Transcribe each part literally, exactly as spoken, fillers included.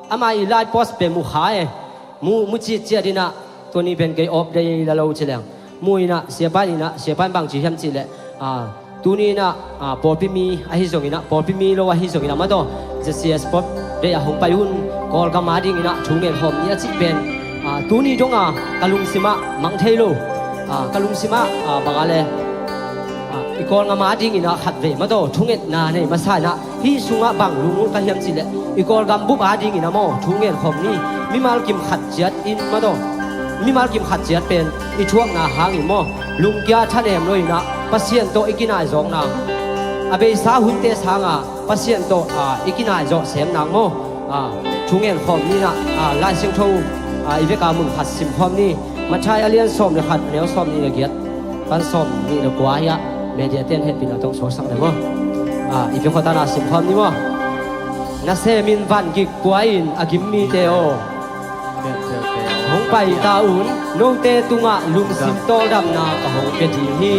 Ama i live post pen mu kha e. Mu, mu citciat in ah, tuni pen kei off day la lo ci leng. Mu in ah, siapa in ah, siapa in bang ci hiam cih leh, ah, tuni in ah, ah, pawlpi mi ahi zongin ah, pawlpi mi lo ahi zongin ah, mataw, Z C S pawlpi day ah hong pai un, Kawlgam a dingin ah thu ngen khawm ni a cih pen, ah, tuni dong a ka lungsim ah mang thei lo. Ah, ka lungsim ah, ah, bang a le, ah, i Kawlgam a dingin ah khatvei, mataw, thungetna nei masa in ah, hih sungah bang lung uh ka hiam cih leh, i Kawlgam bup a dingin ah maw, thu ngen khawm ni. Mimal kim khat ciat in, mataw, mimal kim khat ciat pen i thuakna hangin maw, lungkia thanem lo in ah, Pasian tawh i kinaizawkna, a beisa hunte sangah Pasian tawh, ah, i kinaizawh sem nang maw, ah, thu ngen khawm ni in ah, ah, Lai Siangtho, ah, i vek a mun khat sim khawm ni. Matthai a lian sawm le khat, a neu sawmnih le giat pan sawmnih le kua hi a, media ten hehpihna tawh suaksak le maw. Ah, i pi khawtana sim khawm ni maw. Nasem in van gik pua in, a gim mite aw, hong pai ta un, note tungah lungsim tawldamna ka hong pia ding hi.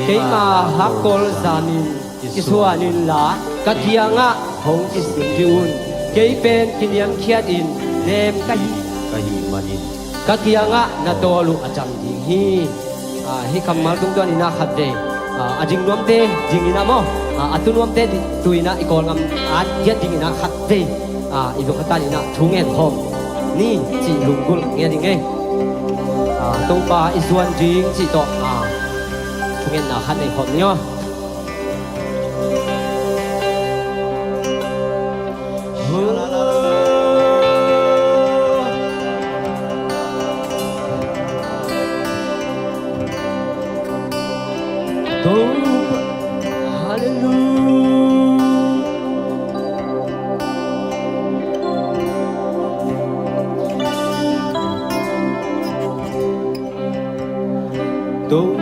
Keima hakkol zamin kisuan inla, ka kiangah hong kisin dih un. Kei pen kiniamkhiat in nem ka hi, ka hih manin ka kiangah na tawl uh a cam ding hi. Ah, hih kammal tungtawn in ah khatvei, ah, a ding nuamte dingin ah maw, ah, a tu nuamte di-, tu in ah i Kawlgam a giat dingin ah khatvei, ah, i lungkham tanin ah thu ngen khawm ni cih lunggulh ngen ding e. Ah, Topa i zuan ding cih tawh, ah, thungetna khat nei khawm ni aw. Hallelujah. Topa.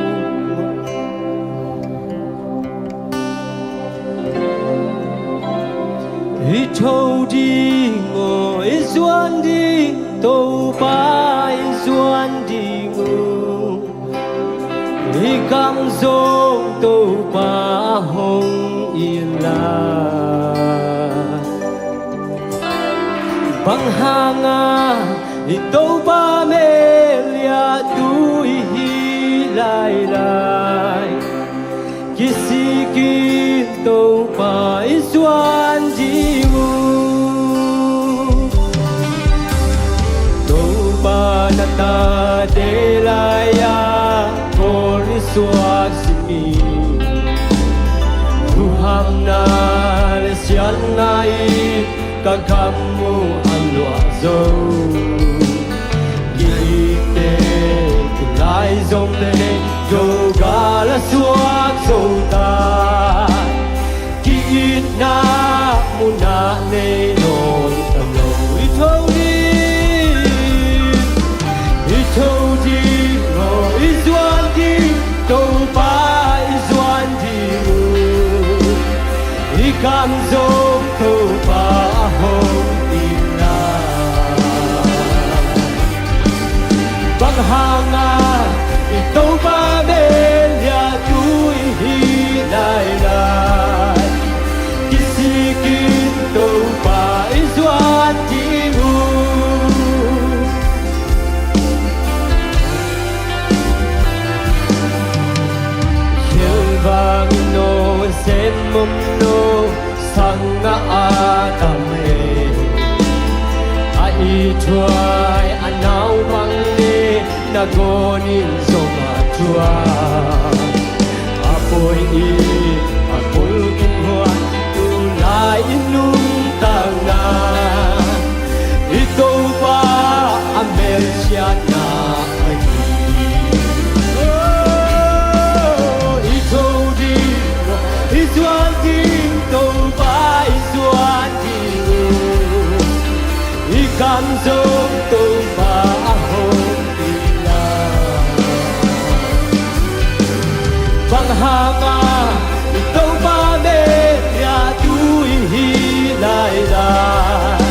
I tho ding aw, i zuan ding, Topa i zuan ding uh. I gam zong Topa hong inla. Bang hanga i Topa mel liah tu i hi lailai. Kisikin Topa i zuan ding uh. Topa na tate lai-a kawl i suak simi. Huhamna le siatna in ka gam uh a luah zo. Kihte tulai zong le dogal a suak zo ta. Ki-itna munah nei nawn ta lo. I tho ding, i tho ding aw, i zuan ding, Topa i zuan ding uh. I gam zong Topa hong inla. Bang hanga i Topa mel liah tu i hi lailai. Kisikin Topa i zuan ding uh. Khelvang no, sem mom no, sanga a tam e. A ithuai a naupang le, na gawnin zong a thuak. A poi i a kulkul huan, tulai i nuntakna i Topa a melsiatna ahi. Oh, i tho ding, i zuan ding, Topa i zuan ding. I gam zong Topa a hong inla. Bang hanga i Topa mel liah tu i hi lailai.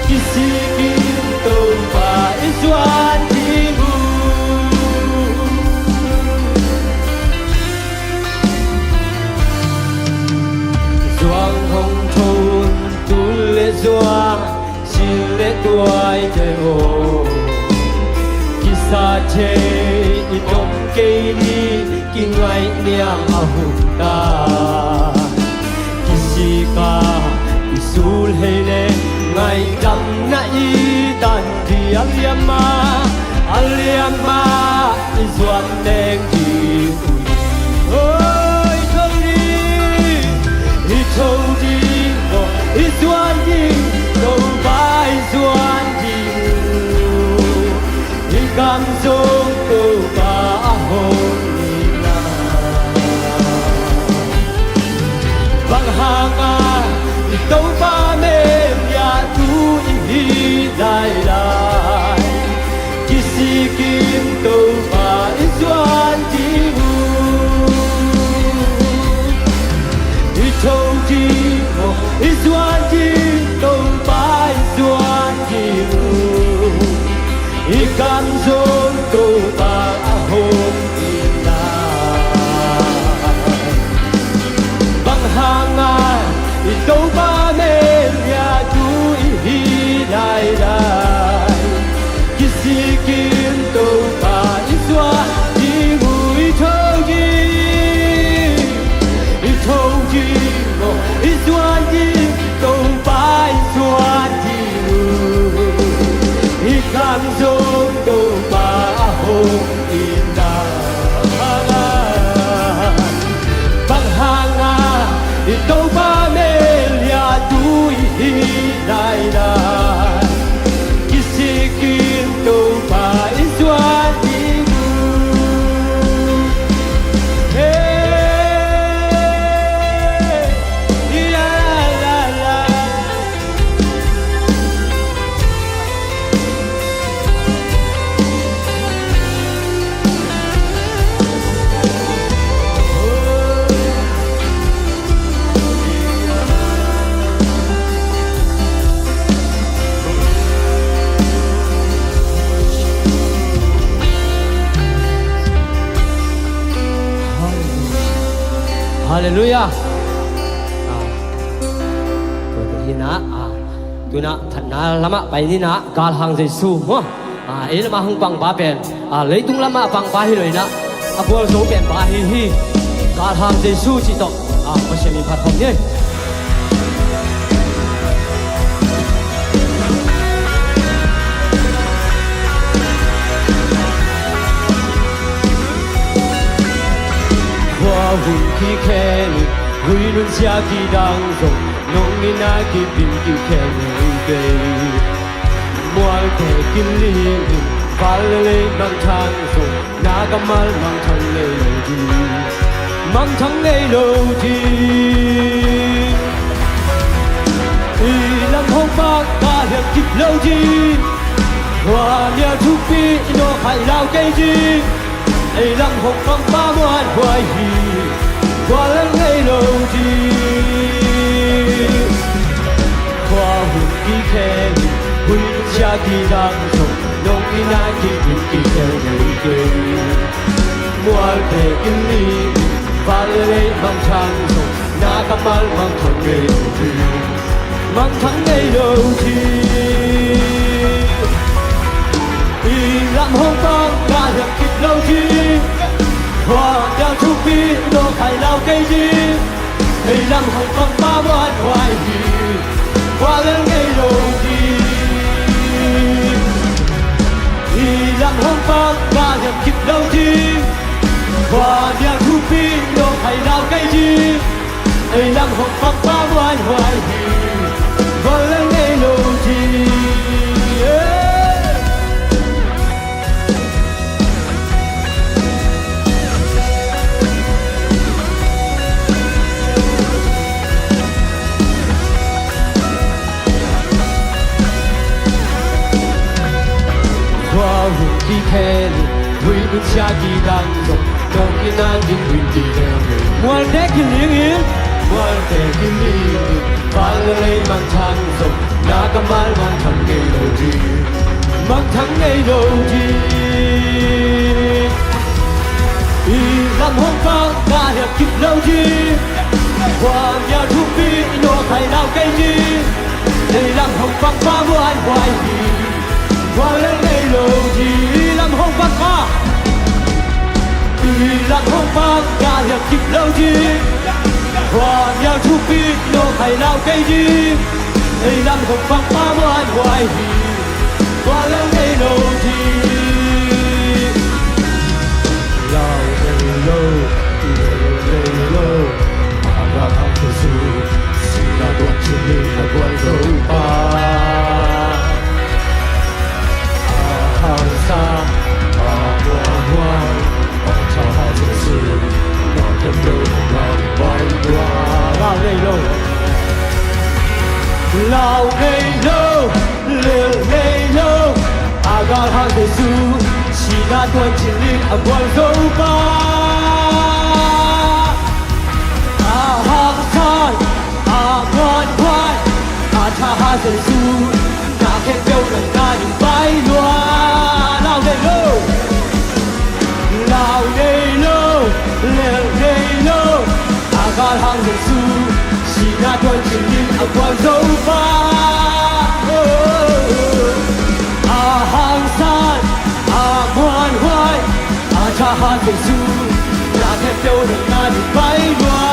Kisikin Topa i zuan ding uh. Zuang hong tho un, tul le zuang Sa thei i om kei ni, kingaihniam a hum ta. Kisik a i sul hei le, ngaidamna i tan ding a liam a, a liam a i zuan teng ding uh hi. Oi, tho ding, i tho ding, i zuan ding, Topa i zuan ding uh. I kam zong Topa a hong hi na. Bang hanga i Topa mel liah tu i hi lailai? Kisik in Topa i zuan ding uh. I tho ding uh, i zuan ding, Topa i zuan ding uh. I kam zong Topa a hong hi na. Bang hanga i Topa mel liah tu i hi lailai? Kisik in Topa i zuan ding uh. I tho ding, i tho ding uh, i zuan ding, Topa i zuan ding uh. I kam zong Topa a hong hi na. Bang hanga i Topa mel liah tu i hi lailai? Kisik in Topa i zuan ding uh. Hey, i la la la la. Halleluiah. Ah, tua te hi na, ah, tuna phatna lamah pai ni na, galhang Jesu maw? Ah, ei lamah hong pangpa pen, ah, leitung lamah pangpa hi lo in ah, a gualzo penpa ahi hi. Galhang Jesu cih tawh, ah, Pasian min phat khawm ni. Khua hun kikhel in, hui nunsia kidang zong, nong in a kibin kikhel ngei kei. Mualte kiling in, val le lei mangthang zong, na kammal mangthang ngei lo ding, mangthang ngei lo ding. I lam hong pang ka hiam kip lo ding. Khua nial thupi i nawk hai lau kei ding. Ei lam hong pangpa muanhuai hi, khua lel ngei lo ding. Khua hun kikhel in, hui nunsia kidang zong, nong in a kibin kikhel ngei kei. Mualte kiling in, val le lei mangthang zong, na kammal mangthang ngei lo ding, mangthang ngei lo ding. I lam hong pang ka hiam kip lo ding. Khua nial thupi i nawk hai lau kei ding. Ei lam hong pangpa muanhuai hi, khua lel ngei lo ding. I lam hong pang ka hiam kip lo ding. Khua nial thupi i nawk hai lau kei ding. Ei lam hong pangpa muanhuai hi, khua lel ngei lo ding. Khua hun kikhel in, hui nunsia kidang zong, nong in a kibin kikhel ngei. Mualte kiling in, mualte kiling in, val le lei mangthang zong, na kammal mangthang ngei lo ding, mangthang ngei lo ding. I lam hong pang ka hiam kip lo ding. Khua nial thupi i nawk hai lau kei ding. Ei lam hong pangpa muanhuai hi, khua lel ngei lo ding. I lam hong Ka i lam hong pang ka hiam kip lo ding. Khua mial thupi lo khai lau kei ding. Ei lam hong pang pa muan huai hi. Tua lel ngei lo ding. Lau ngei lo, lau ngei lo. A lau hang Jesu, sina tuan chin ni a guan zo pa. A hangsan, a muanhuai, a thahat Jesu, na khempeuh na bai lua. Lau ngei lo. Lau ngei lo, lel ngei lo. A galhang Jesu, sina tuan chin ni a guan zo pa. A hangsan, a muanhuai, a thahat Jesu, na khempeuh na bai lua. Lau ngei lo. Lau ngei lo, lel ngei lo. A galhang Jesu, sina tuan chin ni a guan zo pa. Oh. A hangsan, a muanhuai, a thahat Jesu, na khempeuh na bai lua.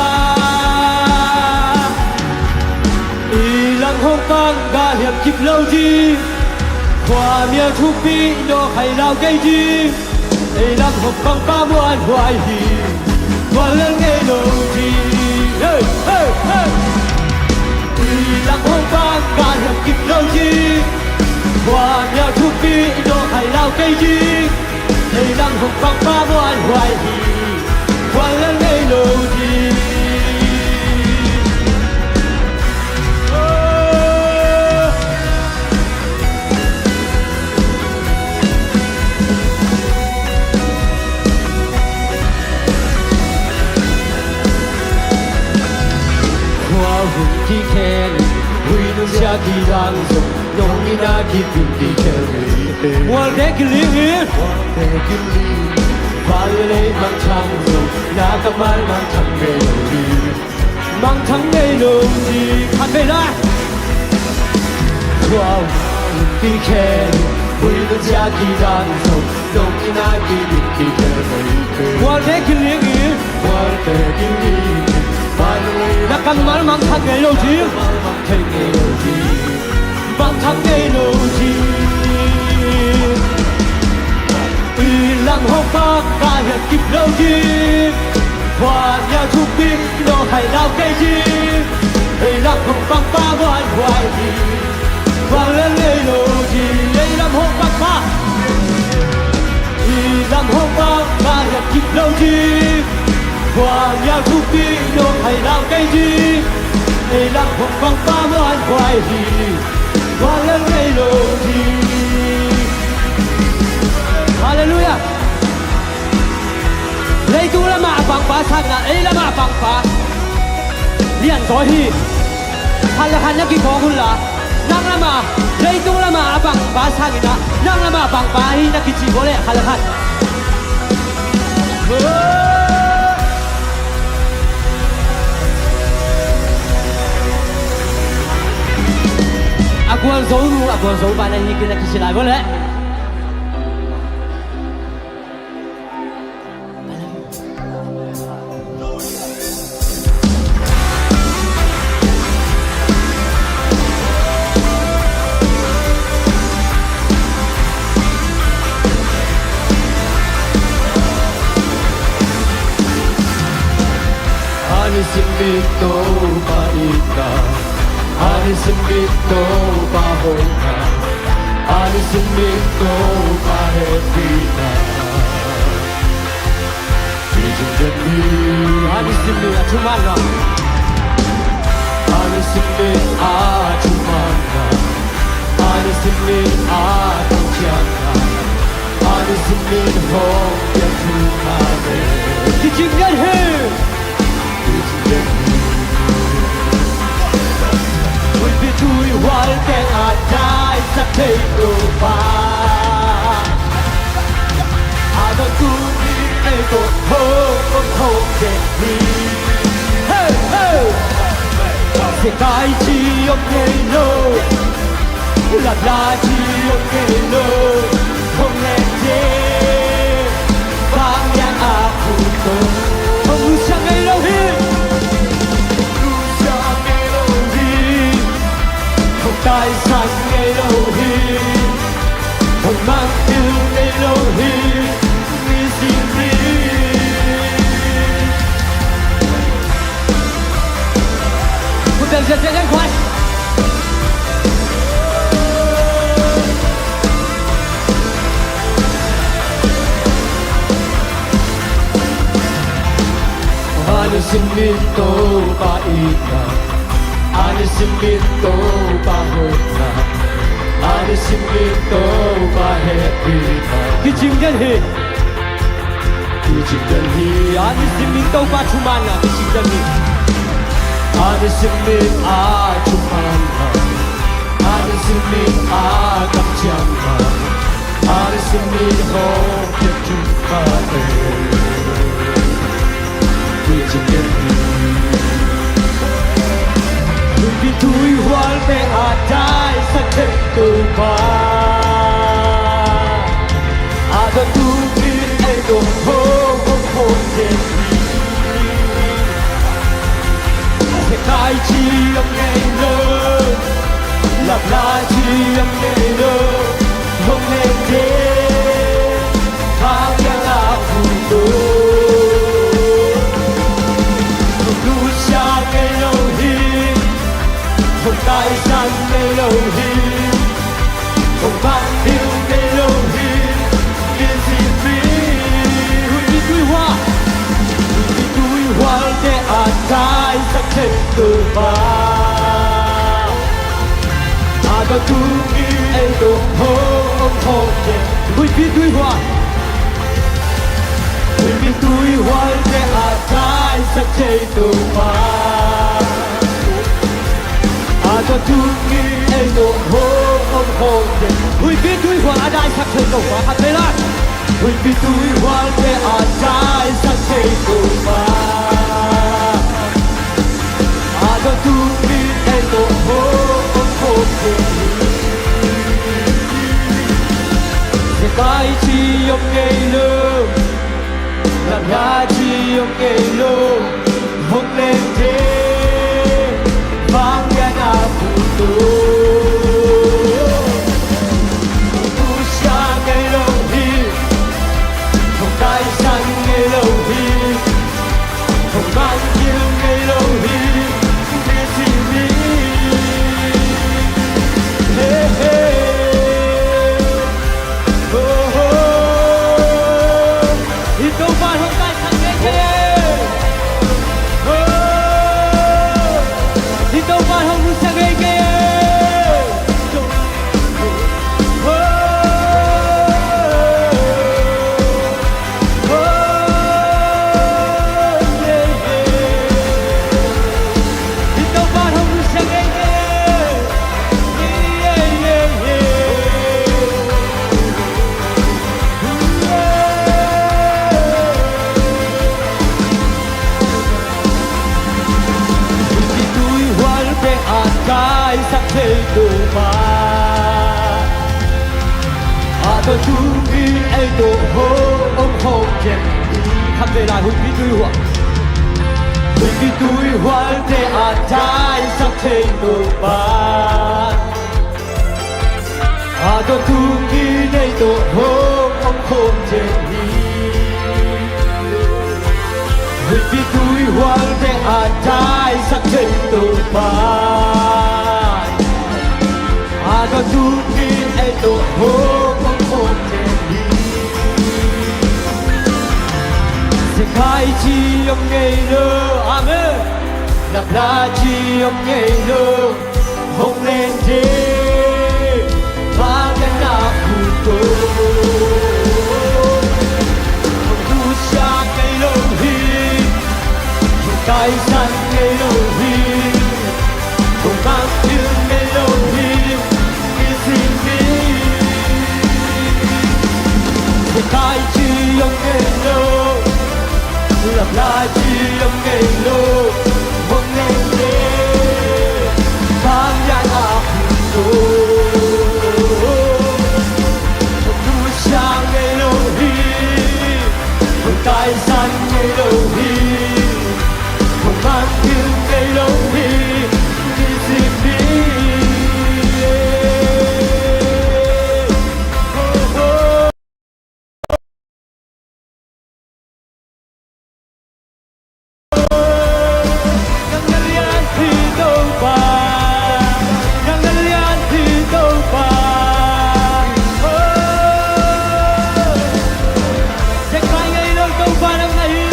I lam hong pang ka hiam kip lo ding. Khua mial thupi lo khai lau kei ding. Ei lam hong pang pa muanhuai hi. Tua lel ngei lo ding. Hey, hey, hey. I lam hong pang ka hiam kip lo ding. Khua mial thupi lo khai lau kei ding. Ei lam hong pang pa muanhuai hi. Tua lel ngei lo ding. Oh. Khua hun kikhel, hui nunzia kidang zong, nong ina kipin kikhel hi. Mualte kiling hi. Mualte kiling, van le lei mangthang zong, na kammal mangthang ngei lo hi. Mangthang ngei lo ding. Khat vei lai. Khua hun kikhel, hui nunzia kidang zong, nong ina kipin kikhel hi. Mualte kiling hi. Mualte kiling hi. Van le lei. Na kammal mangthang ngei lo ding. Mangthang ngei lo ding. Mangthang ngei lo ding. I lam hong pang ka hiam kip lo ding. Khua mial thupi lo khai lau kei ding. Ei lam hong pang pa muanhuai hi. Tua lel ngei lo ding. Ei lam hong pang pa. I lam hong pang ka hiam kip lo ding. Khua mial thupi lo khai lau kei ding. Ei lam hong pang pa muanhuai hi. Tua lel ngei lo ding. Halleluiah. Leitung lamah a pangpa sang inah, ei lamah a pangpa lianzaw hi. Khat le khat na kikhawng unla, nang lamah, leitung lamah a pangpa sang inah, nang lamah a pangpa hi na kici vua leh khat le khat. A gualzo nu, a gualzo pa na hi kei na kici lai vua leh. A nisim bek Topa itna, a nisim bek Topa hoihna, a nisim bek Topa hehpihna. A nisim bek a thumanna, a nisim bek a thumanna, a nisim bek a thumanna, a nisim bek hong piak thu kha ve. Kicing ngiat hi. Kicing ngiat hi. Huipi tui hual teng a daisak thei Topa. A dong tuni ei tawh hong, hong, hong teng hi. Hey, hey. Zekai ci om ngei lo. Lapla ci om ngei lo. Hong hen te. An i sim in Topa itna, an i sim in Topa hoihna, an i sim in Topa hehpihna. Kicing den hi. Kicing den hi. An i sim in Topa thumanna kicing den hi. An i sim in a thumanna, an i sim in a kamciamna, an i sim in hong kep thumanna. Kicing den hi. Huipi tuihualte a daisak thei Topa, a dawntu in ei tawh hong om khawm den hi. Zekai ci om ngei lo, lapla ci om ngei lo, hong len den, Kha kiangah khuto. Hong nusia ngei lo hi, hong taisan ngei lo hi, hong bang ding ngei lo hi, mizim mi. Huipi tuihual, huipi tuihualte a daisak thei Topa, a dawntu in ei tawh hong om khawm den. Huipi tuihual, huipi tuihualte a daisak thei Topa, a dawntu in ei tawh hong om khawm den. Huipi tuihual a daisak thei Topa, khat vei lai. Huipi tuihualte a daisak thei Topa, a dawntu in ei tawh hong om khawm den hi. Zekai ci om ngei lo, lapla ci om ngei lo, hong len den, Kha kiangah khuto. Hong nusia ngei lo hi, hong taisan ngei lo hi, hong bang ding ngei lo hi, mizim mi. Hey, hey. Oh, oh. Hih Topa hong taisan ngei kei e. Oh, hih Topa hong nusia ngei kei e. Oh, oh, yeah, yeah. Hih Topa hong nusia ngei kei e. Huipi tuihualte a daisak thei Topa, a dawntu in ei tawh hong om khawm den hi. Khat vei lai, huipi tuihual, huipi tuihualte a daisak thei Topa, a dawntu in ei tawh hong om khawm den hi. Huipi tuihualte a daisak thei Topa, a dawntu in ei tawh hong om khawm den hi. Zekai ci om ngei lo, amen. Lapla ci om ngei lo, hong len den, Kha kiangah khuto. Hong nusia ngei lo hi, hong taisan ngei lo hi, hong bang ding ngei lo hi, mizim mi. Zekai ci om ngei lo, lapla ci om ngei lo, hong len den, Kha kiangah khuto. Hong nusia ngei lo hi, hong taisan ngei lo hi, hong bang ding ngei lo hi, mizim mi. Oh, oh. Nang na lian hi Topa, nang na lian hi Topa. Oh, Zekai ngei lo Topa nang na hi.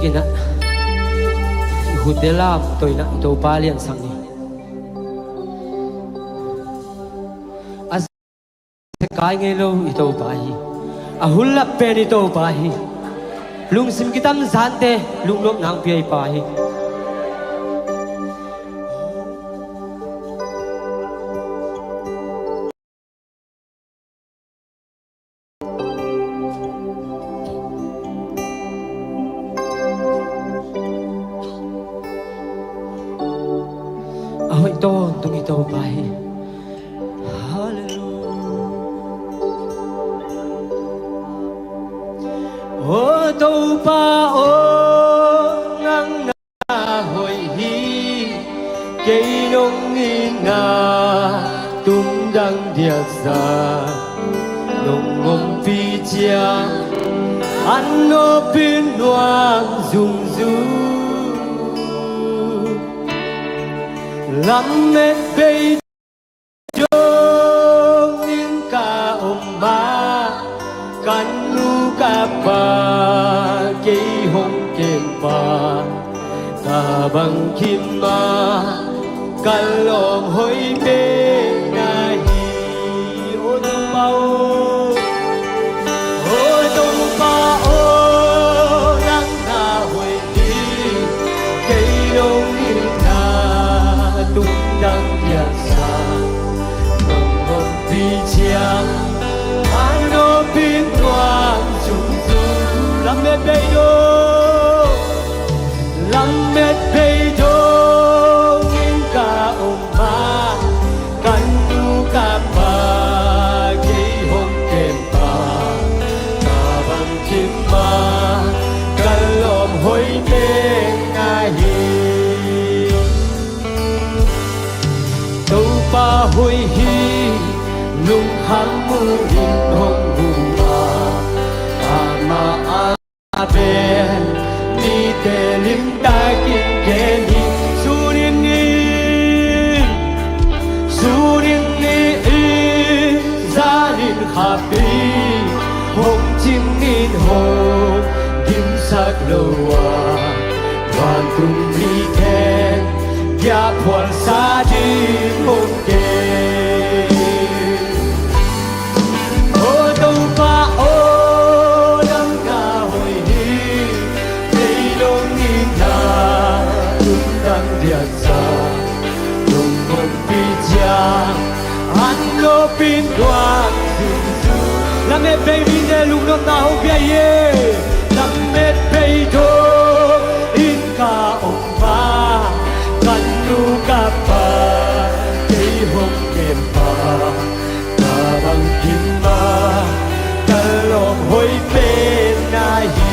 Inah i khutdel lam toinah i Topa liansak ni. A zia kai ngei lo i Topa hi. A hun lap pen i Topa hi. Lungsim kitam zante lungnop nang pia i Pa hi. A hoih tawntung i Topa hi. Halleluia. O Topa aw, nang na hoih hi. Kei nong itna tumdang diaksa nong ompih ciang, an nopin nuam zungzung. Lamet bei dongin ka om ma, ka nu ka pa kei hong kem pa, ka bangkim ma, ka lawm hoih pen na hi. O Topa aw, o Topa aw, nang na hoih hi. Kei nong itna tumdang diaksa nong ompih ciang, an nopin nuam zungzung. Lamet bei dong, lamet bei dongin ka om ma, ka nu ka pa kei hong kem pa, ka bangkim ma, ka lawm hoih pen na hi. Topa hoih hi. Lungkham muhin hong um a, amah a pen mite limtakin gen hi. Sunin in, sunin in, zanin khapin, hong cingin hong gimsak lo a, vantung mite biakphuansa ding hong gen. O Topa aw, nang na hoih hi. Kei nong itna tumdang diaksa nong ompih ciang, an nopin nuam zungzung. Lamet bei mite lungnopna hong pia hi. Lamet bei dongin ka om ma, ka nu ka pa kei hong kem pa, ka bangkim ma, ka lawm hoih pen na hi.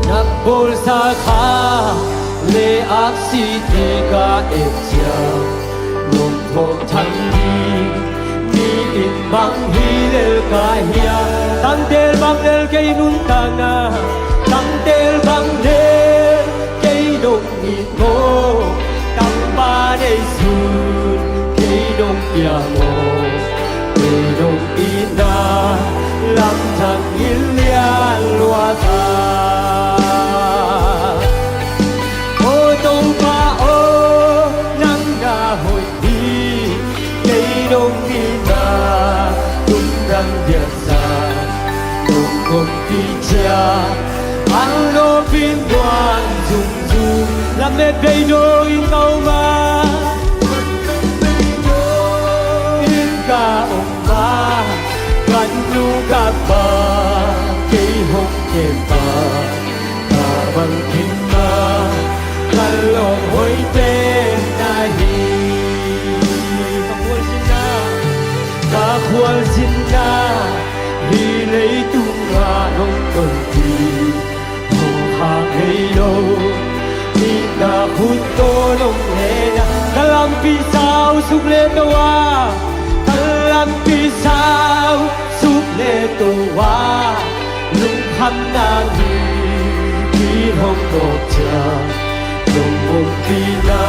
Na bawlsa kha le aksi thei ka et ciang, nong thawh thang ding mi in bang hi lel ka hiam. Tangtel bang lel kei nuntakna, tangtel bang lel kei nong it maw, tangpa nei sun kei nong pia maw, kei nong itna lamdang in lian lua ta. O Topa aw, nang na hoih hi. Kei nong itna tumdang diaksa nong ompih ciang, an nopin nuam zungzung. Lamet bei dongin ka om a, in ka om a, ka nu ka pa kei hong kem pa, ka bangkim ma, ka lawm hoih pen na hi. Ka khualzinna, ka khualzinna, hih leitungah nong tonpih, hong khak ngei lo, itna khut tawh nong hehna. Ka lampi sau suk le to a, ka lampi sau suk le to a, lungkhamna mipi hong tawp ciang, nong ompihna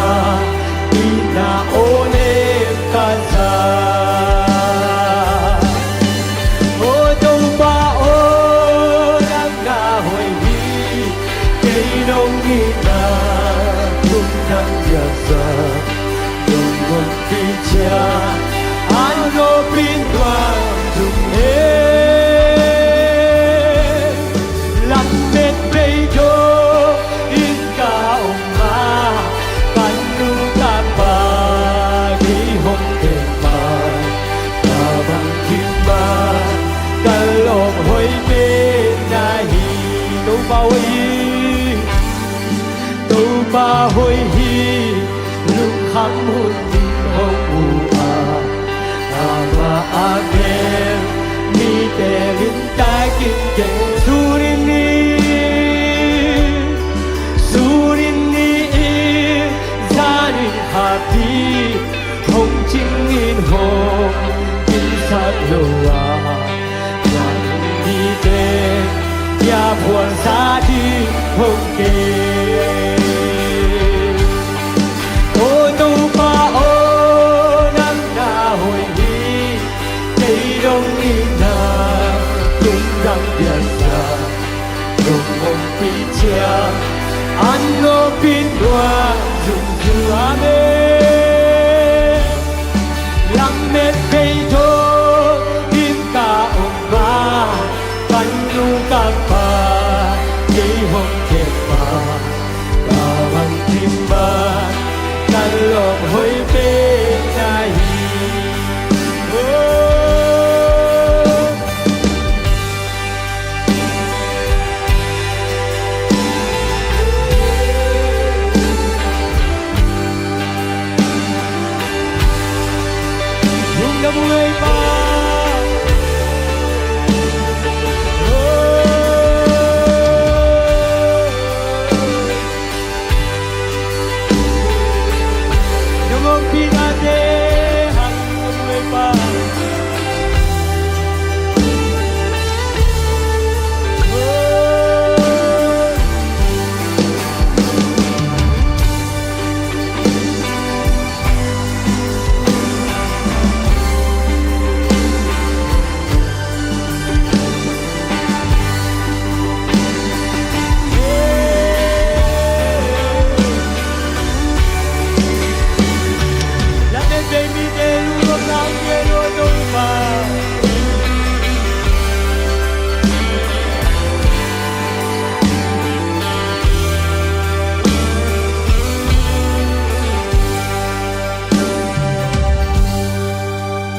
itna aw nem ka za. O Topa aw, nang Nong ompih ciang a nopin nuam zong hi. Lamet bei dongin ka om a, ka nu ka pa kei hong kem a, ka bangkim a, ka lawm hoih pen na hi. Topa hoih hi. Topa hoih hi. Lungkham hun in hong mu a, amah a bel mite limtakin gen. Suni ni, suni ni in zanin happy, hong cingin hong kimsak lo a, nang mite ya phuansa ding hong kei. O Topa aw, nang na hoih hi. Kei dongin na tungdang piansa, nong ompih ciang a nopin nuam zungzung. Amen. Lamet bei dongin ka om a, ka nu ka pa kei hong kem a, ka bangkim a, ka lawm hoih pen na hi. Oh. Lungdam ung ei Pa. Oh.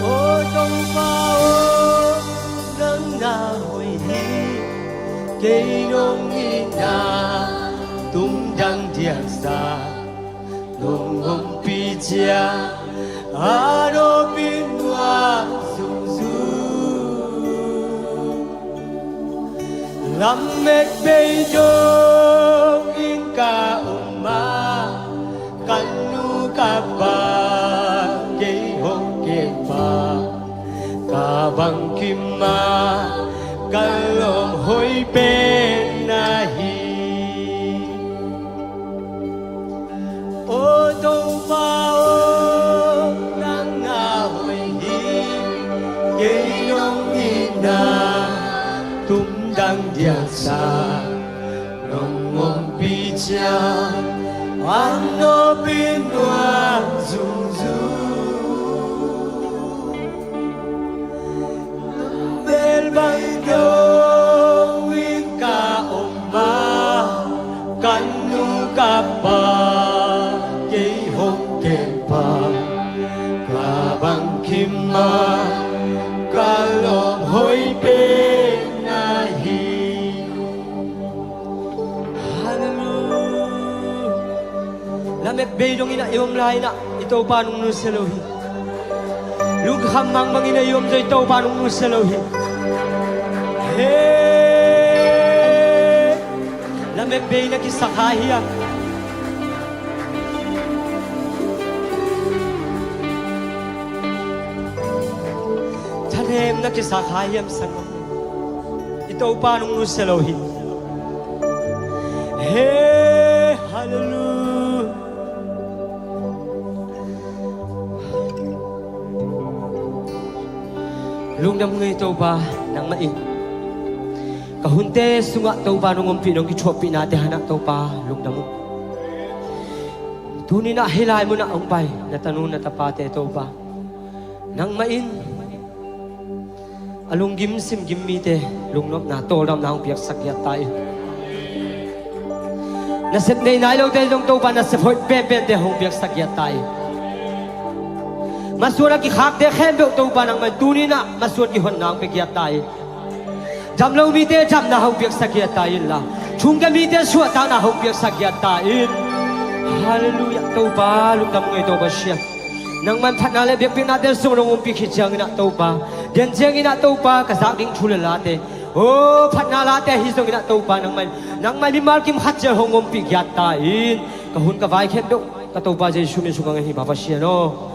O Topa aw, nang na hoih hi. Kei dongin na tungdang diaksa, nong ompih ciang a nopin nuam zungzung. Lamet bei dongin ka om a, ka nu ka pa kei hong kem a, ka bangkim a, ka lawm hoih pen na hi. O Topa aw, nang na hoih hi. Kei dongin na tungdang diaksa, nong ompih ciang a nopin nuam zungzung. Bel bang dongin ka om a, ka nu ka pa kei hong kem a, ka bangkim a, ka lawm hoih pen na hi. Hallelujah. Lamet bei dongin a i om lai-in a, i Topa nong nusia lo hi. Lungkham mangbangin a i om zong i Topa nong nusia lo hi. He. Lamet bei na kisak kha hiam? Thanem na kisak kha hiam, sanggam? I Topa nong nusia lo hi. He, hallelujah. Lungdam ung ei Topa, nangmah in ka hunte sungah Topa nong ompih, nong kithuahpihnate hanah Topa lungdam ung. Tuni-in ah hih lai munah hong pai na tanu na tapate Topa, nangmah in a lunggim simgim mite lungnopna tawldamna hong piaksak giat ta in. Nasep nei nai lote zong Topa nasep hoih penpente hong piaksak giat ta in. Masuan a kikhakte khempeuh Topa nangmah in tuni-in ah masuan kihonna hong pia giat ta in. Dam lo mite damna hong piaksak giat ta inla, thungkia mite suahtakna hong piaksak giat ta in. Halleluiah. Topa lungdam ngei Topa Pasian, nangmah in phatna le biakpiaknate sung nong ompih khit ciangin ah Topa, den ciangin ah Topa ka zak ding thu le late, o phatna late ahi zongin ah Topa nangmah in, nangmah in mimal kim khat ciang hong ompih giat ta in. Ka hun ka vai khempeuh ka Topa Jesu min sungah ngen hi Pa Pasian aw.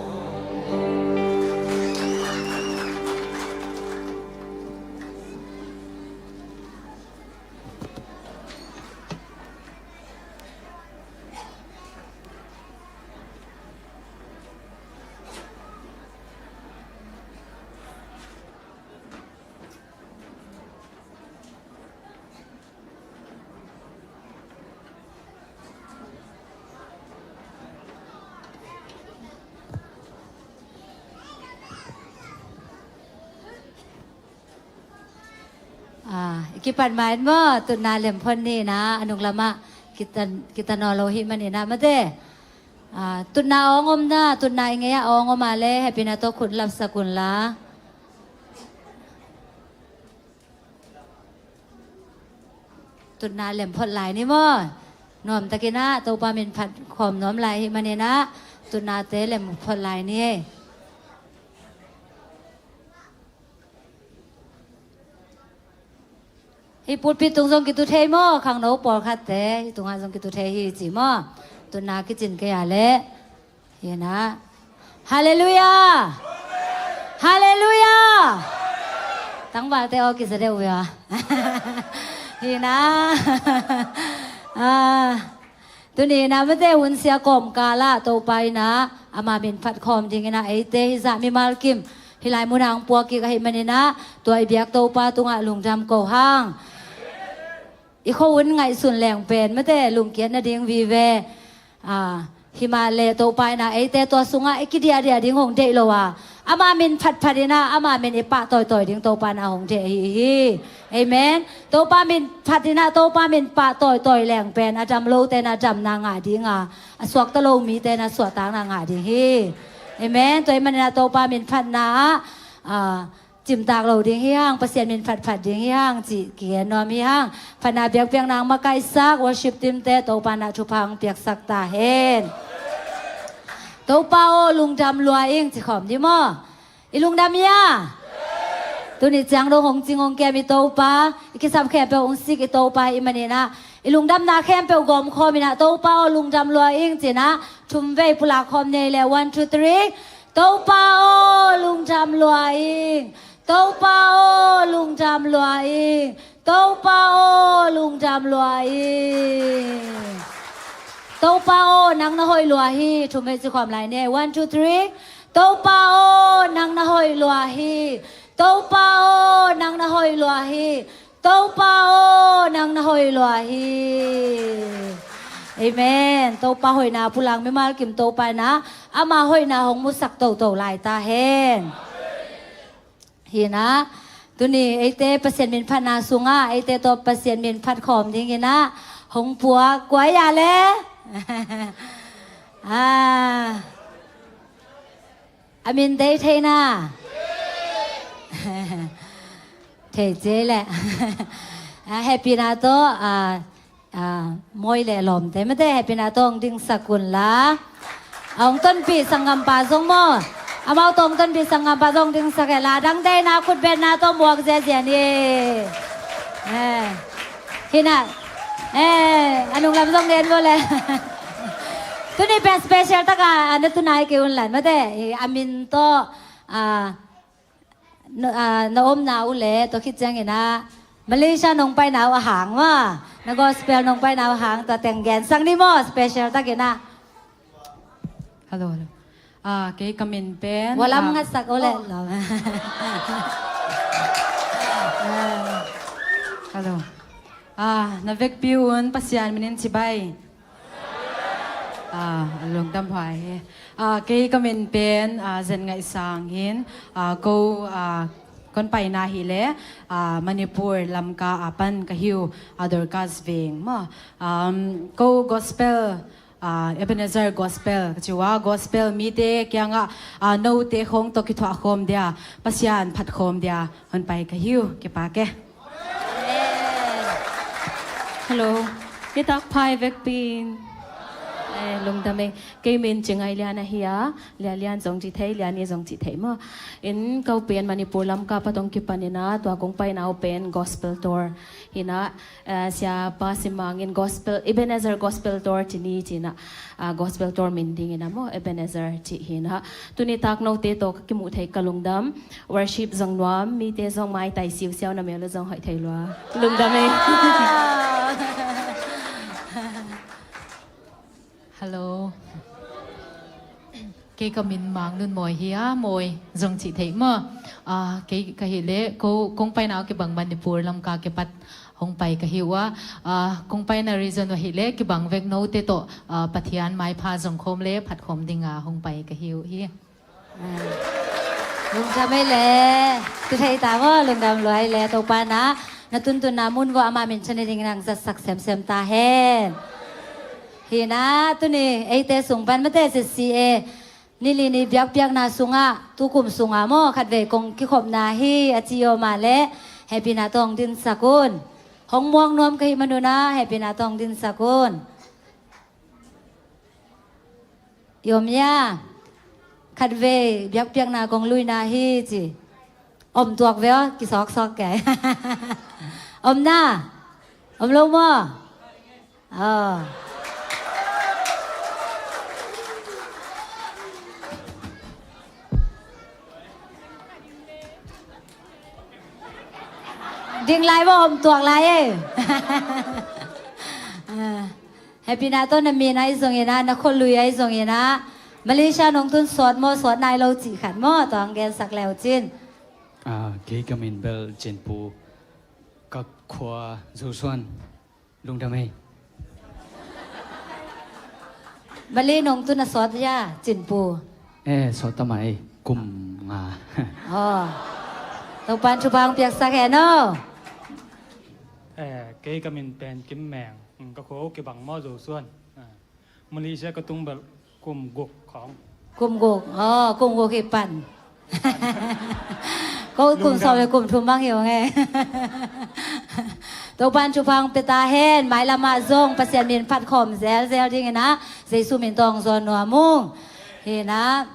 Ah, i kipan ma in maw, tutna lem phot ni in ah, a nung lamah kita, kita nawn lo hi manin ah mate. Ah, tutna awng om na, tutna i ngei ah awng om a le, hehpihna tawh khut lapsak unla. Tutna lem phot lai ni maw. Nuamtakin ah Topa min phat khawm nuam lai hi manin ah, tutnate lem phot lai ni. Hih pulpit tung zong kitu thei maw, khangno pawlkhatte hih tungah zong kitu thei hi ci maw. Tutna kicin kei a leh. Hi na. Halleluiah. Halleluiah. Tangvalte aw kisa deuh uh a. Hi na. Ah. Tuni in ah mate, hun sia kawmkal ah Topa in ah ama min phat khawm dingin ah eite hih zah mimal kim hih lai munah hong puak kik ahih manin ah, tua i biak Topa tungah lungdam ko hang. I khuahun ngaihsun leng pen mate, lungkiat nading vive. Ah, himah le Topa in ah eite tua sungah i kidiahdiah ding hong deih lo a, ama min phatphat in ah ama min i pahtawi tawi ding Topa in ah hong deih ahi hi. Amen. Topa min phat in ah Topa min pahtawi tawi leng pen a dam lote in ah damna ngah ding a, a suakta lo mite in ah suahtakna ngah ding hi. Amen. Tua ahih manin ah Topa min phatna ah, ah, cimtak lo ding hi hang, Pasian min phatphat ding hi hang cih kigen nuam hi hang. Phatna biakpiakna hong makaihsak worship team-te Topa in ah thupha hong piaksak ta hen. Topa aw lungdam lua ing ci khawm ni maw. I lungdam hia? Tuni ciang dong hong cing hong kem i Topa, i kisap khempeuh hong sik i Topa ahih manin ah, i lungdamna khempeuh gawm khawm in ah Topa aw lungdam lua ing ci-in ah thum vei pulak khawm ni ei le, one, two, three. Topa aw lungdam lua ing. Topa aw lungdam lua ing. Topa aw lungdam lua ing. Topa aw nang na hoih lua hi. Thum vei ci khawm lai ni ei. One, two, three. Topa aw nang na hoih lua hi. Topa aw nang na hoih lua hi. Topa aw nang na hoih lua hi. Amen. Topa hoihna pulak mimal kim Topa in ah ama hoihna hong musak toto lai ta hen. Hi na. Tuni eite Pasian min phatna sungah eite tawh Pasian min phat khawm dingin ah hong puak kua hia le? Ah. A min dei thei na? Thei ci ei leh. Ah, hehpihna tawh, ah, ah, mawi le lawmte mate hehpihna tawh hong dingsak unla. A hong tonpih sanggampa zong maw. Amau tawh hong tonpih sanggampa zong hong dingsak hen la. Dangte in ah khutbetna tawh muak ziazia ni. Eh. Hi na. Eh, a nunglam zong den bo le. Tuni pen special taka, ah, na tunai kei unla mate. Eh, a min tawh, ah, na, ah, na omna uh le, tua khit ciangin ah Malaysia nong paina uh a hang maw. Na gospel nong paina uh a hang, tua teng gensak ni maw, special takin ah. Hello, hello. Ah, kei ka min pen, Walam ah, ngatsak o le. Oh. Lo. Ah. Hello. Ah, na vekpi un Pasian minin chibai. Ah, lungdam huai hi. Ah, kei ka min pen, ah, Zen Ngaih Sang hi in, ah, ko, ah, kon paina hi leh, ah, Manipur Lamka a pan ka hi uh, ah, Dorcas Veng maw. Um, ko gospel, ah, Ebenezer Gospel ka ci uh a, gospel mite kiangah, ah, note khawng tawh kithuah khawm dia, Pasian phat khawm dia hong pai ka hi uh, kipak e. Hello. Nitak pha vekpi in. Eh, lungdam ei. Kei min Cingai Lian ahi a, Lian Lian zong ci thei, Lian Ni zong ci thei maw. In ko pen Manipur Lamka pat hong kipan in a, tua kong paina uh pen gospel tour hi in a, eh, Siapa Sim Mang in gospel, Ebenezer Gospel Tour ci ni ci in a, ah, gospel tour min ding in a maw, Ebenezer ci hi in a. Tuni tak note tawh ka kimuh theih ka lungdam. Worship zong nuam, mite zong maitai siusiau, na mel uh zong hoih thei lua. Lungdam ei. Hello. Kei ka min Mang Nun Mawi hi a, Mawi zong cih theih maw. Ah, kei ka hih leh ko, kong paina uh kibang Manipur Lamka kipat hong pai ka hi uh a. Ah, kong paina reason uh ahih leh kibang vek note tawh, ah, Pathian maipha zong khawm le phat khawm ding a hong pai ka hi uh hi. Ah. Lungdam ei le. Tu thei ta maw, lungdam lua ei le. Topa in a, na tuntunna mun vua ama min than ding nang zatsak semsem ta hen. Hi in a, tuni eite sung pan mate C C A ni li ni biakpiakna sungah, tukum sungah maw, khatvei kong kikhopna hi a ci uh mah leh, hehpihna tawh hong dinsak un. Hong muak nuam ka hih manun a, hehpihna tawh hong dinsak un. I om ia? Khatvei biakpiakna kong luina hi ci. Om tuak ve aw, kisawksawk kei. Om na? Om lo maw? Aw. Ding lai maw, om tuak lai ei. Ah. Hehpihna tawh na min ahi zongin a, na khualui ahi zongin a, Malaysia nong tun sawt maw, sawt nai lo cih khat maw, tua hong gensak le uh cin. Ah, kei ka min bel Cinpu, ka khua Zosuan, lungdam ei. Malay nong tun a sawt hia, Cinpu? Eh, sawt ta mah ei, kum nga. Aw. Topan thupha hong piaksak hen aw. Eh, kei ka min pen Kim Meng. Mm, ka khua uh kibang maw, Zosuan? Ah. Malaysia ka tung bel kum guk khawng. Kum guk. Aw, kum guk hi pan. Ko kum sawm le kum thum bang hi ung e. Topan thupha hong pia ta hen, mailam ah zong Pasian min phat khawm zelzel ding in a, Jesu min tawh hong zawn nuam ung. Hi in a.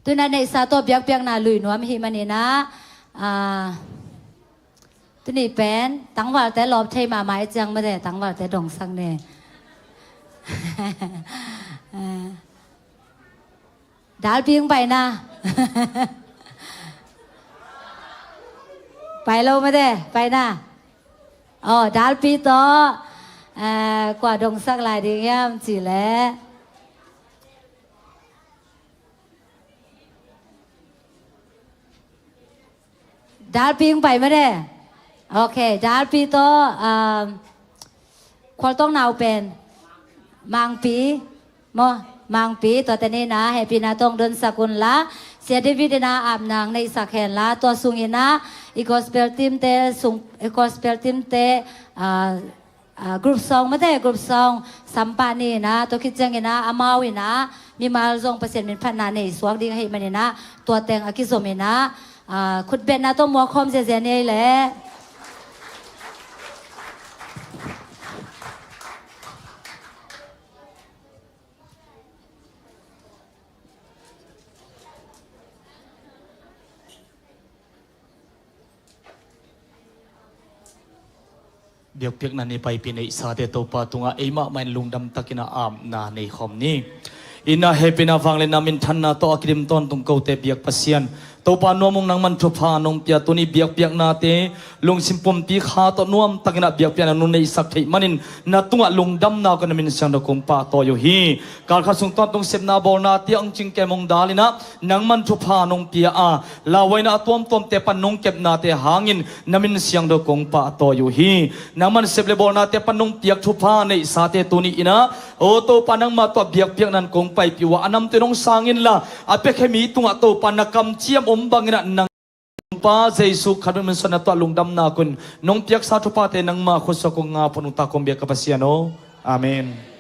Tuna neihsa tawh biakpiakna lui nuam ahih manin a, ah, tuni pen tangvalte lawp thei mahmah i ciang mate, tangvalte dongsak ne. Ah. Dalpi hong paina. Pai lo mate, paina. Aw, dalpi tawh, ah, kua dongsak lai ding hiam cih leh. Dalpi hong pai mate. Ok, dalpi tawh, um, khualtawkna uh pen Mangpi maw, Mangpi, tuate nih in a hehpihna tawh hong donsak un la, Sia David in a apna hong neihsak hen la, tua sung in a i gospel team te, sung, i gospel team te, ah, ah, group song mate, group song sampah ni in a, tua khit ciangin a, amau in a mimal zong Pasian min phatna nei suak ding ahih manin a, tua teng a kizom in a, ah, khutbetna tawh muak khawm ziazia ni ei leh. Biakpiakna ni paipih neihsate Topa tungah eimah mah in lungdam takin a apna nei khawm ni. In a hehpihna, vangliatna, minthanna tawh a kidim tawntung kote biak Pasian, Topa nuam ung, nangman thupha nong pia, tuni biakpiaknate lungsim pumpi kha tawh nuamtakin ah biakpiakna nong neihsak theih manin na tungah lungdamna kong, na min siangtho kong pahtawi uh hi. Kal khat sung tawntung sepna bawlnate hong cingkem hong dal in ah nangman thupha nong pia a, lauhuaina a tuamtuamte pan nong kepnate hangin na min siangtho kong pahtawi uh hi. Nangman sep le bawlnate pan nong piak thupha neihsate tuni in ah, aw Topa, nangma tawh biakpiakna in kong paipih uh a, a namte nong sang inla, a piakhia mi tungah Topa na kamciam om bangin ah nang Pa Jesu khat min suan na tawh lungdamna kong, nong piaksa thuphate nangma khutsuak kong ngap uh nungta kong biak ka Pasian aw. Amen.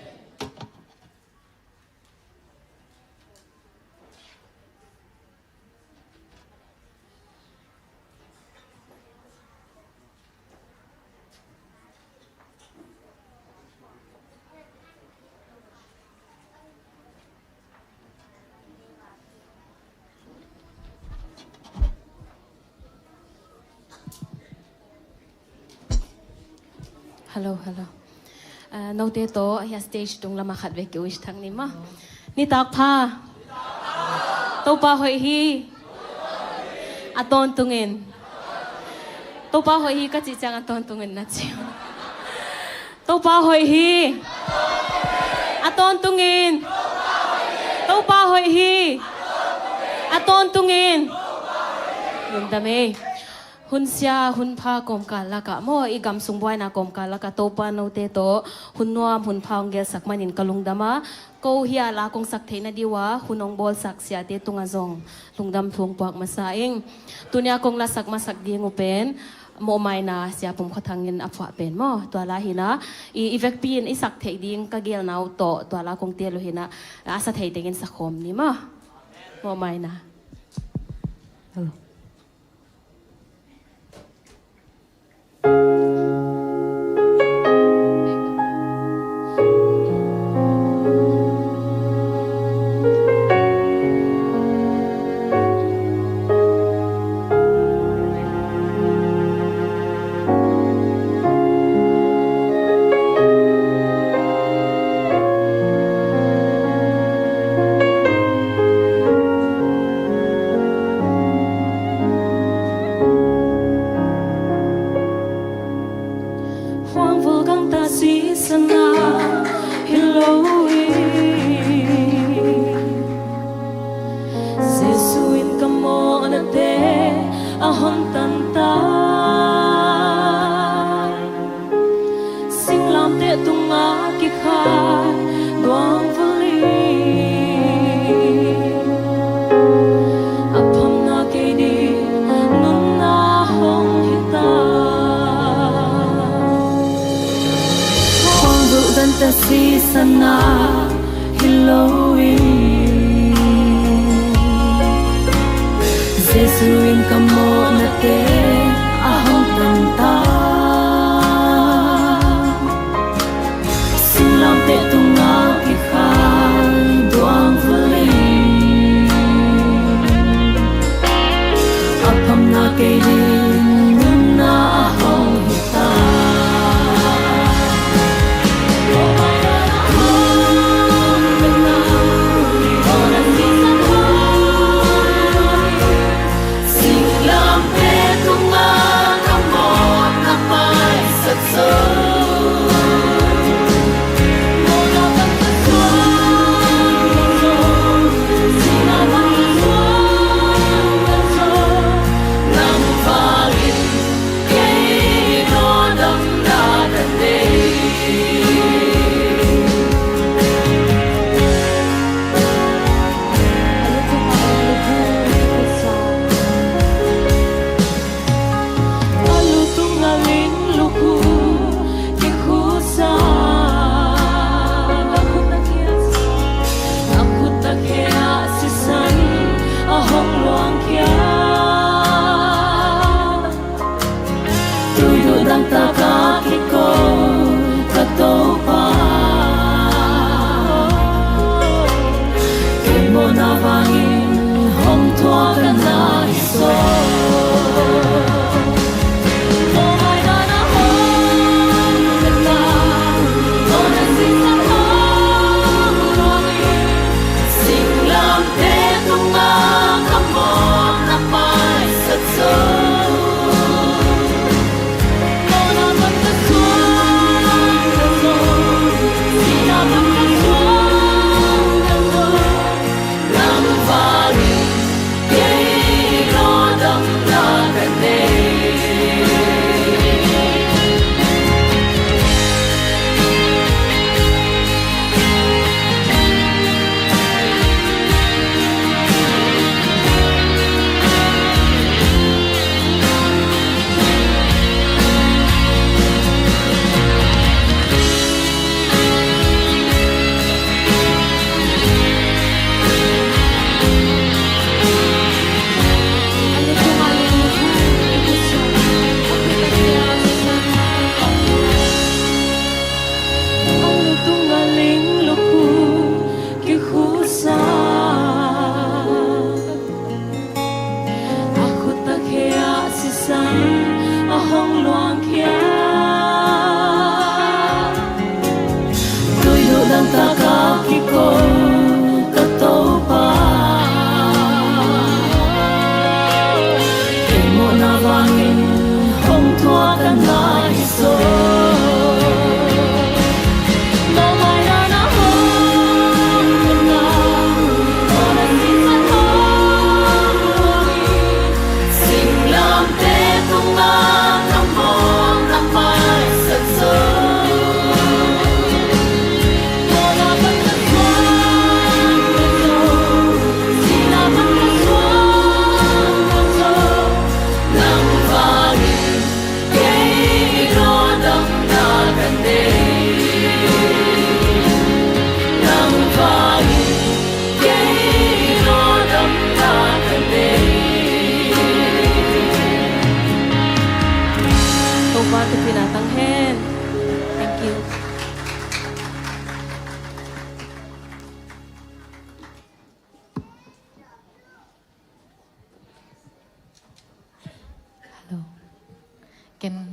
Hello, hello. Ah, note tawh hia stage tung lamah khat vek ki wish thak ni maw. Nitak pha. Topa hoih hi. A tawntungin. Topa hoih hi ka cih ciang a tawntungin na ci. Topa hoih hi. A tawntungin. Topa hoih hi. A tawntungin. Lungdam ei. Hun sia hun pha kawmkal lakah maw, i gam sung buaina kawmkal lakah Topa note tawh hun nuam hun pha hong gelsak manin ka lungdam a, ko hi a la kong sak theih nading uh a hun hong bawlsak siate tungah zong lungdam thu hong puak masa ing. Tuni a kong lasak masak ding uh pen Mawhmaina Sia Pum Khua Thang in a phuah pen maw, tua la hi in ah i, i vekpi in i sak theih ding ka gelna uh tawh tua la kong tel uh hi in ah, a sa thei tengin sa khawm ni maw. Mawhmaina. Hello.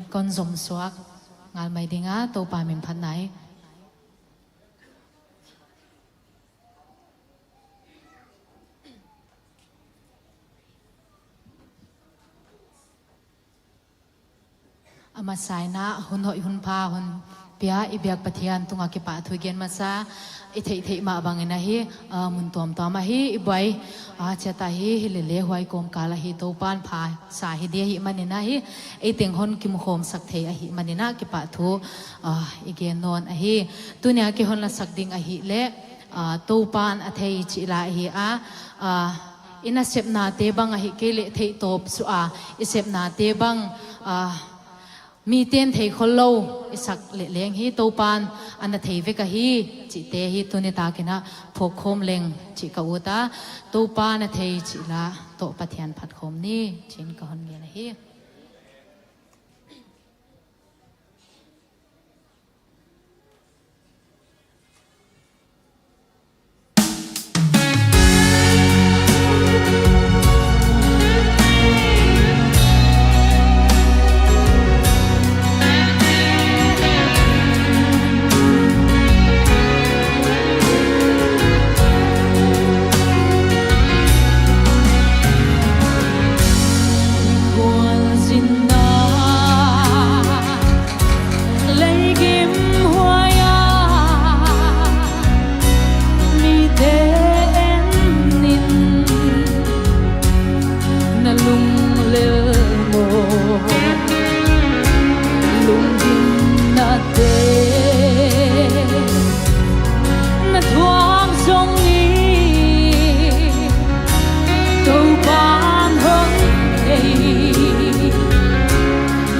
Kon zom suak ngal mai ding a, Topa min phatna hi. A masa in ah hun hoih hun pha hun pia i biak Pathian tungah kipahthu i gen masa, i theihtheih mah bangin ahi, ah, mun tuamtuam ahi i buai, ah, ciat ahi, hi lele huai kawmkal ahi Topan pha sa hi ding ahih manin ahi, ei teng hon kimukhawmsak thei ahih manin ah kipahthu, ah, i gen nawn ahi. Tuni a kei hon lasak ding ahih leh, ah, Topan a thei cih la ahi a, ah, i nasepnate bang ahih kei leh theihtawp suah a, i sepnate bang, ah, miten thei khol lo i sak leh leng hi, Topan a na thei vek ahi cihte hi tuni takin ah phuakkhawm leng cih ka ut a, Topa na thei cih la tawh Pathian phatkhawm ni ci-in ka hon ngen ahi. Leigim huai-ah mite en in, na lunglel maw? Lunggimnate na thuak zong hi, Topa hong thei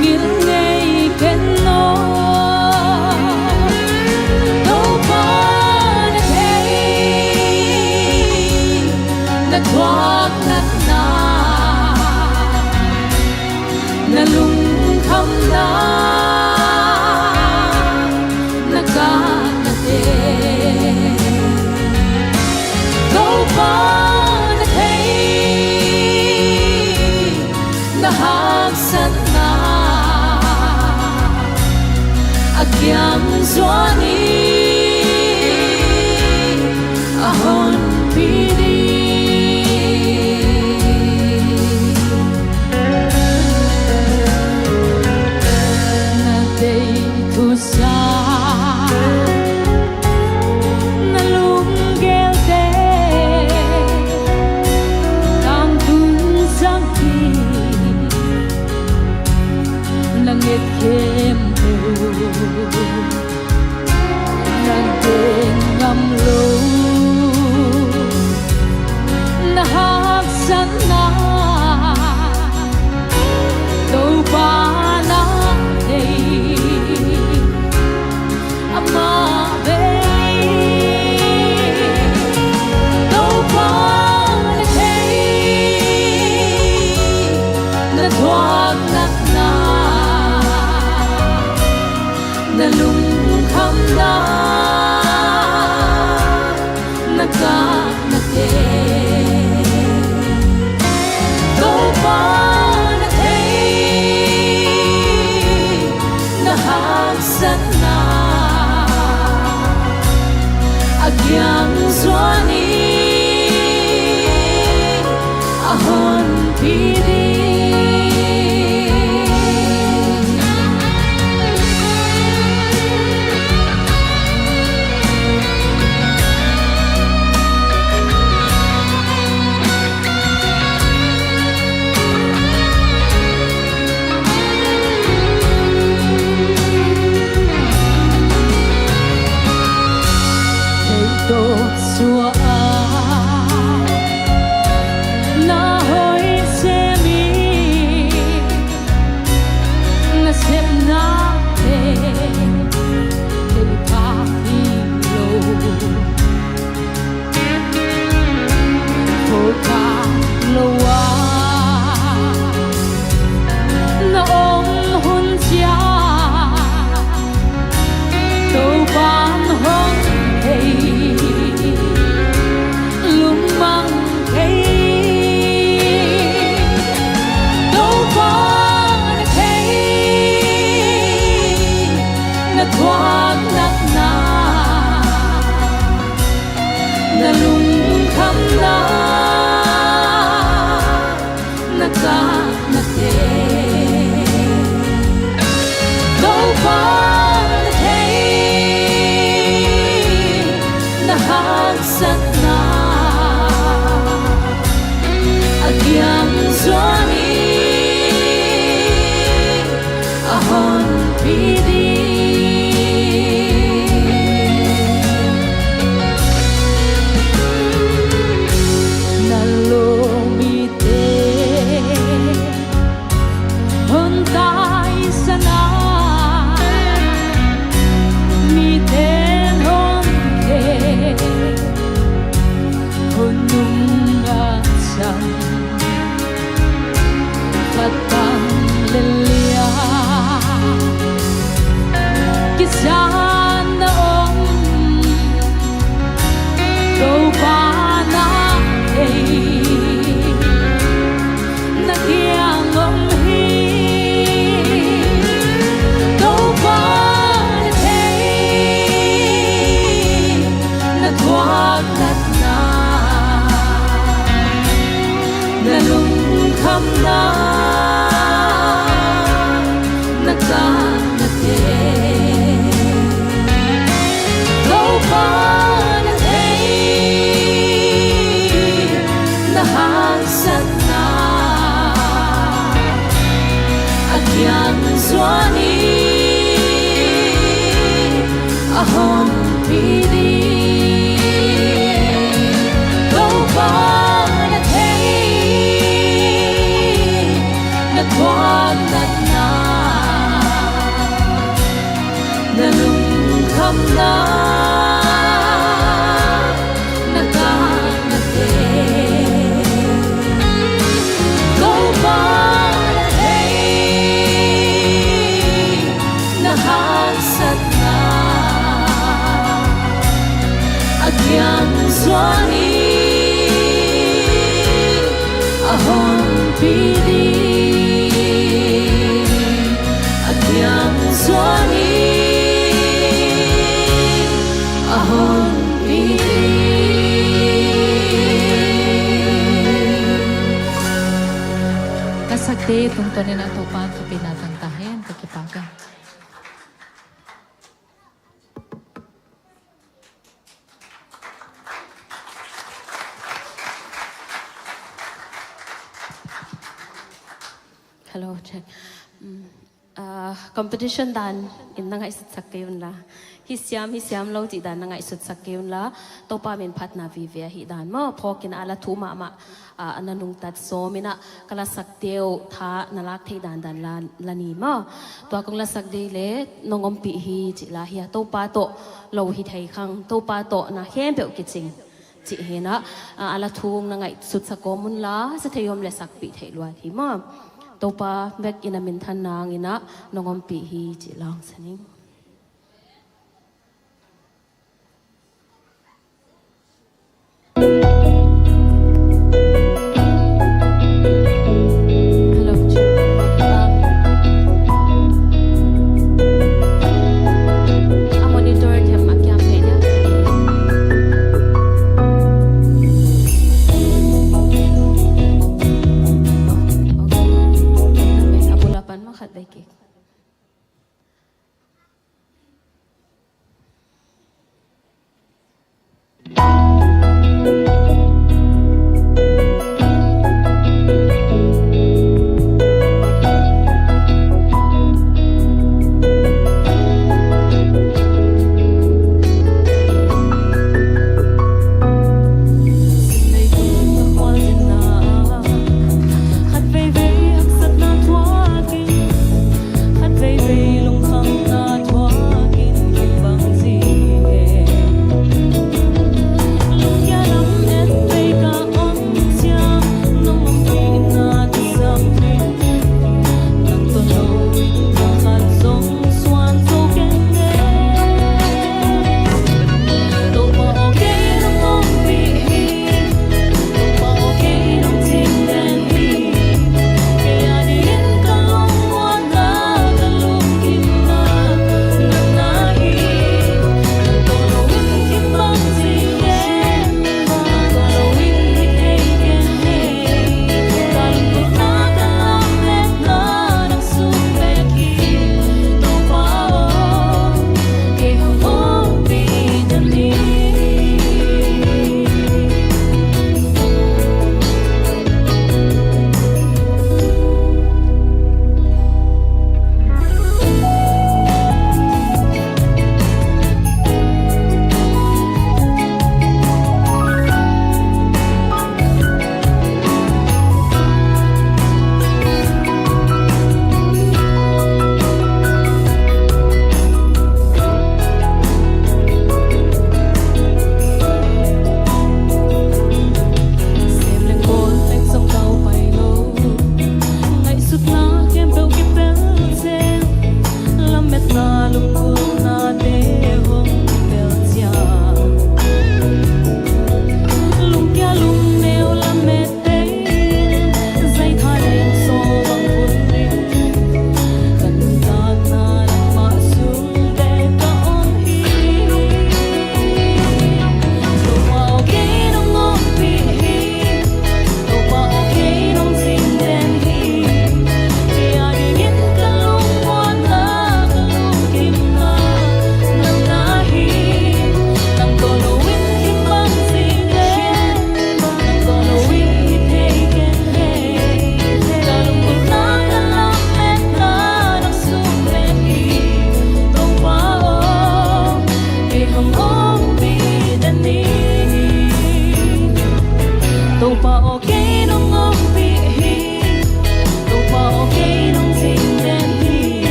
ngilnei ken aw. Topa na thei, na thuak natna, na lungkhamna, na kanna te. Topa na thei, na haksatna a kiam zuan hi, a honpi ni. Na deih thusa, na lunggelte tangtun zang hi, na nget khempeuh satna a kiang zuan i a honpi ding. Na lawm mite hong taisan a, mite hong khek hun nung a cang, khat bang lel liang kizan na om, Topa na thei, na kiang om hi. Topa na thei, na thuak natna, na lungkhamna, na kah na te. Topa na thei, na haksatna a kiang zuan i a honpi ding. Topa na thei, na thuak natna, na lungkhamna, na kah na te. Topa na thei, na haksatna a kiang zuan i a honpi ding, a kiang zuan i a honpi ding. Ka sakte tungtawnin a Topa thupina tang ta hen. Ka kipak a. Hello, check. Mm. Ah, competition dan in na ngaihsutsak kei unla, hi siam, hi siam lo cih dan na ngaihsutsak kei unla, Topa min phatna vive ahi dan maw, phawkin a la thu mahmah, ah, na nungtat sawm in ah, ka lasak deuh tha na lak theih dandan la, la ni maw. Tua kong lasak deuh le nong ompih hi cih la hi a, Topa tawh lo hi thei khang, Topa tawh na khempeuh kicing cih hi in ah, ah, a la thu na ngaihsutsak kawm unla, sa thei om le sakpih theih luat hi maw. Topa bek in a minthan nang in ah nong ompih hi cih la hong sa ning. Hello, check. Um, a monitor thiam a kiam thei dia. Okay. A bul a pan mah khat vei kik.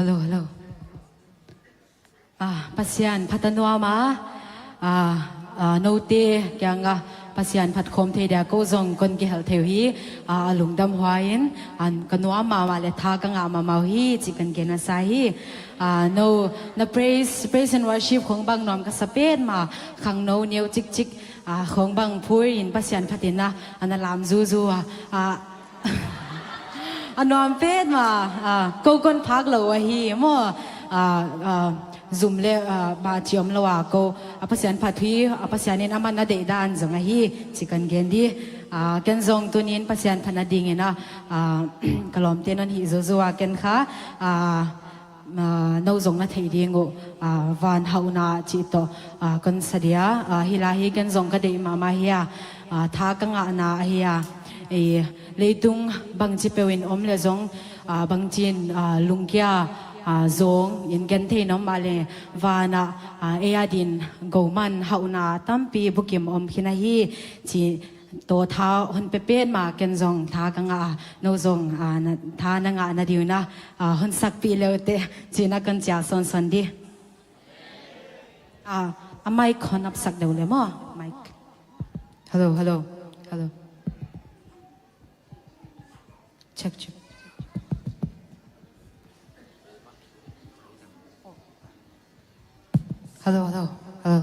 Hello, hello. Ah, Pasian phat a nuam a, ah, ah, note kiangah Pasian phat khawm thei dia ko zong kon kihel thei uh hi. Ah, a lungdam huai in, ah, ka nuam mahmah le tha ka ngah mahmah uh hi, ci kan gen masa hi. Ah, no, na praise, praise and worship khong bang nuam ka sa petmah, khangno neu cikcik, ah, khong bang phur in Pasian phat in a, a na lam zuzu a, ah, a nuam petmah, ah, ko kon phak lo uh ahi maw, ah, ah, zum le, ah, mah ci om lo a ko, a Pasian phat hi, a Pasian in a man a deih dan zong ahi, ci kan gen di. Ah, ken zong tunin Pasian phat nadingin a, ah, ka lawmte non hih zuzu a ken kha, ah, ah, no zong na theih ding uh, ah, van hauhna cih tawh, ah, kon sa dia, ah, hi lai hi ken zong ka deih mahmah hi a, ah, tha ka ngahna ahi a, ei, leitung bangci peuh in om le zong, ah, bangci in, ah, lungkia, ah, zong in gen thei nuam mah le vanah, ah, ei a din goman hauhna tampi bukim om khin ahi ci tawh tha hon pia petmah ken zong tha ka ngah a, no zong, ah, na, tha na ngah na diuna, ah, hon sakpih leute, ci na kon ciah sawnsawn di. Ah, a mic hon ap sak deuh le maw? Mic. Hello, hello, hello. Check, check. Hello, hello, hello.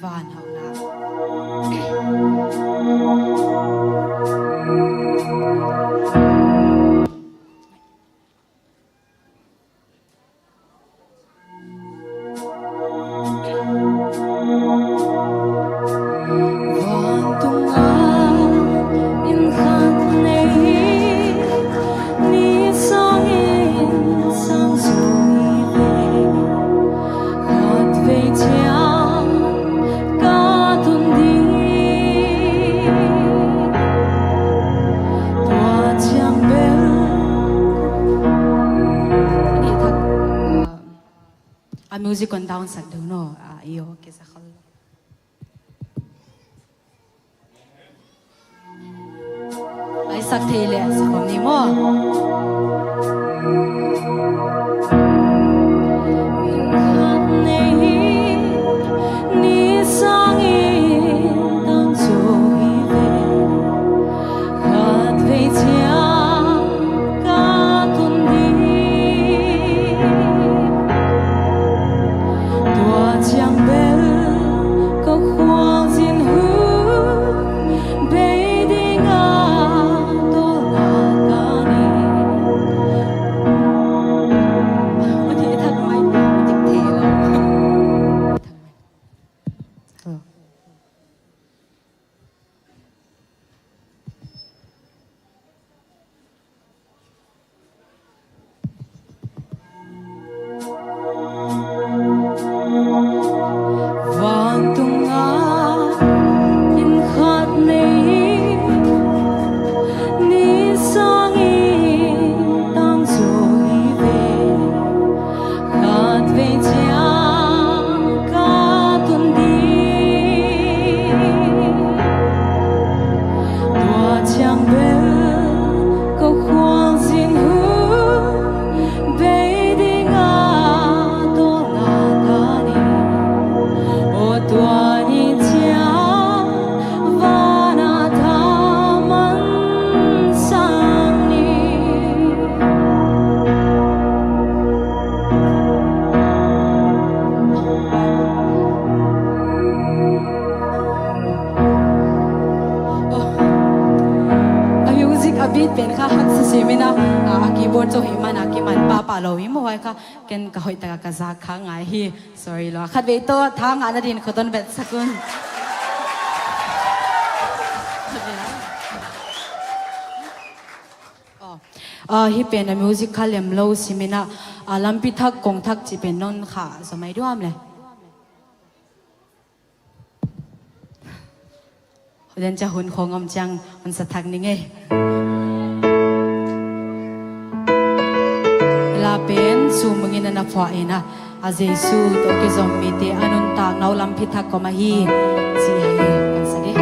Van hauhna. A music kon down sak deuh no. Ah, iyo, kisa khol. Ai sak thei le sa khawm ni maw? Khatvei ciang ka tun ding, tua ciang bel ka khualzin hun bei ding a tawlnga ka ni. Thak mai, thak thei lo. Vantung ah inn khat nei, ni sangin tangzo hi ve. Khatvei ciang ka tun ding, tua ciang bel ka khualzin hun bei ding a tawlnga ka ni. Aw tua ni ciang vana thaman sang ni. A music a beat pen kha haksa simin a, a keyboard cu hih man a kiman pahpah lo hi maw, huai kha ken ka hoih taka ka zak kha ngai hi. Sorry lo. Khatvei tawh tha ngah nadin khuaton bet sak un. Aw, ah, hih pen a music kha lem lo simin a, ah, lampi thak kong thak cih pen non kha zomai duam le. Hudan ca hun khong om ciang hun sa thak ni ngei. La pen sumungin a na phuah in a. A Jesu tawh kizom mite a nuntakna uh lampi thak kawm ahi, ci hi. Kan sa dih.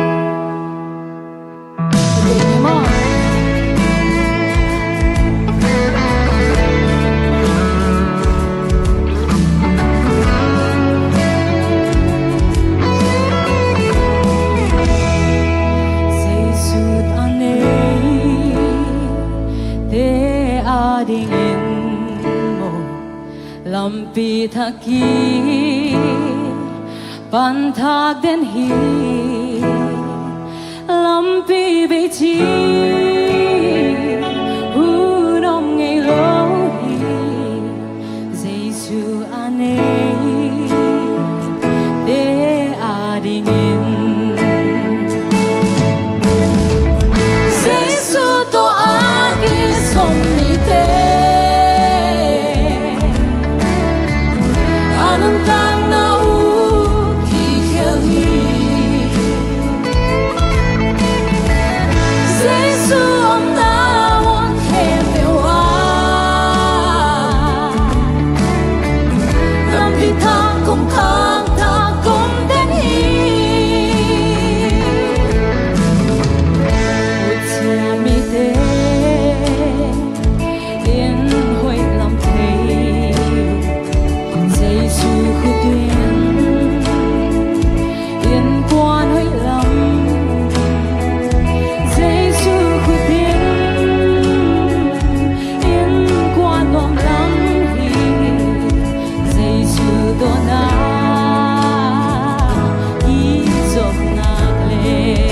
Jesu a neite adingin maw, lampi thak hi, pan thak den hi. Lampi bei ci hun om ngei lo hi. Jesu a neite adingin Jesu tawh a kizom mite a nuntakna uh kikhel hi. Jesu omna mun khempeuh ah lampi thak kong khang thak kong den hi. Utsia mite in hoih lam thei uh, Jesu khut in innkuan hoih lam. Jesu khut in innkuan nuam lam hi. Jesu tawh na i zom nak leh,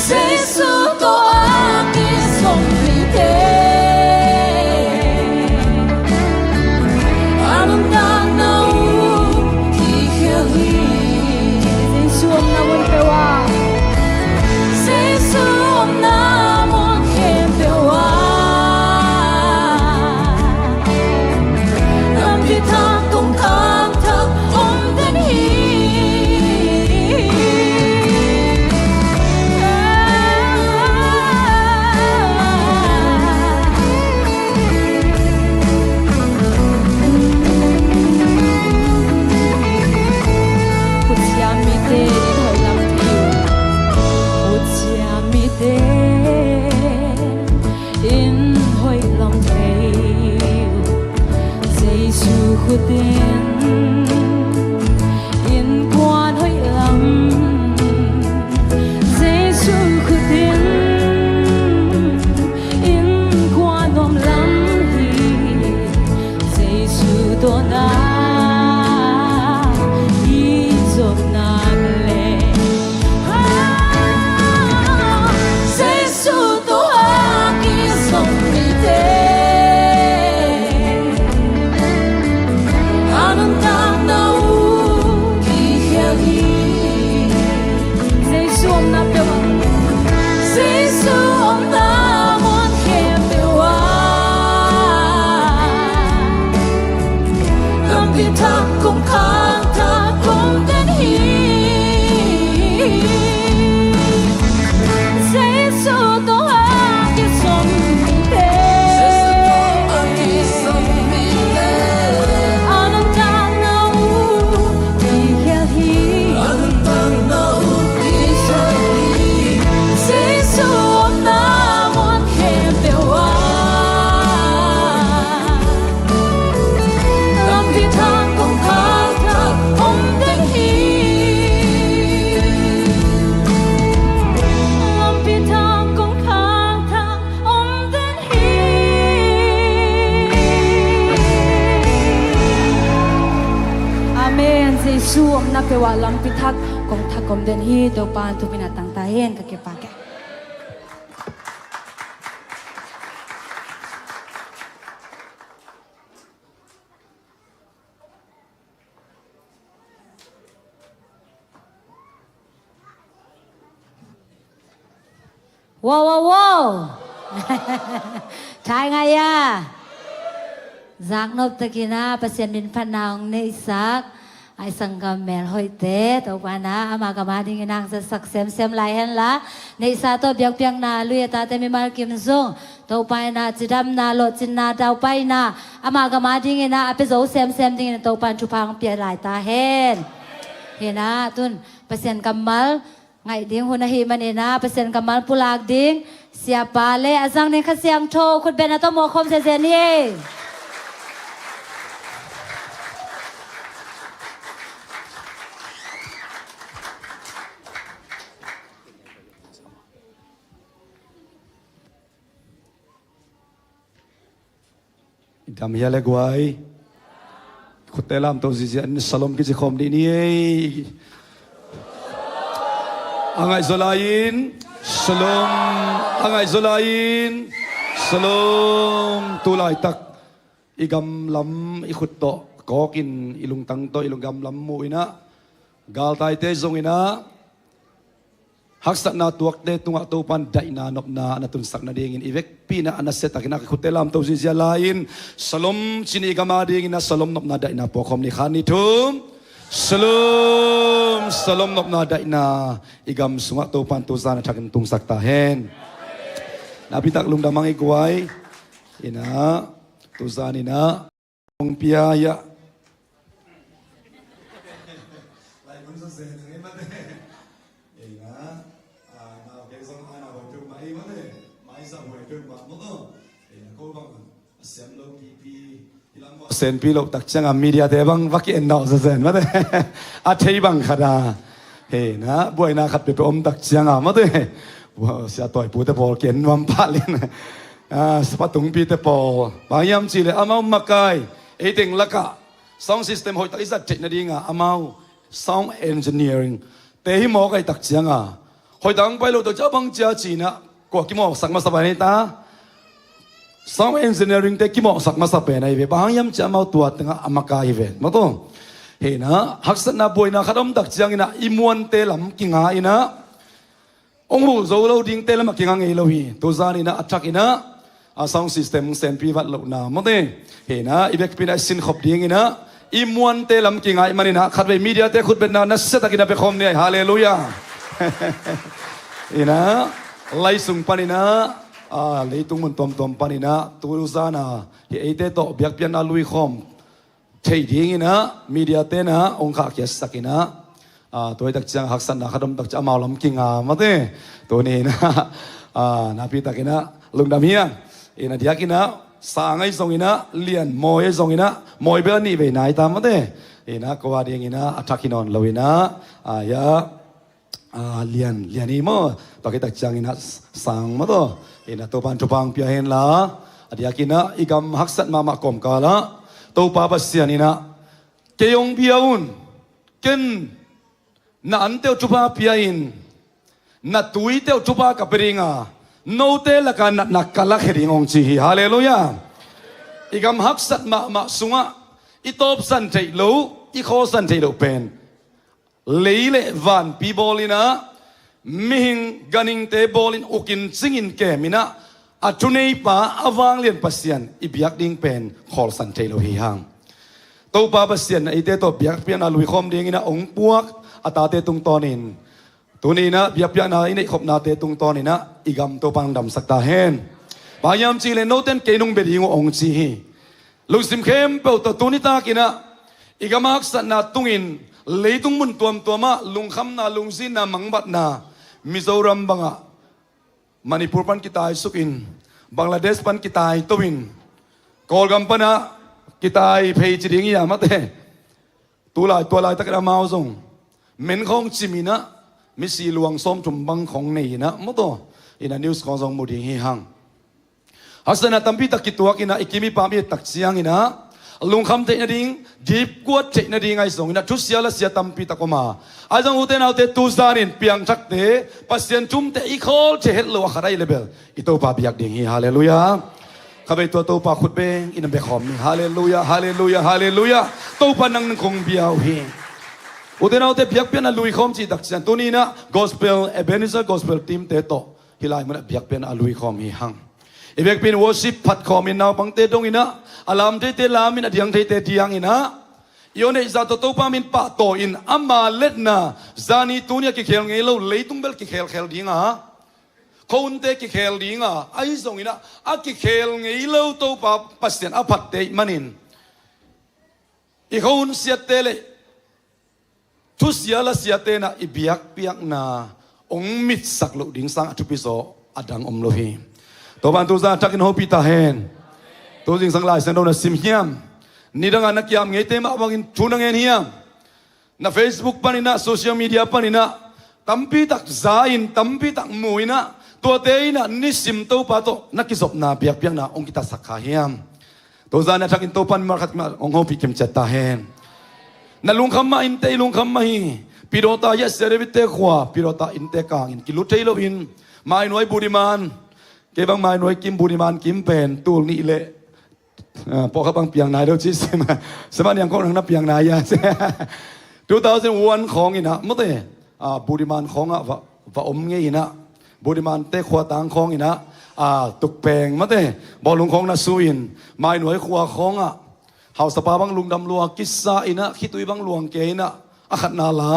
Jesu tawh a kizom mite a nuntakna uh kikhel hi. Jesu omna mun peuh ah, Jesu omna mun khempeuh ah lampi thak kong khang thak om den hi. Utsia mite in hoih lam thei uh. Utsia mite in hoih lam thei uh. Jesu khut in innkuan hoih lam. Jesu khut in innkuan nuam lam hi. Jesu tawh na i zom nak leh, Jesu tawh a kizom mite a nuntakna uh kikhel hi. Jesu omna peuh ah, Jesu omna mun khempeuh ah lampi thak kong khang thak kong den hi. Jesu tawh a kizom mite a nuntakna uh kikhel hi. Jesu omna mun khempeuh ah lampi thak kong khang thak om den hi. Lampi thak kong khang thak om den hi. Amen. Jesu omna peuh ah lampi thak kong thak om den hi. Topa in thupina tang ta hen. Ka kipak e. Wow, wow, wow. Thai ngai a. Zaknop takin a Pasian min phatna hong neihsak Ai sanggam melhoihte, Topa in ah ama gam adingin hong zatsak semsem lai henla, neihsa tawh biakpiakna lui a tate mimal kim zong Topa in ah cidamna, lawhcinna, Topa in ah ama gam adingin ah a pia zo semsem dingin Topa in thupha hong pia lai ta hen. Hi in ah tun Pasian kammal ngaih ding hun ahih manin ah Pasian kammal pulak ding Siapa le a zang ding Kha Siangtho khutbetna tawh mawhkhawm zenzen ni ei. I dam hia le guai? Khutte lamto ziahziah in shalom kici khawm dih ni ei. A ngaihzaw lai-in shalom. A ngaihzaw lai-in shalom. Tu laitak i gam lam i khut tawh kawkin, i lungtang tawh, i lung gam lam muh in ah, galtaite zong in ah, haksatna tuakte tungah Topa in daihna nopna na tunsak nadingin i vekpi in ah a nasiatakin ah khutte lamto ziahziah lai-in shalom ci ni. I gam adingin ah shalom nopna daihna puakkhawm ni. Khat, nih, thum. Shalom, shalom nopna daihna i gam sungah Topa in tuzan a thakin tungsak ta hen. Napitak lungdam hang i guai. In ah tuzan in ah hong pia hi a. Lai mun sa se nang ei mate. Ei na, a, nau kei zong a nau huai peuhmah ei mate. Mai sa huai peuhmah mawk aw. Ei na, ko bang a siam lo pipi. Hi lam bang a siam pi lo tak ciang a media te bang va ki en nau sa zen mate. A thei bang khat a. Ei na, buaina khat peuhpeuh om tak ciang a mate. Sia tawi pute pawl ki en nuam pah lian. A, sapa tungpite pawl. Bang hiam cih leh amau makai. Ei teng lakah sound system hoihtak i zat theih nadinga amau sound engineering te hi mawk ahih tak cianga hoihtak hong pai lo tak ciang a bang cia ci-in ah kua kimawhsak masa pen ei ta? Sound engineering te kimawhsak masa pen ahi ve. Bang hang hiam cih leh amau tua tengah a makai hi ve. Mawk tawh. Hi in ah haksatna buaina khat om tak ciangin ah i muante lam kinga in ah hong huh zo lo dingte lam a kinga ngei lo hi. Tuzan in ah a thak in ah a sound system hong senpi vat lohna mawk tawh. Hi in ah i vekpi in ah i sinkhop dingin ah i muante lam kinga ahih manin ah khatvei media te khutbetna nasiatakin a pia khawm ni ei. Halleluiah. Hi in ah lai sung panin ah, a, leitung mun tuamtuam panin ah tuzan a hi eite tawh biakpiakna lui khawm thei dingin ah media te in ah hong khahkhiatsak in ah, a, tua hi tak ciang haksatna khat om tak ciang amau lam kinga mawk tawh. Tuni in ah, a, napi takin ah lungdam hi a. Hi in ah diakin ah sang ahi zongin ah lian mawi ahi zongin ah mawi bel a nih vei nai ta mawk tawh. Hi in ah ko a dingin ah a thak hi nawn lo in ah, a, ya, a, lian, lian hi maw. Tua khit tak ciangin ah sang mawk tawh. Hi in ah Topa in thupha hong pia hen la, a diakin ah i gam haksat mahmah kawmkal ah Topa Pasian in ah kei hong bia un. Ken na ante uh thupha pia-in na tuite uh thupha ka pia ding a, note lakah natna ka lakhia ding hong ci hi. Halleluiah. I gam haksat mahmah sungah i tawpsan theih loh, i khawlsan theih loh pen lei le vanpi bawl in ah, mihing ganhingte bawl in, uk in, cing in, kem in ah, a thuneipa a vanglian Pasian i biak ding pen khawlsan thei lo hi hang. Topa Pasian in ah eite tawh biakpiakna lui khawm dingin ah hong puak a tate tungtawnin tuni in ah biakpiakna i neihkhopnate tungtawnin ah i gam Topa in hong damsak ta hen. Bang hiam cih leh note in kei nong bia ding uh hong ci hi. Lungsim khempeuh tawh tuni takin ah i gam haksatna tungin leitung mun tuamtuam ah lungkhamna, lungzinna, mangbatna, Mizoram bangah Manipur pan kitaisuk in, Bangladesh pan kitaito in, Kawlgam pan ah kitai phei ci ding hi a mate. Tulai, tua laitakin amau zong men khawng cim in ah misi luang sawmthum bang khawng nei in ah mawk tawh. Hi in ah news khawng zong mu ding hi hang. Haksatna tampi tak kituak in ah i kim i pam i et tak ciangin ah lungkham theih nading, dipkuat theih nading ahi zongin ah thusia lasia tampi tak om a, ahi zong ute naute, tuzanin piangthakte, Pasian thumte i khawl thei het loh a khat ahi leh bel i Topa biak ding hi. Halleluiah. Khatvei tua Topa khut beng in a bia khawm ni. Halleluiah, halleluiah, halleluiah. Topa nang nang kong bia uh hi. Ute naute, biakpiakna lui khawm cih tak ciang tuni in ah gospel, Ebenezer gospel team te tawh hih lai munah biakpiakna a lui khawm hi hang. I vekpi in worship phat khawm in naupangte dong in ah, a lam theite lam in, a diang theite diang in ah, I aw neih zah tawh Topa min pahtawi in ama letna zani tuni a kikhel ngei lo, leitung bel kikhelkhel ding a, khuahunte kikhel ding a, ahi zongin ah a kikhel ngei lo Topa Pasian a phatte ih manin i khuahun siatte le thusia lasiatte in ah i biakpiakna hong mitsak loh ding sang a thupi zaw a dang om lo hi. Topa in tuzan a thakin hopih ta hen. Tuzingsang Lai Siangtho na sim hiam? Nidang a na kiam ngeite mah bangin thu na ngen hiam? Na Facebook panin ah, social media panin ah tampi tak za in, tampi tak mu in ah, tuate in ah nisim Topa tawh na kizopna biakpiakna hong kitatsak kha hiam? Tuzan a thakin Topa in mimal khat mah hong hopih kimciat ta hen. Na lungkham mah, innte i lungkham mah hi. Pidawta hi a, Sia David-te khua Pidawta innte kangin kilut thei loin, Mainuai Budiman, kei bang Mainuai kim, Budiman kim pen tul nih le, ah, pawlkhat bang piang nai deuh ci sim a, sim a, niang khawng nang na piang nai a. Two thousand one khawng in ah, mawte, ah, Budiman khawngah va, va om ngei in ah, Budimante khuatang khawng in ah, ah, tukpeng mawte, bawlung khawng na su in, Mainuai khua khawngah hausapa bang lungdam lua kisa in ah, khitui bang luang kei in ah, a khatna la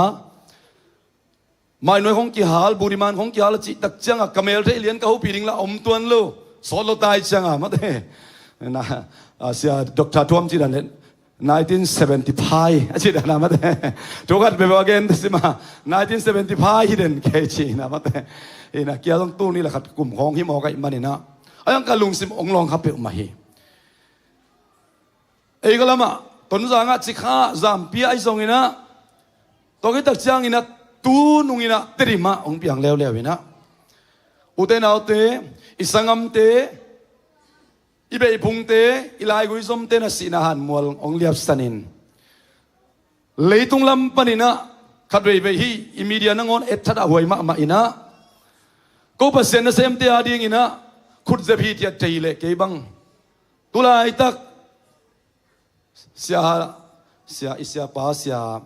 Mainuai khawng kihal, Budiman khawng kihal a cih tak ciangah ka mel theih lian ka hopih ding la om tuan lo. Sawt lo tai ciangah mawte, na, ah, Sia Doctor Thuam cih dan le nineteen seventy-five a cih dan a mawte. Thu khat bebe a gen ta sim a, nineteen seventy-five hi den kei cih na mawte. Ina kia zong tul nih le khat kum khawng hi mawk ahih manin ah, a yang ka lungsim hong lawng kha peuhmah hi. Ei ka lamah Tonzang ah, Cikha, Zampia ahi zongin ah, tua khit tak ciangin ah, tu nungin ah Tedim ah hong piang leuleu in ah, ute naute, i sanggamte, i beihphungte, i laigui zomte na sihna hanmual hong liapsan in, leitung lam panin ah khat veivei hi, i media nangawn etthat a huai mahmah in ah, ko Pasian nasemte a dingin ah khutzep hithiat thei leh kei bang tu laitak Sia, Sia, i siapa Sia,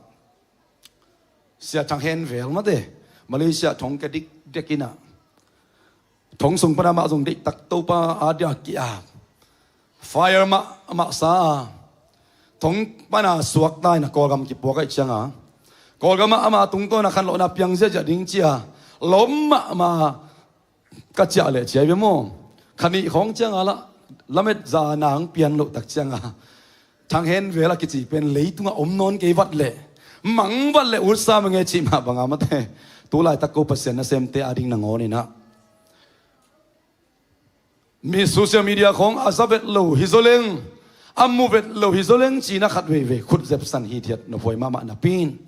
Sia Thang Hen Vel mawte, Malaysia thong kia dikdek in ah, thong sung pana amah zong deihtak Topa a dia ki-ap, fire mah, amah sa a, thong pana suakta in ah Kawlgam kipuak ahih ciangah, Kawlgam ah ama tungtawn a khanlawhna piang ziahziah ding ci a lawm mahmah. Ka ciah leh ciah bia maw? Kha nih khawng ciangah lah, lamet za nang pian loh tak ciangah, Thang Hen Vel a kici pen leitungah om nawn kei vat leh, mang vat leh, utsa mange cih mah bangah mawte, tu laitak ko Pasian nasemte a ding nangawn in ah, mi social media khawng a za vet lo hi zaw leng, a mu vet lo hi zaw leng ci-in ah khat veivei khutzep san hithiat nophuai mahmah napi in,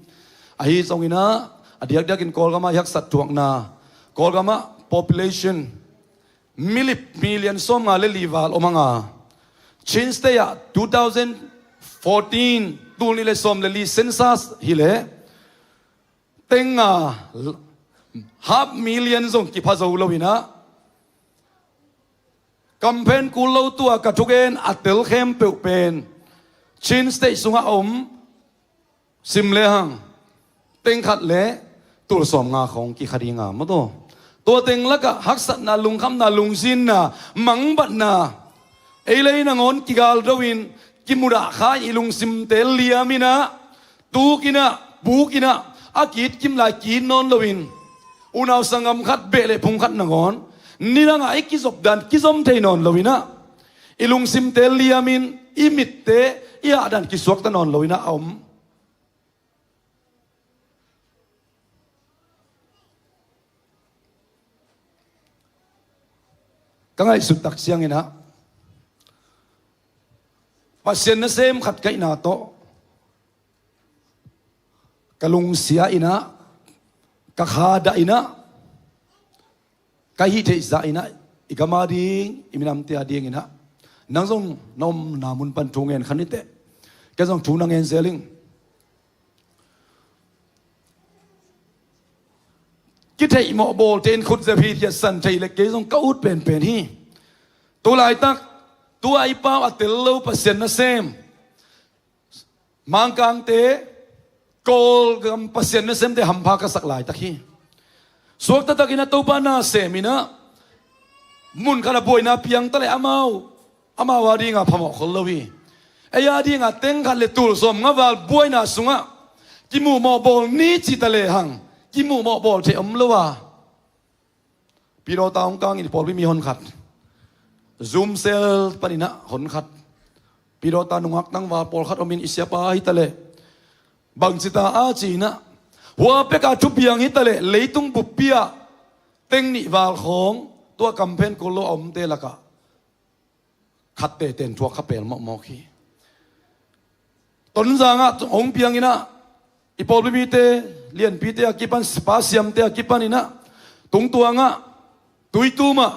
ahi zongin ah, a diakdiakin Kawlgam ah i haksat thuakna, Kawlgam ah population milip million sawmnga le li val om hang a, Chin State ah two thousand fourteen, tul nih le sawm le li census hi leh, teng a half million zong kipha zo lo in ah, kamphen kul lo, tua ka thugen a tel khempeuh pen Chin State sungah a om, sim lehang, teng khat le tul sawmnga khawng kikha ding a, maw taw. Tua teng lakah haksatna, lungkhamna, lungzinna, mangbatna, ei le ei nangawn kigaldo in, kimudah kha in, i lungsimte liam in ah, tuk in ah, buk in ah, a ki-it kim lai ki-it nawn loin, unau sanggam khat, beh le phung khat nangawn nidangah i kizop dan kizom thei nawn lo in ah, i lungsimte liam in, i mitte i hah dan kisuakta nawn lo in ah a om. Ka ngaihsut tak ciangin ah, Pasian nasem khat ka hihna tawh, ka lungsia in ah, ka kha dah in ah, ka hih theih zah in ah, i gam a ding, i minamte a ding in ah, nang zong na omna mun pan thu ngen kha ni teh. Kei zong thu na ngen zel ing. Kitheih mawh bawlte in khutzep hithiat san theih leh kei zong ka ut penpen hi. Tu laitak, tu-a i pau a tel lo Pasian nasem, Mangkangte, Kawlgam Pasian nasemte hampha ka sak laitak hi. Suakta takin a Topa na sem in ah, mun khat a buaina piang ta leh amau, amau a dinga phamawh khol lo hi. Ei a dingah teng khat le tul sawmnga val buaina sungah kimuhmawh bawl ni cih ta lehang kimuhmawh bawl theih om lo a, Pidawta hong kangin i pawlpi mi honkhat, Zoom cell paninah honkhat, Pidawta nungak tangval pawlkhat omin i siapa hi taleh bangci ta a ci-inah, hua peka thupiang hi taleh leitung buppi-ah teng nih val khawng tua kamphen kul lo a omte lakah khat teten thuak kha pel mawkmawk hi. Tonzangah hong pianginah i pawlpi mite, lianpite a kipan, pa siamte a kipaninah, tungtuangah, tuitumah,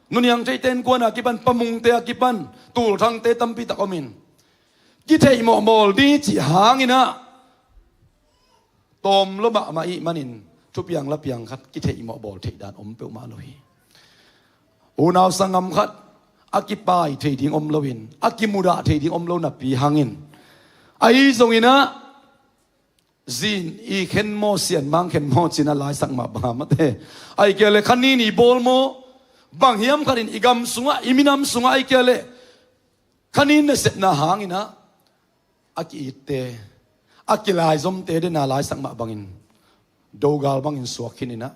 nuniang theite innkuana kipan, pamungte a kipan, tulthangte tampitak omin kitheihmawh bawl ding cih hanginah tawm lo mahmah ih manin thupiang lapiang khat kitheihmawh bawl theih dan om peuhmah lo hi. Unau sanggam khat a kipai thei ding om loin a kimudah thei ding om lo napi hangin, ahi zonginah zin i khen maw, sianmang khen maw cinah laisak mah banga mate, ahi kei le khanin i bawl maw, bang hiam khatin i gam sungah, i minam sungah ahi kei le khanin nasepna hanginah a ki-itte, a kilaizomte dena laisak mah bangin dogal bangin suak khininah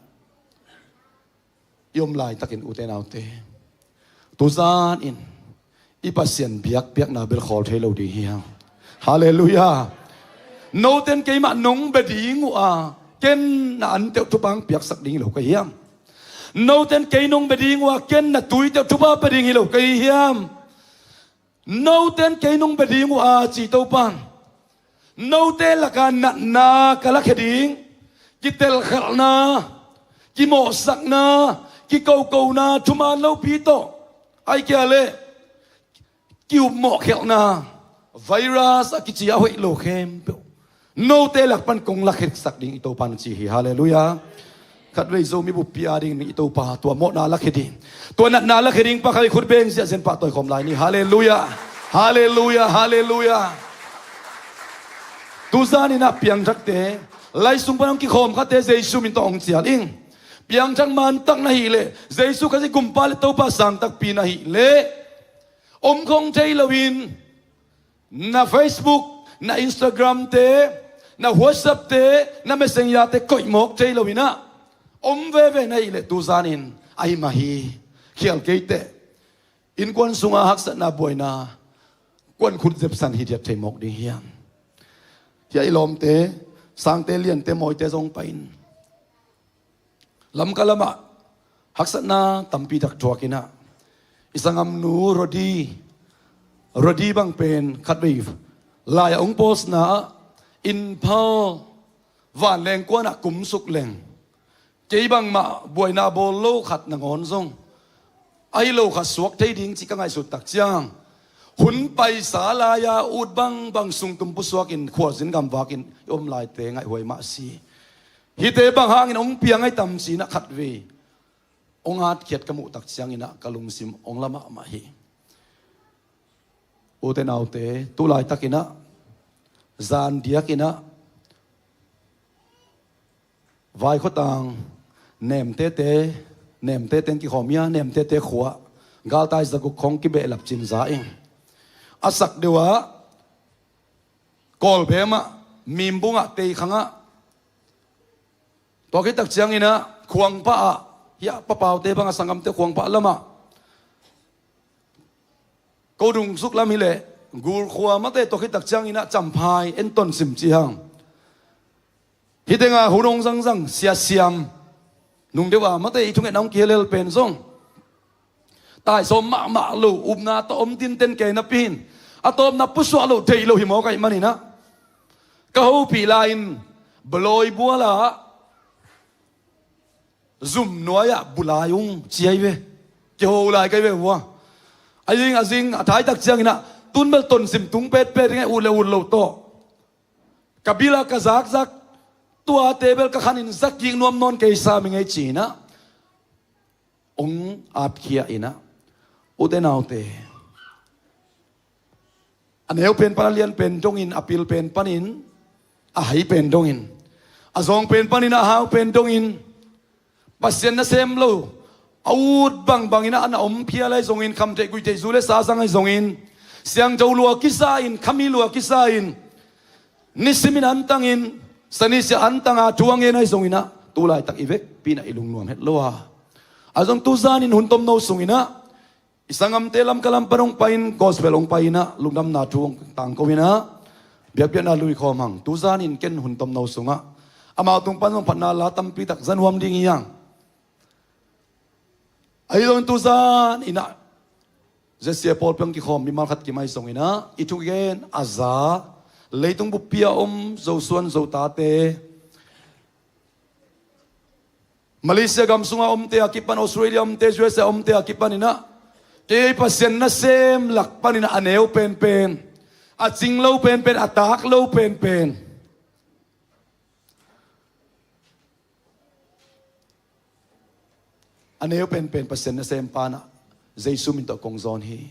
i om laitakin ute naute, tuzanin i Pasian biakpiakna bel khawl thei lo ding hiam? Halleluiah. Noten keimah nong bia ding uh a ken na anteuh thupha piaksak ding hi lo ka hiam? Noten kei nong bia ding uh a ken na tuiteuh thupha pia ding hi lo ka hi hiam? Noten kei nong bia ding uh a ci Topan, note lakah natna ka lakhia ding, kitelkhelhna, kimawhsakna, kikokona, thuman lopi tawh, ahi kei le kiupmawh khelhna, virus a kici a hoih lo khempeuh note lak pan kong lakheksak ding i Topa na ci hi. Halleluiah. Khatvei Zomi buppi a ding i Topa tua mawhna lakhia ding, tua natna lakhia ding pa khat i khut beng ziahzian pahtawi khawm lai ni. Halleluiah. Halleluiah. Halleluiah. Tuzaninah piangthakte, laisung pan hong kikhawm khate Jesu min tawh hong cial ing. Piangthak mantak na hih leh, Jesu Khazih gumpa le Topa sangtakpi na hih leh, om khong thei loin na Facebook, na Instagram te, na WhatsApp te, na Messenger te koihmawk thei loinah om veve na hih leh tuzanin ahi mah hi. Khial keiteh, innkuan sunga haksatna buaina kuan khut zepsan hi diat theimawk ding hiam? Hia i lawmte, sangte, liante, mawite zong pain Lamka lamah haksatna tampi tak thuakinah i sanggamnu Rodi, Rodi bang pen khatvei lai-ah hong postna ah Imphal vanleng kuanah kumsuk leng kei bangmah buaina bawl lo khat nangawn zong ahi lo khat suak thei ding cih ka ngaihsut tak ciang, hun paisa lai-a ut bangbang sungtum pusuakin khualzin gamvakin i om laite ngaihhuai mah a si. Hihte bang hangin hong piang ahi tam cinah khatvei hong atkhiat ka muh tak cianginah ka lungsim hong la mahmah hi. Ute naute, tu laitakinah zan diakinah Vaikhuatang nemtete, nemtete in kikhawm ia, nemtete khua-ah galtai zaguk khong kibehlap cinza ing. A sak deuh ah Kawlbem ah, Mimbung ah, Teikhang ah, tua khit tak cianginah Khuangpah ah, hiah Papaute bang a sanggamte Khuangpah lamah, ko dungsuk lam hileh Gulkhua mate, tua khit tak cianginah Champhai, en Tonsim ci hang. Hih tengah hun hong zangzang Sia Siam nung deuh a mate i thungetna hong kihelhel pen zong taisawm mahmah lo, upna tawh om tinten kei napi in a tawpna pusuah lo theih lo hi mawk ahih maninah ka hopih lai-in Balawi bual ah zum nuai-ah bu lai ung ci ahi ve. Kiho lai ka hi ve vua. A zing a zing a thaitak cianginah tun bel Tonsim tung petpet ding e, ut le ut lo tawh. Ka bil ah ka zakzak tuate bel ka khanin zakik nuam nawn kei sa mi ngei cinah hong atkhia inah, ute naute, a neu pen pan a lian pen dongin, a pil pen panin a hai pen dongin, a zawng pen panin a hau pen dongin, Pasian nasem lo a ut bangbangin a na om phial ahi zongin, khamtheih guihtheih zu le sa zang ahi zongin, Siangtho lua kisa in, khami lua kisa in, nisimin antangin, sanisia antanga thu a ngen ahi zonginah, tulaitak i vekpi inah i lungnuam het lo a, a zong tuzanin hun tomno sunginah i sanggamte Lamka lam pan hong pai-in, gospel hong pai-inah, lungdamna thu hong tangko inah, biakpiakna lui khawm hang. Tuzanin ken hun tomno sungah amau tung pan zong phatna la tampi tak za nuam ding hi hang. Ahi zong tuzan inah, zesia pawlpi hong kikhawm mimal khat kim ahi zonginah, i thugen a za, leitung buppi a om Zosuan Zotate, Malaysia gam sunga omte a kipan, Australia omte, U S A omte a kipaninah, kei Pasian nasem lak paninah a neu penpen, a cing lo penpen, a taak lo penpen, a neu penpen Pasian nasem panah Jesu min tawh kong zawn hi.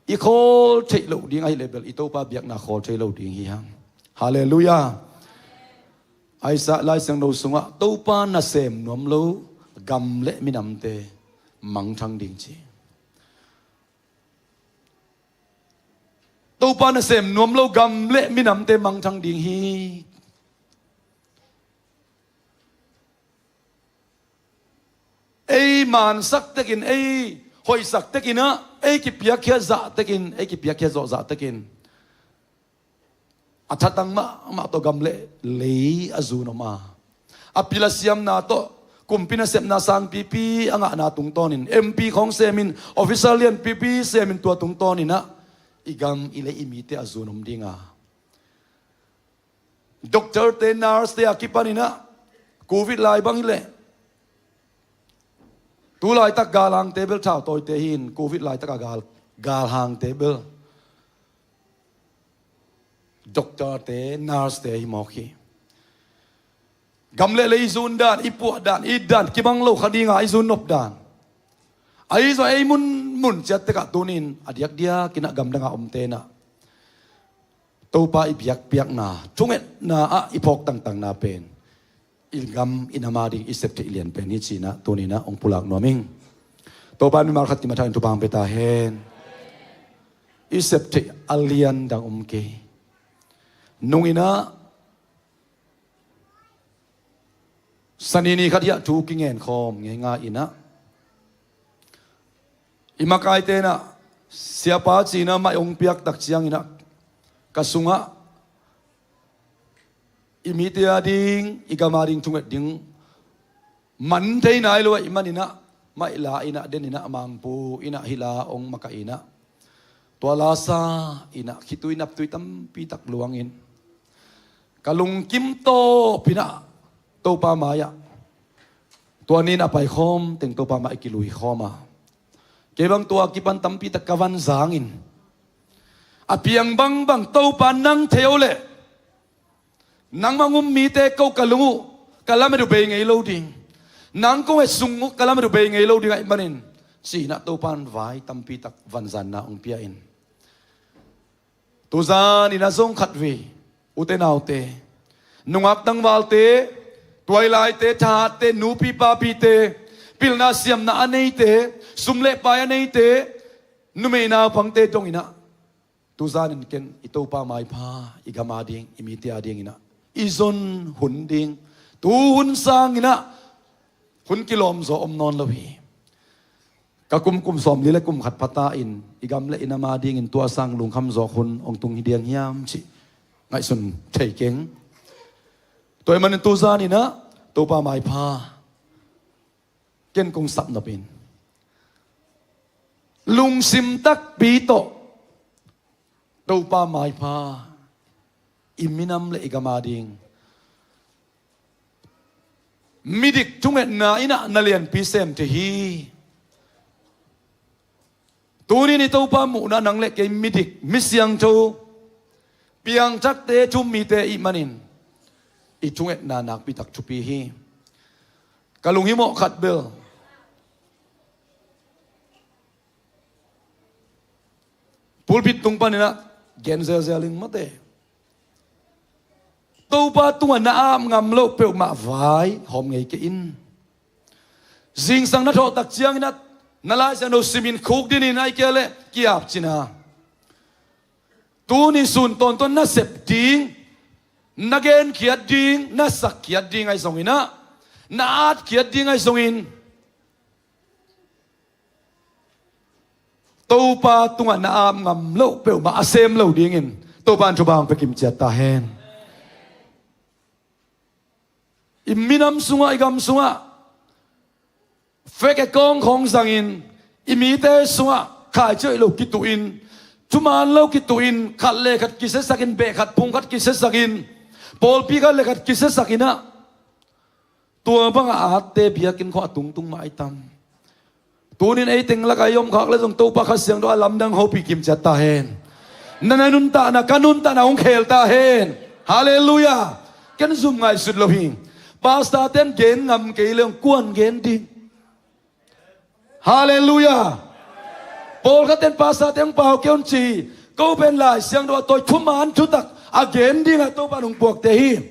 I khawl theih loh ding ahi leh bel i Topa biakna khawl thei lo ding hi hang. Halleluiah. Isaiah Lai Siangtho sungah Topa nasem nuam lo gam le minamte mangthang ding ci. Topa nasem nuam lo gam le minamte mangthang ding hi. Ei mansak tekin, ei hoihsak tekinah, ei kipiakkhiat zah tekin, ei kipiakkhiat zawh zah tekin a thatang mahmah tawh gam le lei a zun om a, a pil a siamna tawh kumpi nasepna sangpipi a ngahna tungtawnin, M P khawng semin, officer lianpipi semin, tua tungtawninah i gam i lei i mite a zun om dinga, doctorte, nursete a kipaninah, Covid lai bang hileh, tu laitak galhangte bel thautawite hi-in, Covid laitak a gal, galhangte bel doctorte, nursete hi mawk hi. Gam le lei i zun dan, i puah dan, i dan kibang lo kha dinga i zun nop dan. Ahi zong ei munmun ciat tekah tunin a diakdiakinah gamdanga omte inah Topa i biakpiakna, thungetna ah i phawk tangtangna pen i gam i nam a ding i sep theih lian pen hi cinah tuninah hong pulak nuam ing. Topa in mimal khat kim a thak in thupha hong pia ta hen. I sep theih a lian dang om kei. Nunginah Sani ni khat hiah thu kingen khawm ngeingai inah, i makaite inah siapa cinah maih hong piak tak cianginah ka sungah i mite a ding, i gam a ding thunget ding man thei nai lo ahih maninah maih la inah den inah Mangpu inah hih la hong makaih inah tua lasa inah khitui naptui tampi tak luangin ka lungkim tawpinah Topa mai-ah tua ni-in a paikhawm teng Topa mai-ah i kiluikhawm a, kei bang tua kipan tampi tak ka van zangin a piang bangbang Topa nang thei o leh nangmah hong um mite ko ka lung uh ka lamet uh bei ngei lo ding, nang kong et sung uh ka lamet uh bei ngei lo ding ahih manin cinah Topa in vai tampi tak vanzanna hong pia in. Tuzan inah zong khatvei ute naute, nungak tangvalte, tuailaite, thahatte, nupi papite, pilna siamna a neite, sum le pai a neite, numei naupangte donginah tuzanin ken i Topa maipha i gam a ding, i mite a dinginah i zon hun ding, tu hun sanginah hun kilawmzaw om nawn lo hi. Ka kum, kum sawmli le kum khat phata in i gam le i nam a dingin tua sang lungkham zawk hun hong tung hi diang hiam cih ngaihsun thei keng. Tua ahih manin tuzaninah Topa maipha ken kong sapnop in, lungsim takpi tawh Topa maipha i minam le i gam a ding midik thungetna inah na lianpi sem thei hi. Tunin i Topa muhna nang le kei midik, misiangtho, piangthakte, thu-um mite ahih manin i thungetna nakpi tak thupi hi. Ka lunghimawh khat bel pulpit tung paninah gen zelzel ing mate. Topa tungah na ap ngam loh peuhmah vai hawm ngei kei in. Zingsang na thawh tak cianginah na Lai Siangtho simin khukdinin ahih kei leh ki-ap cina Tuni sun tawntung na sep ding, na genkhiat ding, na sakkhiat ding ahi zongin ah, na atkhiat ding ahi zongin, Topa tungah na ap ngam loh peuhmah a sem lo dingin Topa in thupha hong pia kimciat ta hen. I minam sungah, i gam sungah fake account khawng zangin, i mite sungah khaici hoih lo kituhin, thuman lo kituhin, khat le khat kisiasakin, beh khat phung khat kisiasakin, pawlpi khat le khat kisiasakin ah, tua bangah atte biakinn khawng a tungtung mah i tam. Tunin ei teng lakah i om khak le zong Topa Kha Siangtho a lamdang hopih kimciat ta hen. Na, na nuntakna, ka nuntakna hong khel ta hen. Halleluiah. Ken zum ngaihsut lo hi. Pastor ten gen ngam kei le hong kuan gen ding. Halleluiah. Pawlkhat ten pastor ten hong pau kei un ci. Ko pen Lai Siangtho a tawi thuman thutak a gen dingah Topa in hong puakte hi.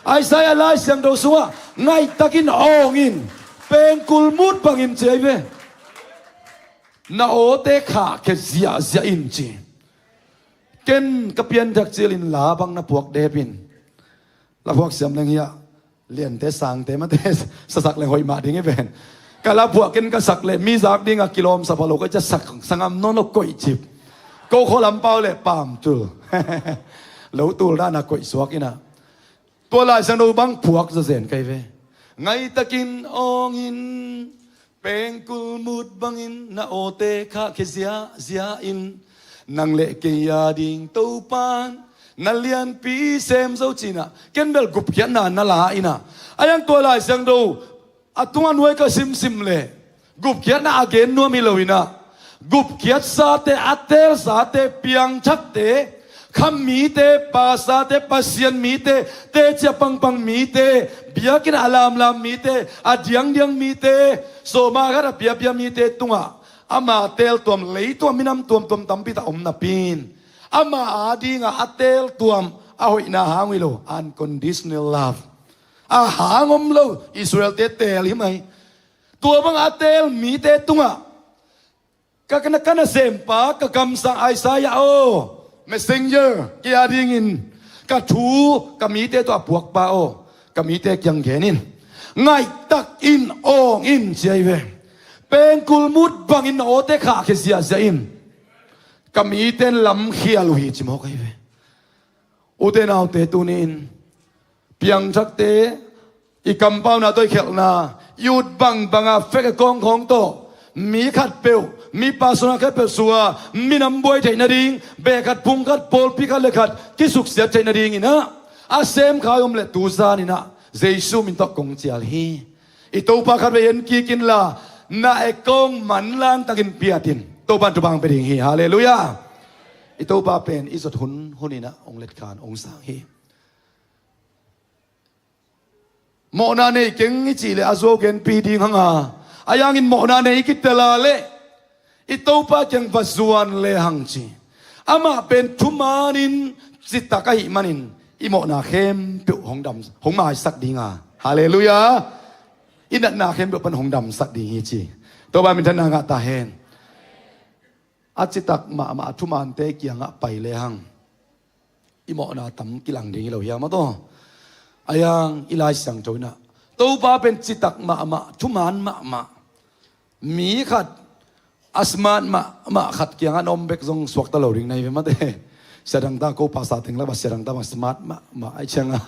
Isaiah Lai Siangtho sungah ngaihtakin awngin, pengkul mut bangin ci ahi ve. Na awte khahkhia ziahziah in ci. Ken ka pianthak cilin la bang na puak depin. La puak siam leng hiah liante sangte mate sasak leng hoih mah ding hi ven. Ka la puak ken ka sak leh mi zak dingah kilawm sa pha lo ka cia sak sangam nawn lo koih cip. Ko khaw lam pau leh pam tul. Lo tul dana koih suak inah. Tua Lai Siangtho bang puak zazen kai ve. Ngaihtakin awngin, pengkul mut bangin na awte khahkhia ziahziah in. Nang le kei a ding Topan na lianpi sem zo cinah ken bel gupkhiatna na la inah. A yang tua Lai Siangtho a tungah nuai ka simsim leh gupkhiatna a gen nuam hi lo inah, gupkhiatsate, a teelsate, piangthakte, khamite, pasate, Pasian mite, teci a pangpang mite, biakinn a lamlam mite, a diangdiang mite, sawma khat a piapia mite tungah ama teeltuam, leitung a minam tuamtuam tampi tak om napi in, ama adingah a teeltuam a hoihna hang uh hi lo, unconditional love. A hang om lo Israel-te teel hi mai. Tua bang a teel mite tungah ka, ka na, ka nasempa, ka kamsang Isaiah aw, messenger, kei a dingin ka thu ka mite tungah puakpa aw, ka mite kiang gen in. Ngaihtak in, awng in ci ahi ve. Pengkul mut bangin na awte khahkhia ziahziah in. Ka mite in lamkhial uh hi ci mawk ahi ve. Ute naute, tuni-in piangthakte, i kampauna tawh i khelhna, i ut bangbanga fek a kawngkhawng tawh mi khatpeuh, mi pasuna khatpeuh sua minam buai theih nading, beh khat phung khat, pawlpi khat le khat kisuksiat theih nadinginah a semkhai om leh tu zaninah Jesu min tawh kong cial hi. I Topa khatvei en kik inla, na account manlang takin piatin Topa in thupha hong pia ding hi. Halleluiah. I Topa pen i zot hun huninah hong letkhan hong sang hi. Mawhna nei keng i cih leh a zuau genpi ding hanga, a yangin mawhna nei i kitela leh i Topa kiang va zuan lehang ci. Amah pen thumanin citak ahih manin i mawhna khempeuh hong dam, hong maisak dinga, halleluiah, i natna khempeuh pan hong damsak ding hi ci. Topa minthanna ngah ta hen. A citak mahmah a thumante kiangah pai lehang i mawhna tam kilang ding hi lo hiam a taw? A yang i Lai Siangtho inah Topa pen citak mahmah, thuman mahmah, mi khat a smart mahmah khat kiangah na om bek zong suakta lo ding na hi ve mate. Siadangta ko pasa teng lak ba siadangta bang smart mahmah ai cianga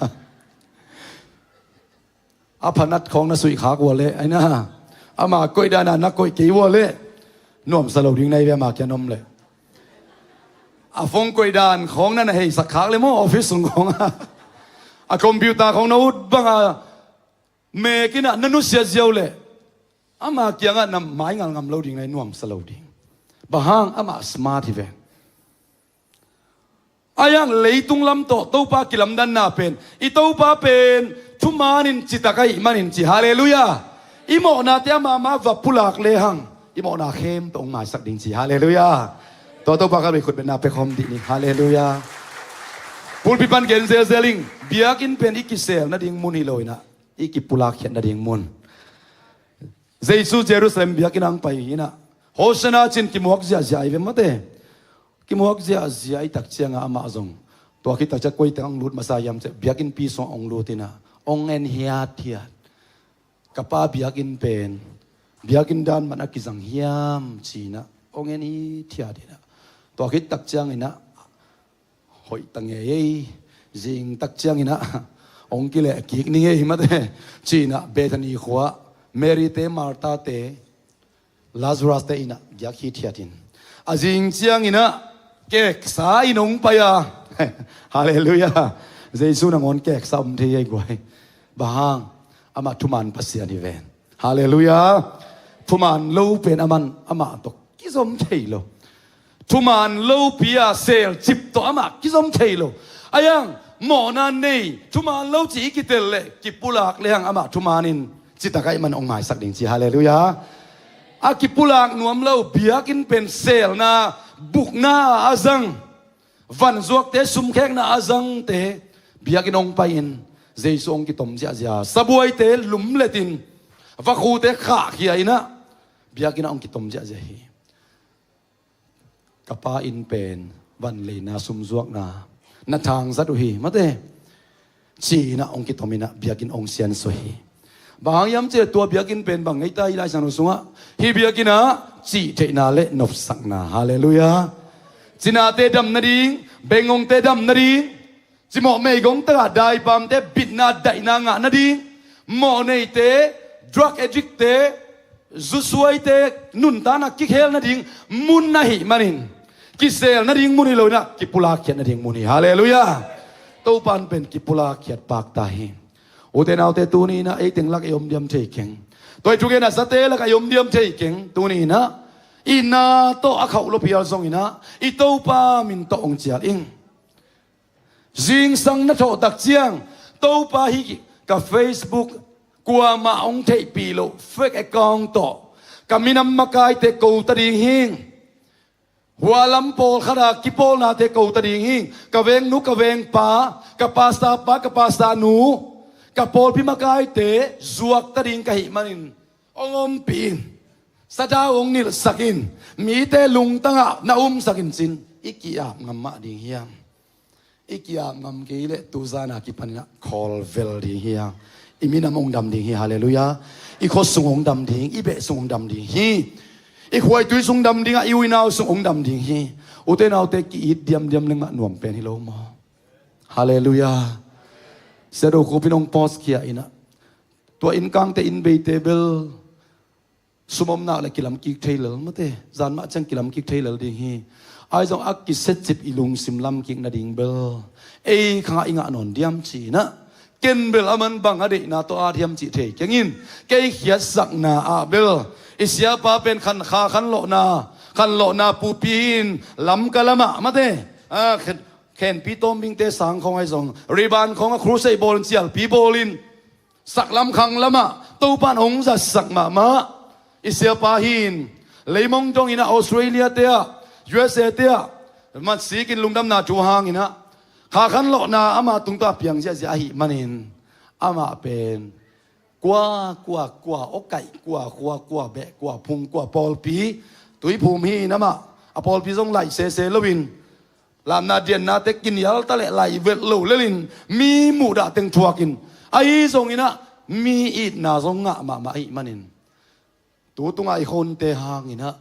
a phanat khawng na suihkhak ua leh, aina ama koih dana na koih kei ua leh nuamsa lo ding na hi ve ama kiang om leh. A phone koih dan khawng na na heisak khak leh maw, office sung khawng a computer khawng na ut banga mekinah na nusiat ziau leh ama kiangah na maingal ngam lo ding na hi, nuamsa lo ding. Bang hang? Amah smart hi ve. A yang leitung lam tawh Topa kilamdanna pen, i Topa pen thumanin citak ahih manin ci, halleluiah. I mawhnate amah mah va pulak lehang i mawhna khempeuh hong maisak ding ci, halleluiah. Tua Topa khatvei khutbetna pia khawm dih ni, halleluiah. Pulpit pan gen zelzel ing. Biakinn pen i kisel nading mun hi lo inah i kipulakkhiat nading mun. Jesu Jerusalem biakinn ang pai inah Hosanna cin kimuak ziahziah hi ve mate. kimuak ziahziah i tak ciangah amah zong tua khit tak ciang koi teng hong lut masa hiam cih biakinnpi sungah hong lut inah hong en hiathiat. Ka pa biakinn pen biakinn dan man a kizang hiam ci-inah hong en hithiat inah tua khit tak cianginah hoih ta ngei ei. Zing tak cianginah hong kileh kik ni ngei mate ci-inah Bethany khua-ah Mary te, Martha te, Lazarus te inah giak hithiat in a zing cianginah keksa in hong pai a. Halleluiah. Jesu nangawn keksa om thei ei guai. Bang hang? Amah thuman Pasian hi ven. Halleluiah. Thuman lo pen aman amah tawh kizom thei lo. Thuman lopi a selcip tawh amah kizom thei lo. Ayang mawhna nei thuman lo ci i kitel leh kipulak lehang amah thuman in citak ahih man hong maisak ding ci. Halleluiah. A kipulak nuam lo biakinn pen selna bukna a zang, vanzuakte sumkhekna a zangte biakinn hong pai-in Jesu hong kitom ziahziah. Sabuaite lumletin vakhute khahkhia inah biakinn ah hong kitom ziahziah hi. Ka pa inn pen vanleina sumzuakna na thangzat uh hi mate ci-inah hong kitom inah biakinn hong siansuah hi. Bang hang hiam cih leh tua biakinn pen bang ngei ta i Lai Siangtho sungah hih biakinn ah cihtheihna le nopsakna. Halleluiah. Cinate dam nading, bengngongte dam nading, cimawh meigong takah daipamte bitna daihna ngah nading, mawhneite, drug addictte, zusuaite nuntakna kikhel nading mun ahih manin kisel nading mun hi lo inah kipulakkhiat nading mun hi. Halleluiah. Topa in pen kipulakkhiat pakta hi. Ute naute, tuni inah ei teng lak ei om diam thei keng. Tua i thugen a zate lak ei om diam thei keng. Tuni inah i na tawh a khauh lopi a zong inah i Topa min tawh hong cial ing. Zingsang na thawh tak ciang Topa hi ka Facebook kuamah hong theihpih loh fake account tawh ka minam makaite ko ta ding hing. Hua lam pawlkhat a kipawlnate ko ta ding hing. Ka vengnu, ka vengpa, ka pastor pa, ka pastor nu, ka pawlpi makaite zuak ta ding ka hih manin hong ompih in. Sadau hong nilhsak in. Mite lungtangah na umsak in cin i ki-ap ngam mah ding hiam? I ki-ap ngam kei leh tuzan a kipan inah khawlvel ding hi a, i minam hong dam ding hi. Halleluiah. I khuasung hong dam ding, i behsung hong dam ding hi. I khuaitui sung dam ding a, i uinau sung hong dam ding hi. Ute naute, ki-it diamdiam leng mah nuam pen hi lo maw? Halleluiah. Sia Do Khup in hong post khia inah tua innkangte innbeite bel sum om nak le kilam kik thei lel mate. Zan mah ciang kilam kik thei lel ding hi. Ahi zong a kisetcip i lungsim lam kik nading bel ei khangah i ngah nawn diam ci inah ken bel aman bang a deihna tawh at hiam cih thei keng in kei khiatsakna ah bel i siapa pen khan kha khanlawhna, khanlawhna pupi in Lamka lamah mate, a, khen, khenpi tawmbingte sang khawng ahi zong riban khawng a crusade bawlin cialpi bawlin saklam khanglamah Topa in hong zatsak mahmah. I siapa hi in leimong dongin ah Australia te ah, U S A te ah matsikin lungdamna thu hangin ah kha khanlawhna ama tungtawh a piang ziahziah ahih manin amah pen kua kua kua awkaih kua kua kua beh kua phung kua pawlpi tuiphum hi in amah a pawlpi zong laih sese loin lamna diannate kinial ta leh lai vet lo lelin mi muhdah teng thuakin ahi zongin ah mi itna zong ngah mahmah ahih manin tu tungah i khonte hangin ah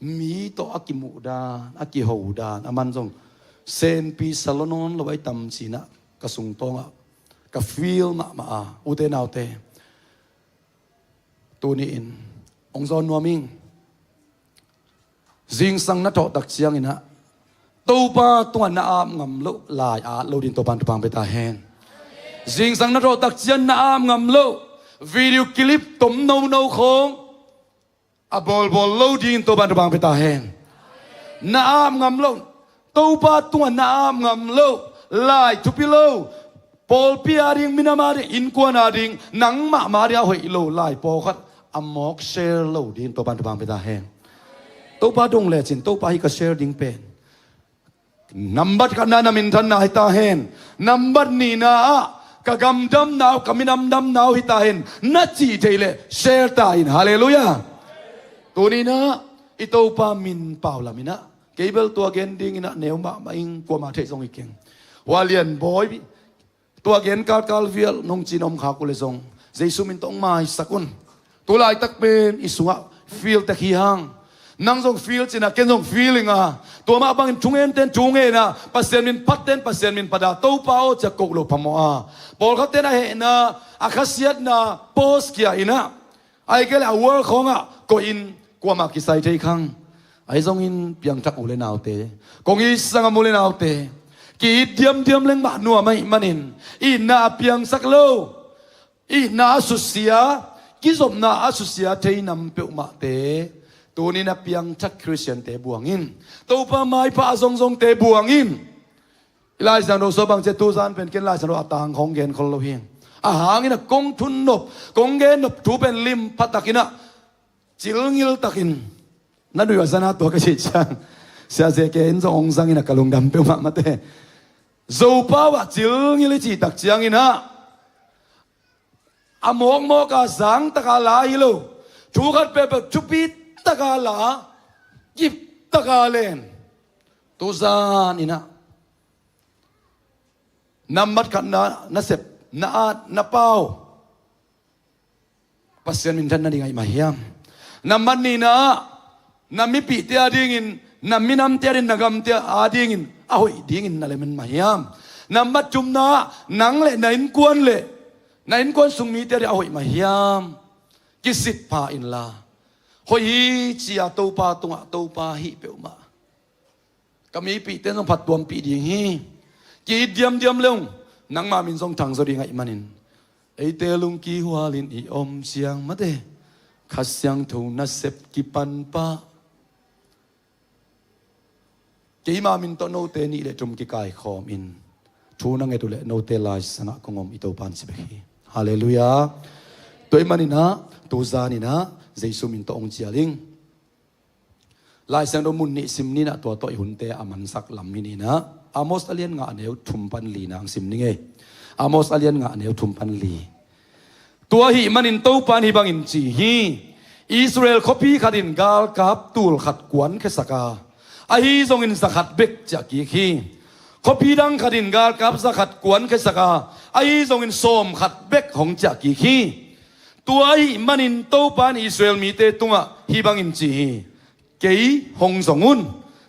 mi tawh a kimuhdan a kihodan a man zong senpi salonon lo ahi tam ci-in ah ka sungtawngah ka feel mahmah a ute naute. Tuni-in hong zawn nuam ing. Zingsang na thawh tak ciangin ah Topa tungah na ap ngam loh lai at lo ding Topa in thupha pia ta hen. Zingsang na thawh tak ciang na ap ngam loh video clip tom nono khawng a bawlbawl lo ding Topa in thupha pia ta hen. Na ap ngam loh Topa tungah na ap ngam loh lai thupi lo pawlpi a ding minam a ding innkuan a ding nangmah ma ding a hoih lo lai pawlkhat a mawk share lo ding Topa in thupha pia ta hen. Topa dong lecin Topa hi ka share ding pen nambat khatna na minthanna hi ta hen. Nambat nihna ah ka gamdamna uh ka minam damna uh hi ta hen na cih thei leh share ta in. Halleluiah. Tuni-in ah i Topa min pau lamin ah Kei bel tua gen dingin ah neu mahmah ing, kuamah theih zong hi keng. Hua Lian Bawi, tua gen kalkal vial nong ci na om khak uh le zong, Jesu min tawh hong maisak un. Tu laitak pen i sungah feel tek hi hang. Nang zong feel cin a, ken zong feel ing a. Tua mah bangin thungen ten thungen a, Pasian min phat ten Pasian min phat a, Topa aw ci a koh loh phamawh a. Pawlkhat ten a hehna, a khasiatna post khia in ah, ahih kei leh a world khawngah koih in, kuamah kisai thei khang. Ahi zongin piangthak u le naute, kong it sang a u le naute, ki-it diamdiam leng mah nuam ahih manin, itna a piangsak lo, itna a susia, kizopna a susia thei nam peuhmahte, tuni-in a piangthak Khristiante buang in. Topa maipha a zongzongte buang in. I Lai Siangtho sua bang ci a, tuzan pen ken Lai Siangtho a tang khawng gen khol lo hi. A hangin ah kong thunnop, kong gennop thu pen lim pha takin ah, cilngil takin, na nuih uh a zan a tua ka cih ciang, Sia Ze Ke in zong hong zangin ah ka lungdam peuhmah mate. Zopa uh ah cilngil i cih tak ciangin ah, a mawkmawk a zang taka la hi lo. Thu khat peuhpeuh thupi taka la, kip taka len. Tuzan in ah, nambat khatna, na sep, na at, na pau, Pasian minthan nading ahih mah hiam? Nambat nihna, na mipihte a dingin, na minamte a dingin, na gamte a dingin a hoih dingin na lem mah hiam? Nambat thumna, nang le na innkuan le na innkuan sung mite a dingin a hoih mah hiam? Kisit pha inla, hoih hi ci a Topa tungah, Topa hih peuhmah, ka mipihte zong phattuampih ding hi. Ki-it diamdiam le ung, nangma min zong thang zaw ding ahih manin. Eite lungkihualin i om ciang mate, Kha Siangtho nasep kipan pah, keima min tawh note nih le thum kikaikhawm in, thu na nget uh leh note Lai Sangah kong om, i Topa in ci bek hi. Halleluiah. Tua ahih manin ah, tuzan in ah Jesu min tawh hong cial ing. Lai Siangtho mun nih sim ni in ah, tua tawh i hunte a mansak lam hi ni in ah, Amos a lian nga, a neu thum pan li na hong sim ni ngei. Amos a lian nga, a neu thum pan li. Tua ahih manin Topa in hih bangin ci hi: Israel khuapi khat in galkap tul khat kuankhia sak a, ahi zongin za khat bek ciah kik hi. Khuapi dang khat in galkap za khat kuankhia sak a, ahi zongin sawm khat bek hong ciah kik hi. Tua ahih manin Topa in Israel mite tungah hih bangin ci hi: Kei hong zong un,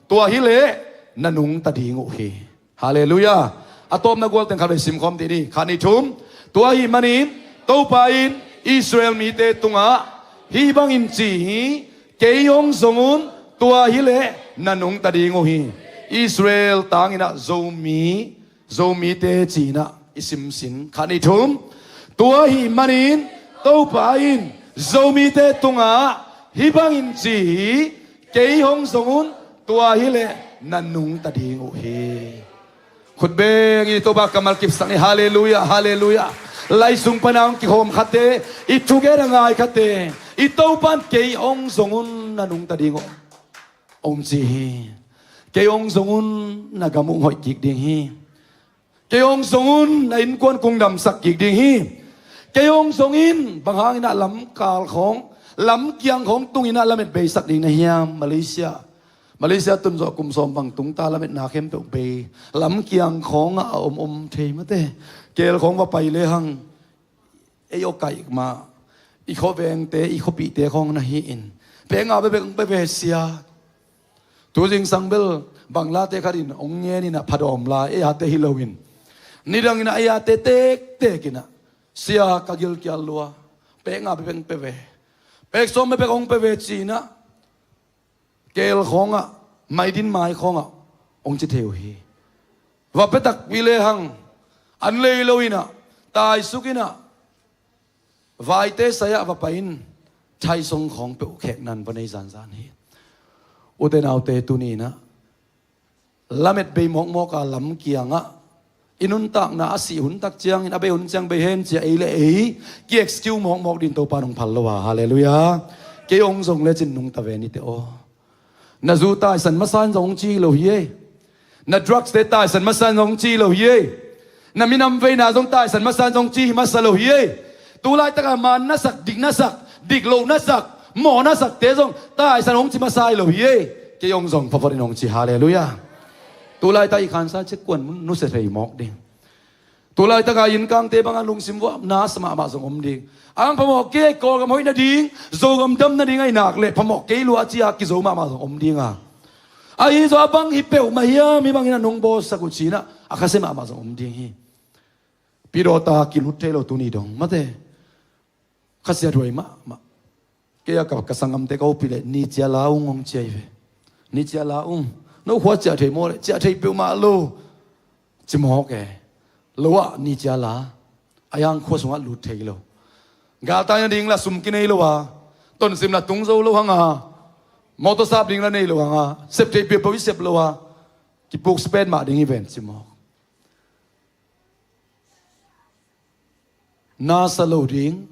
tua hi leh na nungta ding uh hi. Halleluiah. A tawpna gual teng khat vei sim khawm dih ni. Khat, nih, thum. Tua ahih manin Topa in Israel mite tungah hih bangin ci hi: Kei hong zong un, tua hi leh na nungta ding uh hi. Israel tang in ah Zomi, Zomite ci in ah i simsin. Khat, nih, thum. Tua ahih manin Topa in Zomite tungah hih bangin ci hi: Kei hong zong un, tua hi leh na nungta ding uh hi. Khut beng in Topa kammal kipsak ni. Halleluiah, halleluiah. Lai sung pan a hong kikhawm khate, i thugen a ngai khate, i Topa in kei hong zong un na nungta ding uh, hong ci hi. Kei hong zong un, na gam uh hong hoih kik ding hi. Kei hong zong un, na innkuan kong damsak kik ding hi. Kei hong zong in, bang hangin ah lamkal khawng, lamkiang khawng tung in ah lamet beisak ding na hiam? Malaysia, Malaysia tun zawh kum sawm bang tung ta, lametna khempeuh bei. Lamkiang khawngah a om om thei mate. Keel khawng va pai lehang, ei aw kaih mah, i khuavengte, i khuapihte khawng na hi in, pek nga bekbek hong pe ve sia. Tu zingsang bel Banglate khat in hong ngen in ah, phadawm lai, ei ate hi lo in. Nidang in ah ei ate tektek in ah, sia, ka gilkial lua, pek nga bekbek hong pe ve. Pek sawm bekbek hong pe ve ci in ah, keel khawngah, maidin mai khawngah hong ci thei uh hi. Va pia takpi lehang, an lei lo in ah, taisuk in ah, vaite sai-ah va pai in, thaisong khawng peuh khekna in va nei zanzan hi. Ute naute, tuni in ah lamet bei mawkmawk a lamkiangah, i nuntakna a sih hun tak ciangin, a bei hun ciang bei hen ci a ei le ei ki-excuse mawkmawk ding Topa in hong phal lo a. Halleluiah. Kei hong zong lecin nungta ve ni teh aw. Na zu taisan masa in zong hong ci hi lo hi ei. Na drugs te taisan masa in zong hong ci hi lo hi ei. Na minam veina zong taisan masa in zong hong ci hi masa lo hi ei. Tu laitak a man na sak, dik na sak, dik lo na sak, mawh na sakte zong taisan hong ci masa hi lo hi ei. Kei hong zong pha phot in hong ci, halleluiah. Tulaitak i khansa cik kuan nusia thei mawk ding. Tulaitak a innkangte bangah lungsim vuah nasa mahmah zong om ding. Ang phamawh kei, Kawlgam hoih nading, Zogam dam nading ahih nak leh phamawh kei lua ci-a kizo mahmah zong om ding a, ahi zong a bang hi peuhmah hiam, hih bangin a nong bawlsak uh ci-in ah a khasia mahmah zong om ding hi. Pidawta kilut thei lo tuni dong mate. Khasia thuai mahmah. Kei a ka, ka sanggamte ka upih leh, ni cia la ung hong ci ahi ve. Ni cia la ung. No khua ciah thei maw leh, ciah thei peuhmah lo. Ci mawk e. Lo ah ni cia la. A hiang khua sungah lut thei lo. Galtai nading la sum kinei lo a, tonsim la tung zo lo hang a, mawtaw sap ding la nei lo hang a, sep thei peuhpeuh i sep lo a, kipuk spend mah ding hi ven ci mawk. Nasa lo ding.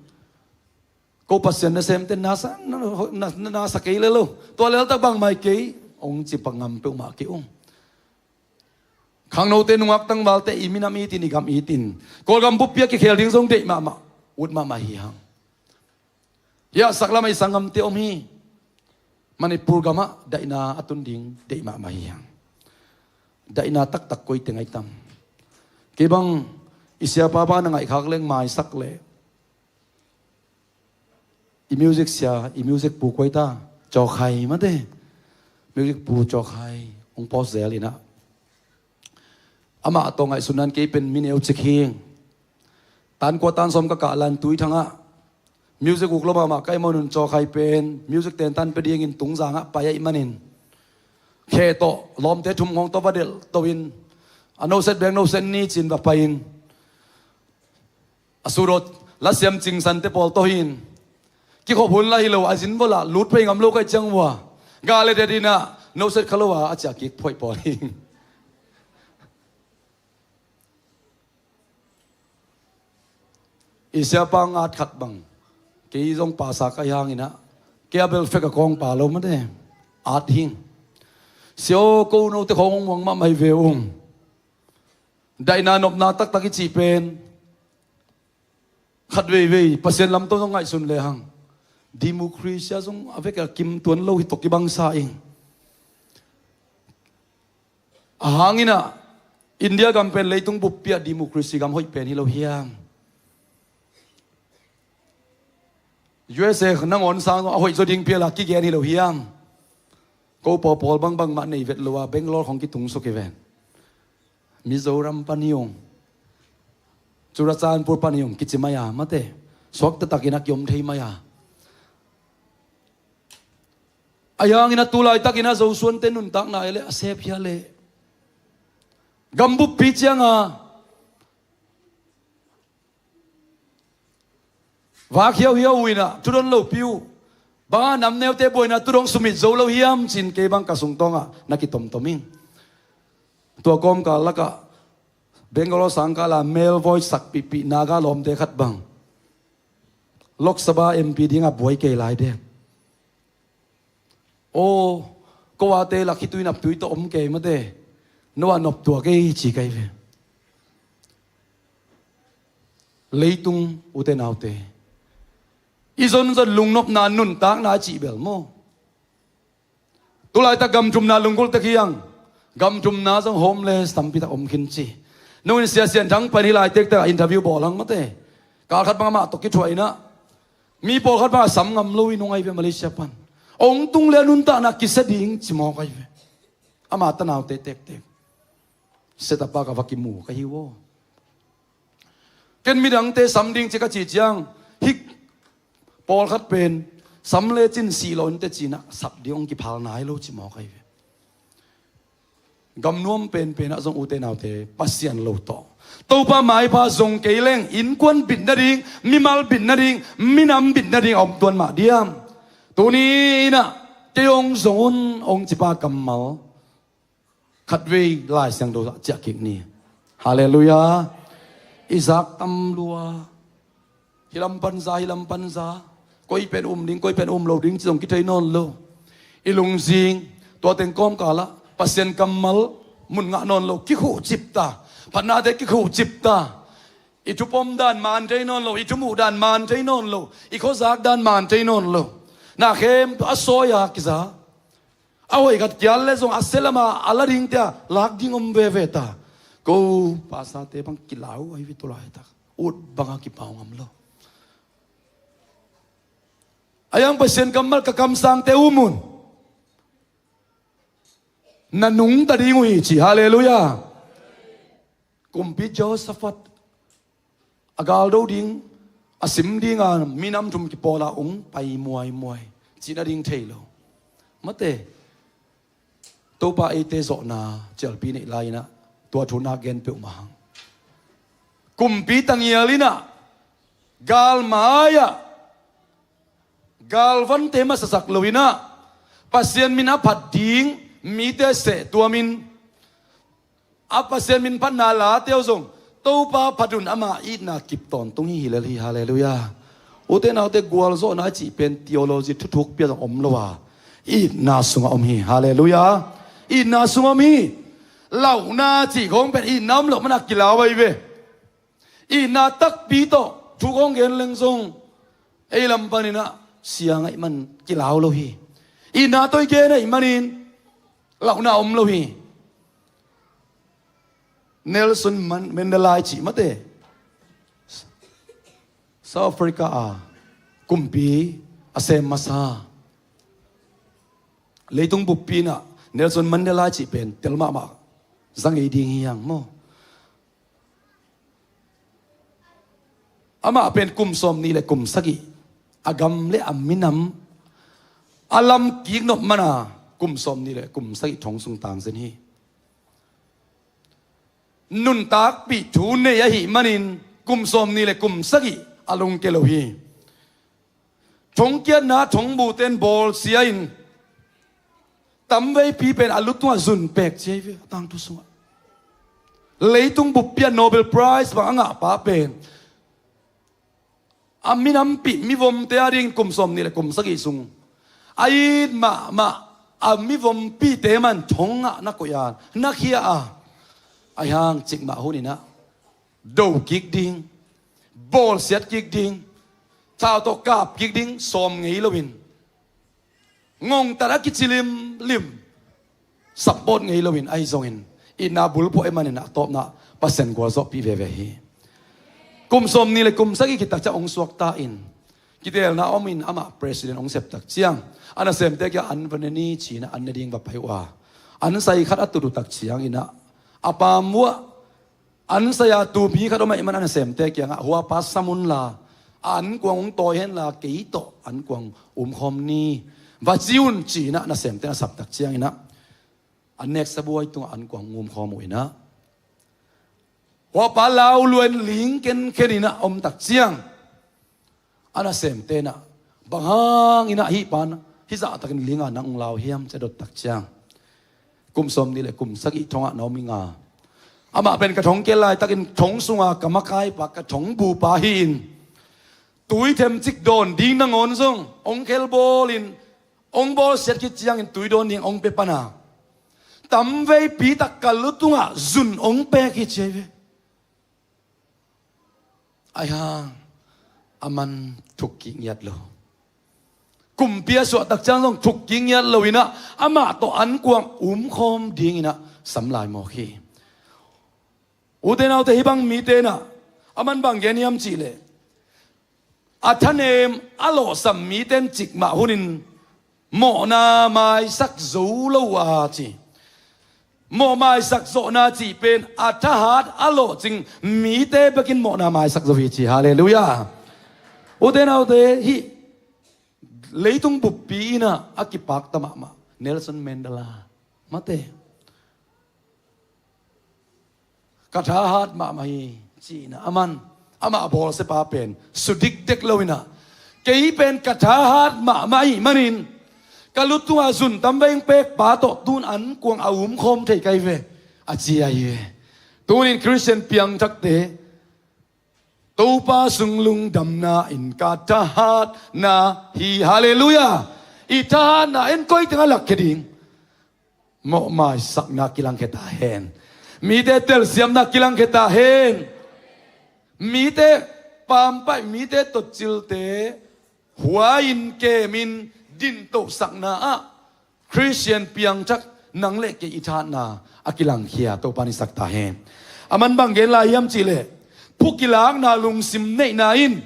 Ko Pasian nasemte nasa, na, na, na, nasa kei le lo. Tua leltak bangmah hi kei, hong ci pah ngam peuhmah kei ung. Khangnote, nungak tangvalte, i minam itin, i gam itin, Kawlgam buppi a kikhel ding zong deih mahmah, ut mahmah hi hang. Hiah saklam ah i sanggamte om hi. Manipur gamah daihna a tun ding deih mahmah hi hang. Daihna taktak koi teng ahi tam? Kei bang i siapa bang na ngaihkhak leng maisak leh, i music sia, i music pu koi ta? Cawkhai mate. Music pu Cawkhai hong pawt zel in ah, amah tawh ngaihsutna-in kei pen mi neu cik hi. Tan kua tan sawm ka kah lan Tuithang ah music uk lo mahmah ka hih manin Cawkhai pen music tentan pia dingin Tungzang ah pai ahih manin, khe tawh lawmte thum khawng tawh va delh to-in, a noset beng noset ni ci-in va pai-in, a sut aw, lasiam Cing Sante pawl tawh hi-in, kikhop hun la hi lo, a zin vaw lah lut phei ngam lo ka hih ciang uh a, gah le det in ah noset kha lo a, a ciah kik phoih pawl hi. I siapa ngat khat bang, kei zong pasa ka hih hangin ah, kei a bel fek a kawng pa lo mate, at hing. Sia aw, ko note khawng hong muang mahmah hi ve ung. Daihna nopna taktak i cih pen, khat veivei Pasian lam tawh zong ngaihsun lehang, democracy ah zong a vek a kim tuan lo hi tawh kibang sa ing. A hangin ah, India gam pen leitung buppi ah democracy gam hoih pen hi lo hiam? U S A nangawn sang a hoih zaw ding pial a kigen hi lo hiam? Ko pawpawl bangbang mah nei vet lo a, Bangalore khawng kitung suk hi ven. Mizoram pan hi ung, Churachandpur pan hi ung kici mai a mate. Suak taktakin a kiom thei mai a. Ahi hangin a tu laitakin a Zosuante nuntakna e le a sep hia le. Gam buppi cianga vak hiauhiau uh in ah, thudon lopi uh. Banga namneute buaina thudon sumit zo lo hiam ci-in kei bang ka sungtawngah na kitomtom ing. Tua kawmkal lakah Bangalore sangkala male voice sakpihpih Naga lawmte khat bang Lok Sabha M P dingah buai kei lai dek. Aw, ko ate lak khitui naptui tawh om kei mate. No a noptuak ei ci kei ve. Leitung ute naute, i zonzon lungnopna nuntakna a cih bel maw? Tulaitak gam thumna lunggulh tek hi hang. Gam thumna zong homeless tampitak om khin ci. Nungin Sia Sian Thang pen hih lai tektek ah interview bawl hang mate. Kal khat bang amah tawh kithuah in ah, mi pawlkhat bangah sam ngam lo i nung ahi ve Malaysia pan. Ong tung le a nuntakna kisia ding ci mawk ahi ve. Ama tanaute tektek. Setapa ka va kimu ka hi uh aw. Ken midangte sam ding ci ka cih ciang, hih pawlkhat pen sam lecin sih lo inteh ci-in ah sap ding hong kiphal nai lo ci mawk ahi ve. Gamnuam penpen ah zong ute naute, Pasian lo tawh, Topa maipha zong kei leng innkuan bit nading, mimal bit nading, minam bit nading a om tuan mah diam? Tuni in ah kei hong zong un hong cipa kammal khatvei Lai Siangtho ah ciah kik ni. Halleluiah. I zak tam lua. Hih lam pan za, hih lam pan za. Koi pen um ding, koi pen um lo ding ci zong kithei nawn lo. I lungzing, tua teng kawmkal ah Pasian kammal mun ngah nawn lo, kikhuh cipta. Phatnate kikhuh cipta. I thupom dan man thei nawn lo, i thumuh dan man thei nawn lo, i khuazak dan man thei nawn lo. Na khempeuh a sawi a kiza. A hoih khat kial le zong a sia lama a la dingte a lak ding om veve ta. Ko pastor te bang kilau ahi ve, tu laitak ut banga kipau ngam lo. A yang Pasian kammal ka kamsangte um un. Na nungta ding uh hi ci. Halleluiah. Kumpi Jehoshaphat a galdo ding, a sim dinga minam thum kipawl a ung pai muaimuai cihna ding thei lo. Mate, Topa eite zawhna cialpi neih lai-inah tua thu nak gen peuhmah hang. Kumpi tangial inah galmai-ah galvante masasak lo inah Pasian min a phat ding mite sehtuamin a Pasian min phatna late uh zong Topa phat un, ama itna kip tawntung hi hi lel hi. Halleluiah. Ute naute, gualzawhna a cih pen theology thuthuk pia zong om lo a, itna sungah om hi. Halleluiah. Itna sungah om hi. Lauhna cih khawng pen itna om loh mana kilau ahi ve. Itna takpi tawh thu kong gen leng zong ei lam paninah siang ahih man kilau lo hi. Itna tawh i gen ahih manin lauhna om lo hi. Nelson Man- Mandela i cih mate, South Africa a kumpi a sem masa, leitung buppi inah Nelson Mandela i cih pen tel mahmah za ngei ding hi hang maw. Amah pen kum sawm nih le kum sagih a gam le a minam a lam kik nop mana kum sawm nih le kum sagih thong sung tangzen hi. Nuntakpih thu nei ahih manin kum sawm nih le kum sagih a lungke lo hi. Thongkiatna thongbuten bawlsia in tamveipi pen a lutungah zun pek cia hi ve, a tangthu sungah. Leitung buppi a Nobel Prize bang a ngahpa pen a minampih mivomte a dingin kum sawm nih le kum sagih sung a it mahmah a mivompite man thong ngah na koih a na khia a, ahi hang cikmah huninah do kik ding, bawlsiat kik ding, thau tawh kap kik ding sawm ngei loin, ngongtat a kici limlim, support ngei loin ahi zongin itna bulphuh ahih manin a tawpna Pasian gualzawhpih veve hi. Kum sawm nih le kum sagih khit tak ciang hong suakta in, kiteelna omin amah president hong sep tak ciang a nasemte kiangah an va ne ni ci-inah an ne ding va pai uh a, an sai khat a tut uh tak cianginah a pam uh ah an sai-a tuu mi khat om ahih man a nasemte kiangah, huapa sam unla, a ankuang hong tawi henla kei tawh ankuang umkhawm ni, va ci un ci-inah nasemte na sap tak cianginah an neksa buai tungah ankuang umkhawm uh inah, huapa lauluan ling kenkhen inah om tak ciang a nasemte inah, bang hanginah hih pan hih zahtakin linga nang ung lau hiam ci a dot tak ciang, kum sawm nih le kum sagih thongah na om inga, amah pen ka thongkel laitakin thong sunga ka makaipa, ka thongbupa hi-in, tui themcik dawn ding nangawn zong hong khelbawlin, hong bawlsiat khit ciangin tui dawn ding hong pia pana tamveipi tak ka lutungah zun hong pek hi ci ahi ve. Ahi hang a man thukkik ngiat lo. Kumpi a suahtak ciang zong thukkik ngiat loinah amah tawh ankuang umkhawm dinginah sam lai mawk hi. Ute naute, hih bang mite inah a man bang gen hiam cihleh, a thanem a lawhsam mite in cikmah hunin mawhna maisak zo lo uh a ci. Mawh maisak zawhna cih pen a thahat a lawhcing mite bekin mawhna maisak zo hi ci. Halleluiah. Ute naute, hih leitung buppi inah a kipakta mahmah Nelson Mandela mate, ka thahat mahmah hi ci-inah a man, amah bawlsiapa pen su dikdek loinah, kei pen ka thahat mahmah ahih manin ka lutungah zun tamvei hong pekpa tawh tun ankuang a umkhawm thei ka hi ve, a ci ahi ve. Tunin Khristian piangthakte, Topa sung lungdamna in ka thahatna hi. Halleluiah. I thahatna en koi tengah lakkhia ding? Mawh maisakna kilangkhia ta hen. Mite telsiamna kilangkhia ta hen. Mite pampaih, mite totcilte huai-in kemin dintohsakna ah Khristian piangthak nang le kei i thatna a kilangkhia Topa in i sak ta hen. A man bang gen lai hiam cihleh, phukilakna lungsim neihna in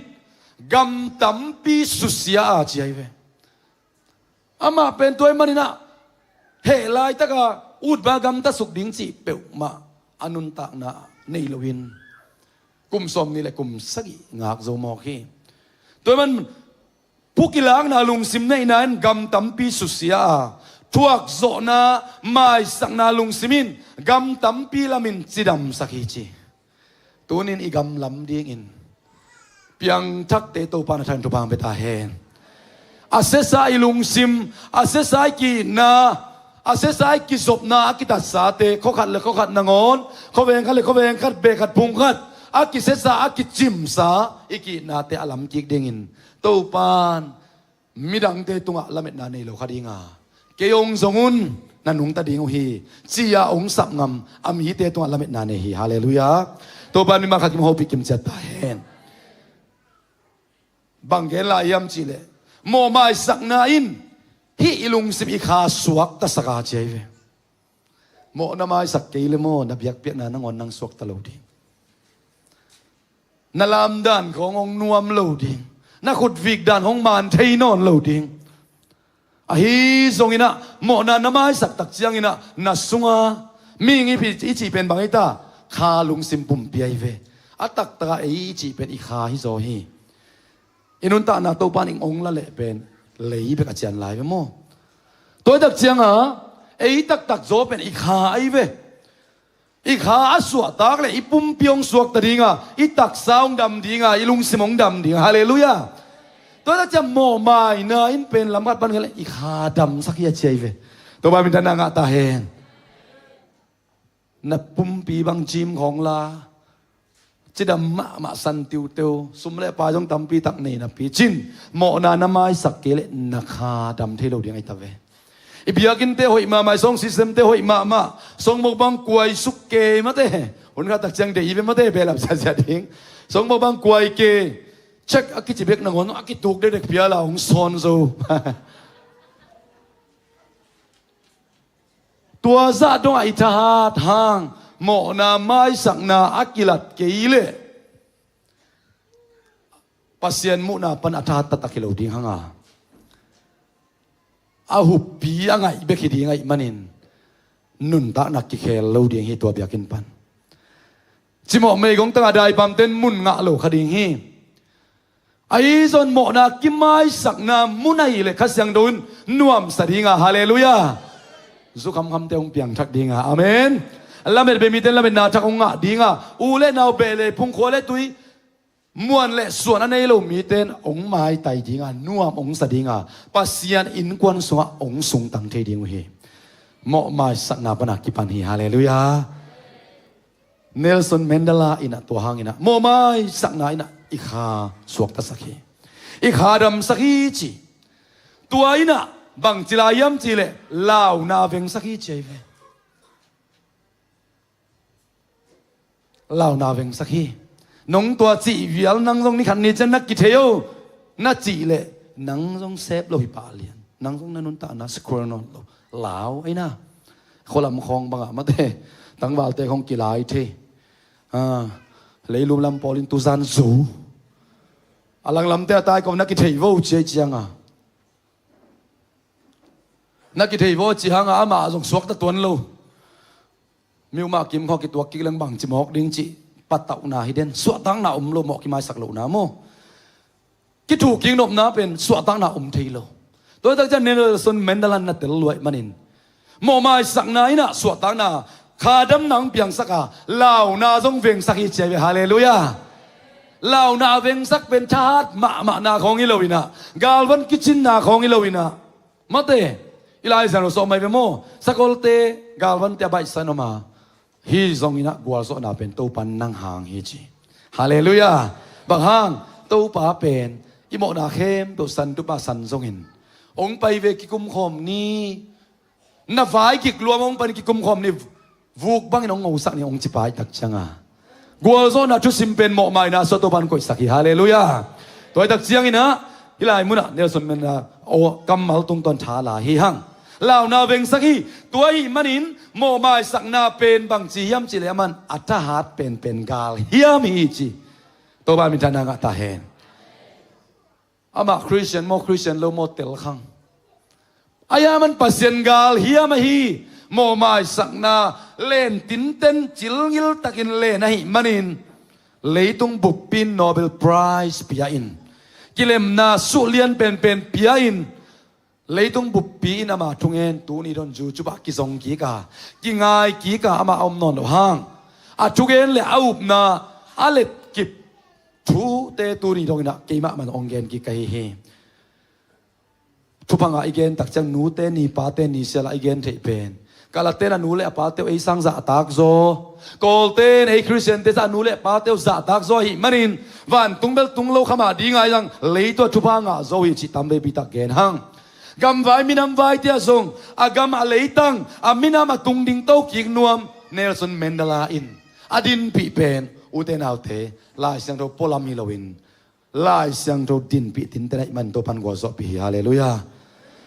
gam tampi susia a ci ahi ve. Amah pen tua ahih maninah heh laitaka utbang gamta suk ding cih peuhmah a nuntakna nei loin kum sawmnih le kum sagih ngak zo mawk hi. Tua ahih man phukilakna lungsim neihna in gam tampi susia a, thuakzawhna maisakna lungsim in gam tampi lamin cidamsak hi ci. Tunin i gam lam dingin piangthakte Topa na thangin thupha hong pia ta hen. A siasa i lungsim, a siasa i ki-itna, a siasa i kizopna, a kitatsate khuakhat le khuakhat nangawn, khuaveng khat le khuaveng khat, beh khat phung khat, a kisiasa, a kicimsa i ki-itnate a lam kik dingin Topan midangte tungah lametna nei lo kha dinga, kei hong zong un, na nungta ding uh hi, ci-a hong sap ngam a mite tungah lametna nei hi. Halleluiah. Topan mimal khat kim hopih kim ciat ta hen. Bang gen lai hiam cihleh, mawhmaisakna in hih i lungsim i kha suaktasak a ci ahi ve. Mawhna maisak kei le maw, na biakpiakna nangawn nang suakta lo ding. Na lamdan khawng hong nuam lo ding. Na khutvik dan hong man thei nawn lo ding. Ahi zonginah mawhna na maisak tak cianginah na sunga mihing i cih pen bang hi ta? Kha lungsim pumpi ahi ve. A taktaka ei i cih pen i kha hi zaw hi. I nuntakna Topan ing ong la leh pen lei bek a cian lai ve maw? Tua hi tak cianga ei taktak zaw pen i kha ahi ve. I kha a suahtak le i pumpi hong suakta dinga, i taksa hong dam dinga, i lungsim hong dam dinga. Halleluiah. Tua hi tak ciang mawhmaina in pen lam khat pan kha le i kha damsak hi a ci ahi ve. Topa minthanna ngah ta hen. Na pumpi bang gym khawng la, cidam mahmah san tiuteu, sum le pai zong tampi tak nei napi cin, mawhna na maisak kei le na kha dam thei lo ding ahi ta ve. I biakinnte hoih mahmah, i song systemte hoih mahmah, songmok bang kuai suk kei mate. Hun khat tak ciang deih i ve mate, behlap siasia ding. Songmok bang kuai kei, check a kici bek nangawn a kituk dekdek piala hong sawn zo. Tua zah dongah i thahat hang mawhna maisakna a kilat kei leh Pasian muhna pan a thahat taktak hi lo ding hanga, a huppi a ngaih bek hi ding ahih manin nuntakna kikhel lo ding hi tua biakinn pan. Cimawh meigong tangah daipamten mun ngah lo kha ding hi. Ahi zong mawhna kimaisakna mun ahih leh Kha Siangtho in nuamsa dinga, halleluiah. Zu khamkhamte hong piangthak dinga, amen. Lamet beh mite lametna thak hong ngah dinga, u le nau, beh le phung, khua le tui, muan le suan a nei lo mite in hong maitai dinga, nuam hong sa dinga, Pasian innkuan sungah hong sungtang thei ding uh hi. Mawhmaisakna pana kipan hi, halleluiah. Nelson Mandela inah tua hanginah mawhmaisakna inah i kha suaktasak hi. I kha damsak hi ci. Tua inah bangci lai hiam cihleh launa vengsak hi ci ahi ve. Launa vengsak hi. Nong tua cih vial nang zong nikhat ni ciang na kithei o, na cih leh nang zong sep lo hi pah lian. Nang zong na nuntakna square nawn lo. Lau aina. Khualam khawng bangah mate, tangvalte khawng kilai thei. Ah, leilum lam pawlin tuzan zu. A langlamte a tai kawm na kithei vo ciai cianga, na kithei vo ci hanga amah zong suakta tuan lo. Miumah kim khaw kituak kik leng bangci mawk ding cih patauhna hi den. Suahtakna om lo, mawh kimaisak lohna maw? Kithuh kik nopna pen suahtakna om thei lo. Tua hi tak ciang Nelson Mandela na tel luaih manin mawhmaisakna inah suahtakna, kha damna hong piangsak a, launa zong vengsak hi ciai ve. Halleluiah. Launa a vengsak pen thahat mahmahna khawng hi lo inah, galvan kicinna khawng hi lo inah, mate, i Lai Siangtho sawh mai ve maw? Sakolte galvante a baihsan om a, hi zong inah gualzawhna pen Topa nang hang hi ci. Halleluiah. Bang hang? Topa pen i mawhna khempeuh san, tupa san zongin hong pai ve, kikumkhawm ni. Na vai kik luam hong pan kikumkhawm ni. Vuk bangin hong ngosak ni hong ci pai tak cianga, gualzawhna thusim pen mawhmaina sua Topan koihsak hi. Halleluiah. Tua hi tak cianginah hih lai munah Nelson Mandela aw kammal tungtawn tha la hi hang. Launa vengsak hi. Tua ahih manin mawhmaisakna pen bangci hiam cihleh aman a thahat penpen gal hiam hi ci. Topa minthanna ngah ta hen. Amah Christian maw, Christian lo maw, tel khang. Ahi hang aman Pasian gal hiam ahi. Mawhmaisakna len tinten cilngil takin len ahih manin leitung buppi in Nobel Prize pia in, kilemna suhlian penpen pia in, leitung buppi in ama thungen tuni dong YouTube ah kizong kik a, kingai kik a, ama a om nawn loh hang a thugen le a upna a letkip thute tuni dong inah keimah man hong gen kik ka hi hi. Thupha ngah i gen tak ciang nute ni pate ni sialah i gen theih pen, Kalate in a nu le a pate uh ei sang zahtak zaw, Kawlte in ei Khristiante zah a nu le a pate uh zahtak zaw ahih manin vantung bel tung lo kha mah ding a, ahi zong leitung ah thupha ngah zaw hi cih tam veipi tak gen hang. Gamvai minam vaite ah zong a gam a leitang a minam a tung ding to kik nuam Nelson Mandela in a dinpih pen, ute naute, Lai Siangtho pualam hi loin Lai Siangtho dinpih tinten ahih man Topan gualzawhpih hi. Halleluiah.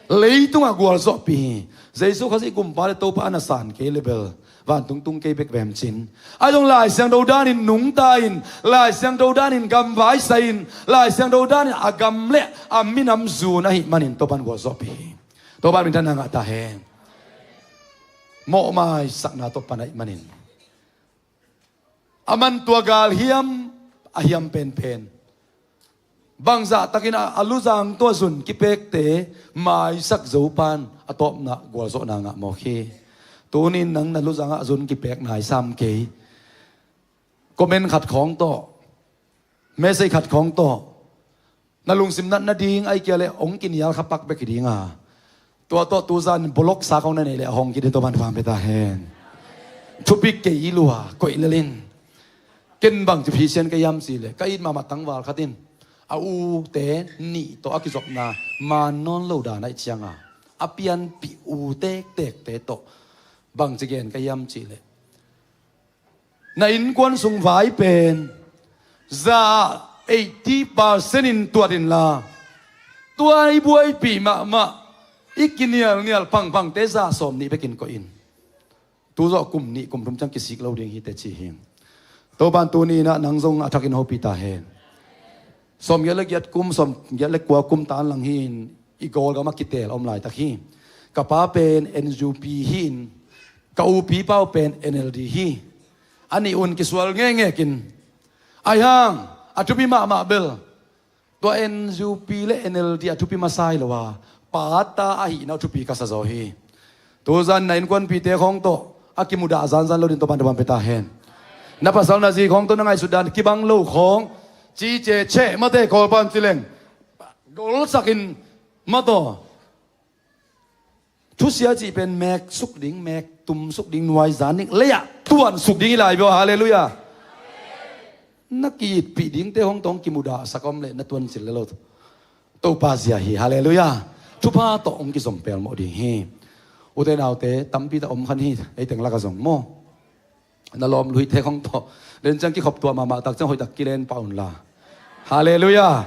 Leitungah gualzawhpih hi. Jesu Khazih Kumpa le Topa a na san kei le bel vantung tung kei bek vem cin, ahi zong Lai Siangtho danin nungta in, Lai Siangtho danin gamvai sa in, Lai Siangtho danin a gam le a minam zun ahih manin Topan gualzawhpih hi. Topan minthanna ngah ta hen. Mawhmaisakna tawh pan ahih manin aman tua gal hiam a hiam penpen, bangzah takin a, a luzang tawh a zun kipekte maisak zo pan a tawpna gualzawhna ngah mawk hi. Tunin nang na luzangah a zun kipek nai sam kei. Comment khat khawng tawh, message khat khawng tawh na lungsim nat nading ahih kei leh hong kinial kha pak bek hi ding a, tua tawh tuzan boloksa khawng na neih leh a hong kidin, Topan thupha pia ta hen. Thupi kei lua koih lel in. Ken bangci phisian ka hiam cih leh ka it mahmah tangval khat in a ute nih tawh a kizopna man nawn lo dan ahih cianga a pianpih u tektekte tawh bangci gen ka hiam cih leh, na innkuan sung vai pen za eighty percent in tuat inla, tua i buaipih mahmah i kinialnial pangpangte za sawm nih bekin koih in. Tu zawh kum nih kum thum ciang kisik lo ding hi teh ci hi. Topan tuni inah nang zong a thakin hopih ta hen. Sawmgiat le giat kum, sawmgiat le kua kum tan lang hi-in i Kawlgam ah kitel a om laitak hi. Ka pa pen N U P hi-in ka upi pa uh pen N L D hi. A nih un kisual ngekngek in, ahi hang a thupi mahmah bel tua N U P le N L D a thupi masa hi lo a, pata ahihna uh thupi ka sa zaw hi. Tuzan na innkuanpihte khawng tawh a kimudah zanzan lo ding Topan thupha pia ta hen. Na pasal na zi khawng tawh na ngaihsut dan kibang lo khawng, cice cheh mate Kawlpan ci leng, golsakin mataw. Thusia cih pen mek suk ding, mek tum suk ding, nuaizan ding, lei-ah tuan suk ding hi lai bia. Halleluiah. Na ki-itpih dingte hong tawh hong kimudahsak om leh na tuancil le lo. Topa zia hi. Halleluiah. Thupha tawh hong kizom pelmawh ding hi. Ute naute tampi tak om khan hi, ei teng lak a zong maw. Na lawm luite khawng tawh den ciang kikhop tuah mahmah tak ciang hoih tak kilen pah unla. Halleluiah.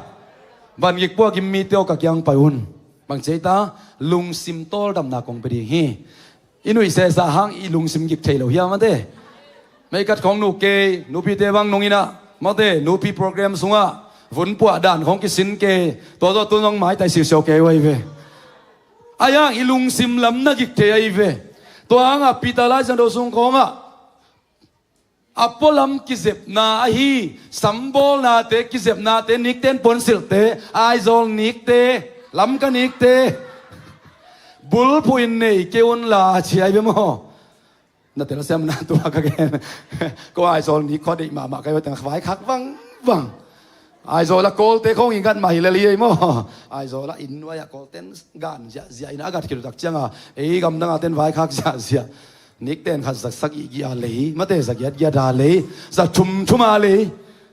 Van gik puak in mite aw ka kiang pai un. Bang ci ei ta, lungsim tawldamna kong pia ding hi. I nuih sehsah hang i lungsim gik thei lo hiam mate. Meikat khawng nuk kei, nupite bang nung inah mate, nupi program sungah vun puah dan khawng kisin kei, tua zawh tun zong maitai siusiau kei uh ahi ve. Ahi hang i lungsim lam na gik thei ahi ve. Tua hangah Peter Lai Siangtho sung khawngah a pualam kizepna ahi, sambawlnate, kizepnate, nikten puansilhte, Aizawl nikte, Lamka nikte bulphuh in nei kei unla ci ahi ve maw. Na telsiamna tua ka gen. Ko Aizawl nik khaw deih mahmah ka hi, vai khak vangvang. Aizawl a Kawlte khawng i gat mah hi lel hi ei maw. Aizawl a inn nuai-ah Kawlten gan ziahziah in a gat khit uh tak cianga ei gamdanga ten vai khak ziahziah. Nikten khat za sagih gih a lei, mate za giat giat a lei, za thum thum a lei.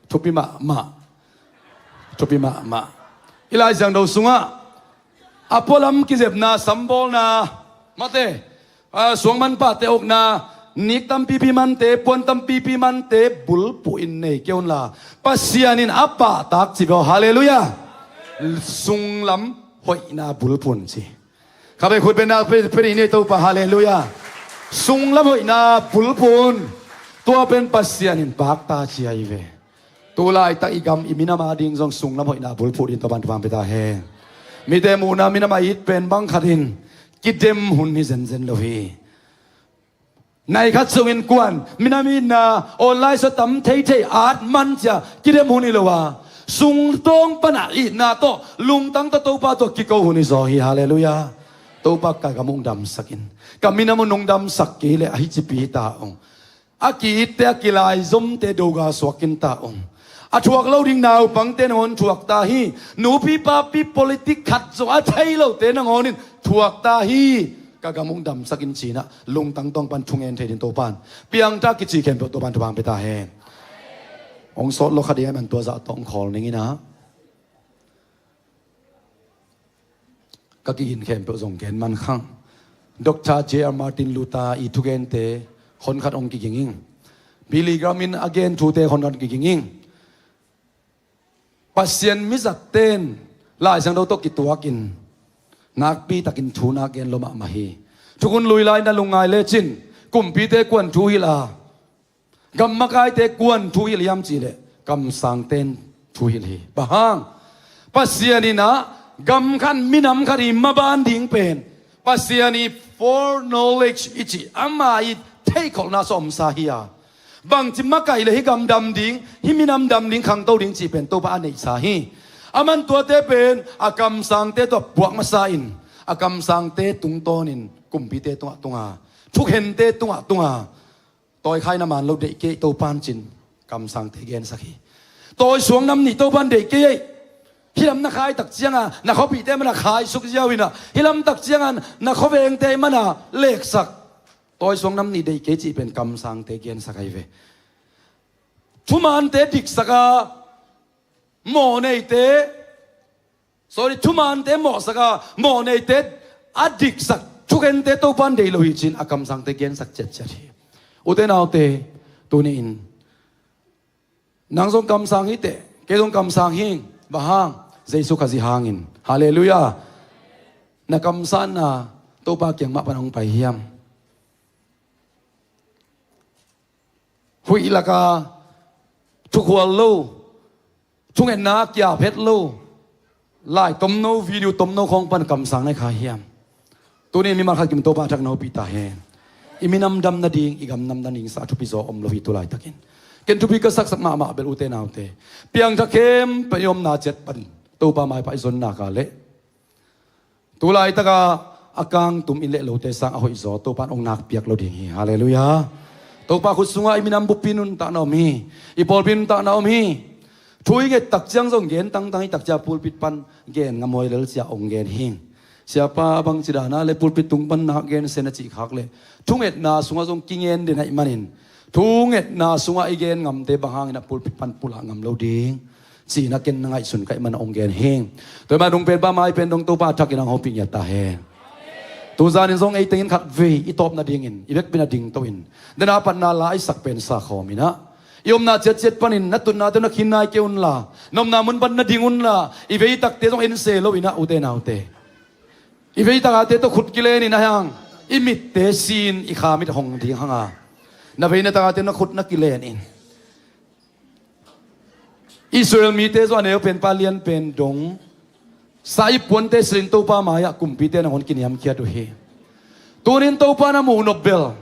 Thupi mahmah. Thupi mahmah. I Lai Siangtho sungah a pualam kizepna, sambawlna, mate, a, suangmanpahte ukna, nik tampipi mante, puan tampipi mante bulphuh in nei kei unla, Pasian in a pahtak ci bia. Halleluiah. Sunglam hoihna bulphuh un ci. Khabe khut bengna pe, pe dih ni Topa, halleluiah. Sunglam hoihna bulphuh un. Tua pen Pasian in pakta ci ahi ve. Tulaitak i gam i minam ading zong sunglam hoihna bulphuh ding Topan thupha pia ta hen. Mite muhna minam a it pen bang khat in kidem hun hi zenzen lo hi. Nai khat sungin kuan minam itna online sua tam theithei at man cia kidem hun hi lo a, sungtawng pana itna tawh lungtang tawh Topa tawh kiko hun hi zaw hi. Halleluiah. Topa ka gam ung damsak in, ka minam un ung damsak kei leh ahi cipi hi ta ung. A ki-itte a kilaizomte doga suak in ta ung. A thuak lo ding naupangte nangawn thuak ta hi. Nupi papi politik khat zong a thei lote nangawn in thuak ta hi. Ka gam ung damsak in cinah lungtang tawng pan thungen thei ding Topan piangta kici khempeuh Topan thupha pia ta hen. Hong sawt lo kha ding a man tua zah tawh hong khawl ning inah. Ka kigin khempeuh zong gen man khang. Doctor J R Martin Luther i thugente honkhat hong kiging ing. Billy Graham in a gen thute honkhat kiging ing. Pasian mizat ten Lai Siangtho tawh kituakin nakpi takin thu nak gen lo mahmah hi. Thukhun lui lai na lungngai lecin kumpite kuan thu hilh a, gam makaite kuan thu hilh hiam cihleh kamsangten thu hilh hi. Bang hang? Pasian inah gam khat minam khat i maban ding pen Pasian i foreknowledge i cih ama i theihkholhna sawmsa hi a, bangci makaih le hih gam dam ding, hih minam dam ding, khangto ding cih pen Topa a neihsa hi. A man tuate pen a kamsangte tawh puak masa in a kamsangte tungtawnin kumpite tungah tunga, thukhente tungah tunga tawikhai na man lo deih kei Topan cin kamsangte gensak hi. Tawisuang nam nih Topan deih kei ei. Hih lam na khai tak cianga na khuapihte mana khaisuk ziau inah, hih lam tak cianga na khuavengte mana leksak. Tawisuang nam nih deih kei cih pen kamsangte gensak ahi ve. Thumante diksaka mawhneite, sorry, thumante mawhsaka mawhneite a diksak thukhente Topan deih lo hi cin a kamsangte gensak ciatciat hi. Ute naute, tuni-in nang zong kamsang hi teh, kei zong kamsang hing. Bang hang? Jesu Khazih hangin. Halleluiah. Na kamsanna Topa kiang mah pan hong pai hiam? Huih laka thukhual lo, thungetna kiap het lo, lai tomno, video tomno khawng pan kamsang na hi kha hiam? Tuni mimal khat kim Topa thak na hopih ta hen. I minam dam nading, i gam nam nading sa thupi zaw om lo hi tulaitakin. Ken thupi ka saksak mahmah bel ute naute, piangthak khempeuh i omna ciat pan Topa maipa i zon nak leh tulaitaka a kangtum in leh lote sang a hoihzaw Topan hong nakpiak lo ding hi. Halleluiah. Topa khut sungah i minam buppi nuntakna om hi. I pawlpi nuntakna om hi. Thu i nget tak ciang zong gen tangtang hi, tak ciang pulpit pan gen ngam huai lel cia hong gen hing. Siapa bangci dana le pulpit tung pan nak gen sen a cih khak leh thungetna sungah zong kingen den ahih manin thungetna sungah i gen ngamte bang hangin a pulpit pan pulak ngam lo ding cih na ken na ngaihsun ka hih mana hong gen hing. Tua hih mana nung pen pa mai pen dong Topa thakin hong hopih ngiat ta hen. Tuzanin zong ei tengin khat vei i tawp nadingin i vekpi na dingto in dena patna la i sak pen sa khawm inah i omna ciatciat panin na tutnate na khin nai kei unla, na omna mun pan na ding unla, i veitakte zong en se lo inah ute naute, i veitakhate tawh khut kilenin a hiang i mitte sin i kha mit hong ding hanga, na veina takhate na khut na kilenin Israel mite zong a neu pen pa lian pen dong sa i puante silhin Topa mai-ah kumpite nangawn kiniamkhiat uh hi. Tunin Topa na muhnop bel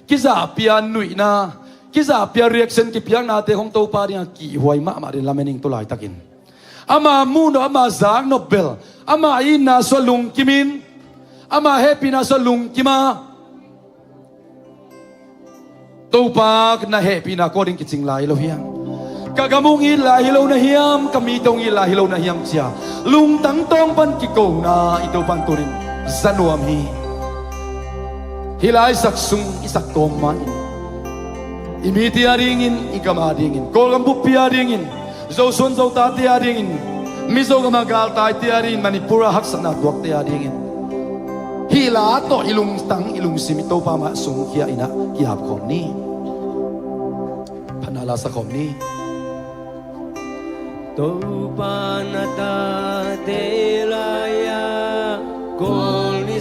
kizahpia nuihna, kizahpia reaction kipiaknate khong Topa dinga kihhuai mahmah din lamen ing tulaitakin. Ama muhnop, ama zaknop bel ama itna sua lungkimin, ama hehpihna sua lungkima Topa na hehpihna kua ding kicing lai lo hiam? Ka gam ung it lai hi lo na hiam? Ka mite ung it lai hi lo na hiam cia lungtang tawng pan kikona i Topan tunin za nuam hi. Hih laisak sung i sak kawm mahin i mite a dingin, i gam a dingin, Kawlgam buppi a dingin, Zosuan Zotate a dingin, Mizo gama galtaite a dingin, Manipur a haksatna tuakte a dingin hih la tawh i lungtang i lungsim i Topa mah sungkhia inah kiap khawm ni. Phatna la sa khawm ni. Topa na tate lai-a Kawl ni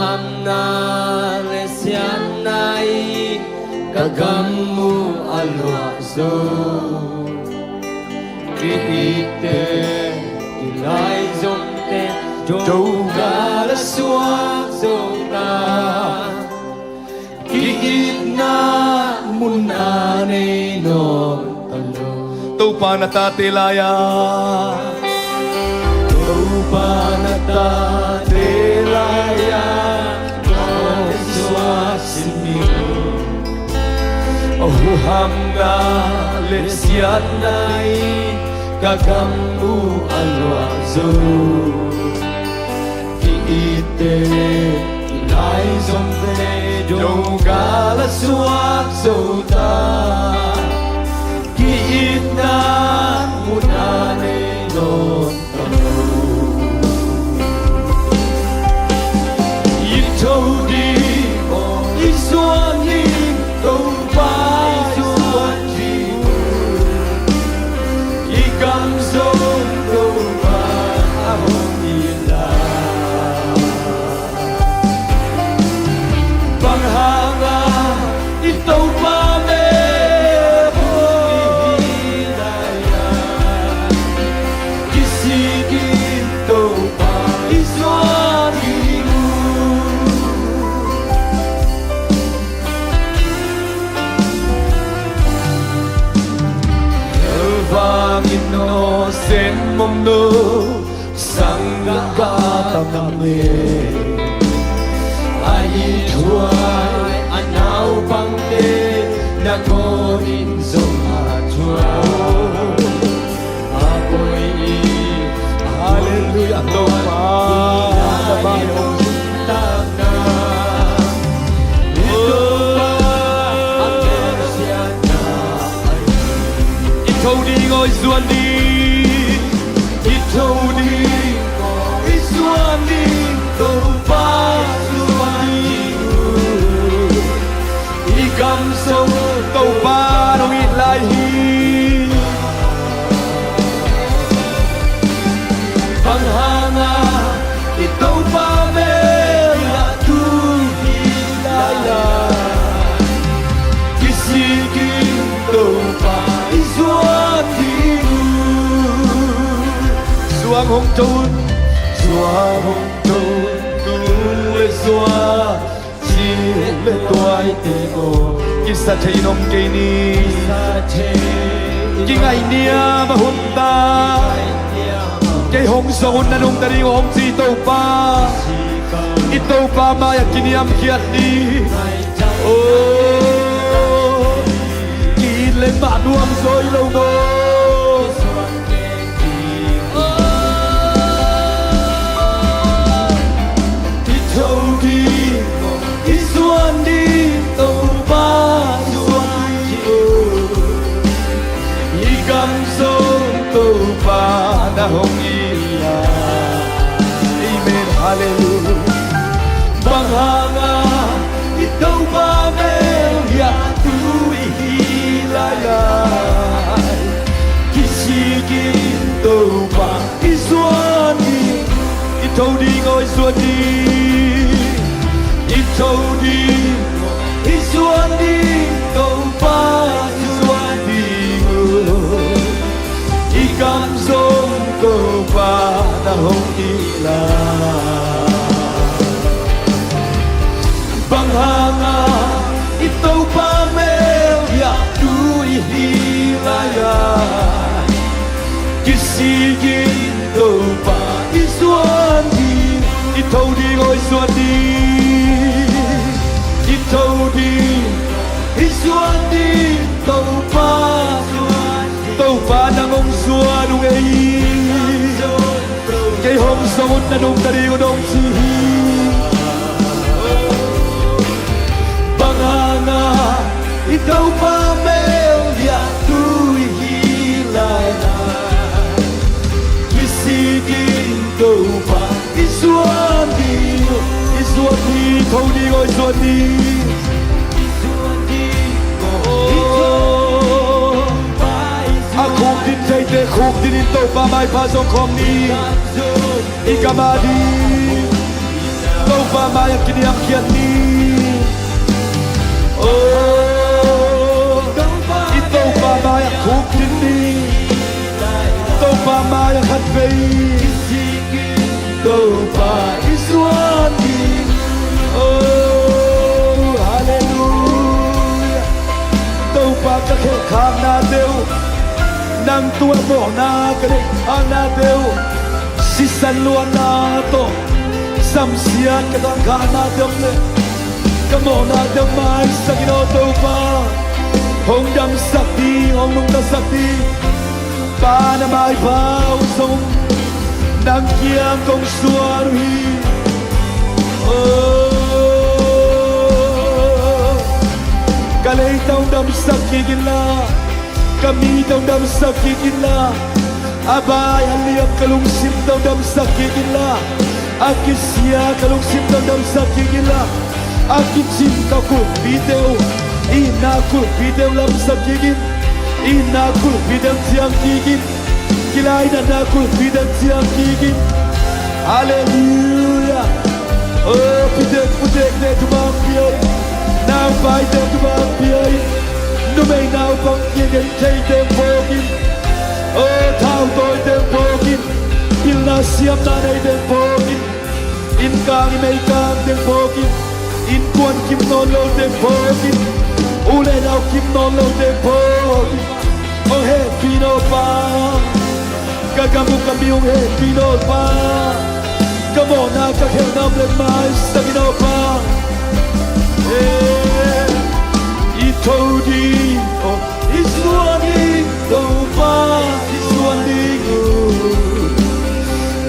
Hamna le siatna in ka gam uh a luah zo. Ki-itte, kilaizomte, dogal a suak zo ta. Ki-itna mun a nei nawn ta lo. Topa na tate lai-a, Topa na tate lai-a, ka suak sin ni. Huhamna le siatna in ka gam uh a luah zo. Ki-itte, kilaizomte, dogal a suak zo ta. Ki-itna mun a nei nawn ta lo. I tho ding maw, i zuan ding, Topa i zuan ding uh. I gam zong Topa a hong ila. Bang hanga i Topa mel hong ila? Kisik in Topa i zuan ding uh. Vangin aw sen mong no, sanggam ka tam e. A ithuai a naupangte na kawnin zong a thuai. A koi i, Halleluiah, Topa na vai hong takna. I tho ding aw, i zuan ding. I tho ding aw, i zuan ding, Topa i zuan ding uh. I gam zong Topa hong it lai hi. Bang hanga i Topa mel ah tu i hi lai-a? Kisik in Topa i zuan ding uh. Zuang hong tho un, zuang hong tho un, tung le zuang, ci le tuaite aw. Kisa thei in om kei ni. Kingaihniam a hun ta. Kei hong zong un, na nungta ding uh hong ci Topa. I Topa mai-ah kiniamkhiat ni. Oh, ki-it leng mah nuam zaw hi lo maw. I tho ding, i zuan ding, Topa zuan ding. I gam zong Topa na hong ila. Amen. Halleluiah. Bang hanga i Topa mel ah tu i hi lai-a? Kisik in Topa i zuan ding. I tho ding aw, i zuan ding. I tho ding, i zuan ding, Topa i zuan ding uh. I gam zong Topa na hong ila. Bang hanga i Topa mel ah tu i hi lai-a? Kisik in Topa i zuan ding. I tho ding aw, i zuan ding. I tho ding, i zuan ding, Topa zuan ding. Topa nang hong zuan ung ei. Kei hong zong un, na nungta ding un hong ci hi. Bang hanga i Topa mel ah tu i hi lai-a? Kisik in Topa i zuan ding. I zuan ding, tho ding aw, i zuan ding. A khukdin theite khukdin in Topa maipha zong khawm ni. I gam a ding, Topa mai-ah kiniamkhiat ni. Oh, i Topa mai-ah khukdin ni. Topa mai-ah khatvei Topa i zuan ni. Oh, halleluiah. Topa ka khelhkhaknate uh, nang tungah mawhna ka neihkhaknate uh, sisan luanna tawh, samsiat ka tangkhaknate om leh, ka mawhnate hong maisak in aw Topa. Hong damsak ding, hong nungtasak ding. Pa, na maipha uh zong nang kiang kong suan uh hi. Oh, ka leitang damsak kik inla, ka mitang damsak kik inla, a bai a liam ka lungsimtang damsak kik inla, a kisia ka lungsimtang damsak kik inla, a kicim ka kulhpite uh, itna kulhpite uh lamsak kik in, itna kulhpite uh ciang kik in, kilainatna kulhpite uh ciang kik in. Halleluiah. Oh, pitek putekte thupha pia in, naupaite thupha pia in, numei naupang kigen theite phawk in. Oh, thautawite phawk in, pilna siamna neite phawk in. Innkang i meikang teng phawk in, innkuan kim nawn lo teng phawk in, u le nau kim nawn lo teng phawk in. Hong hehpih in aw Pa, ka gam uh ka mi hong hehpih in aw Pa, ka mawhna ka khelhna om leh maisak in aw Pa. Eh, i tho ding aw, i zuan ding Topa, i zuan ding uh.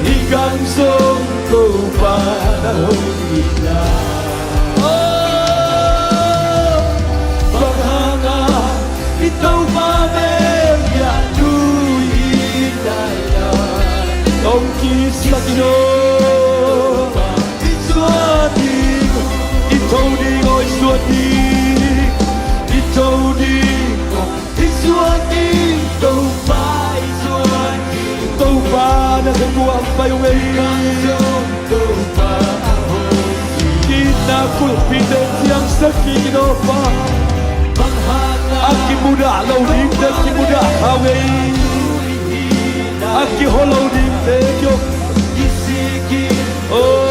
I gam zong Topa na hong itna. Oh, bang hanga i Topa mel ya tu i dai ya. Hong kisak in aw. I zuan ding, i tho ding aw, i zuan ding, i tho ding aw, i zuan ding, Topa, i zuan ding. Topa na khe buang pai uh ei. Itna kulhpite ciangsak kik in aw Pa. A kimudah lo dingte kimudah kha uh ei. A kiho lo dingte kiho. Oh,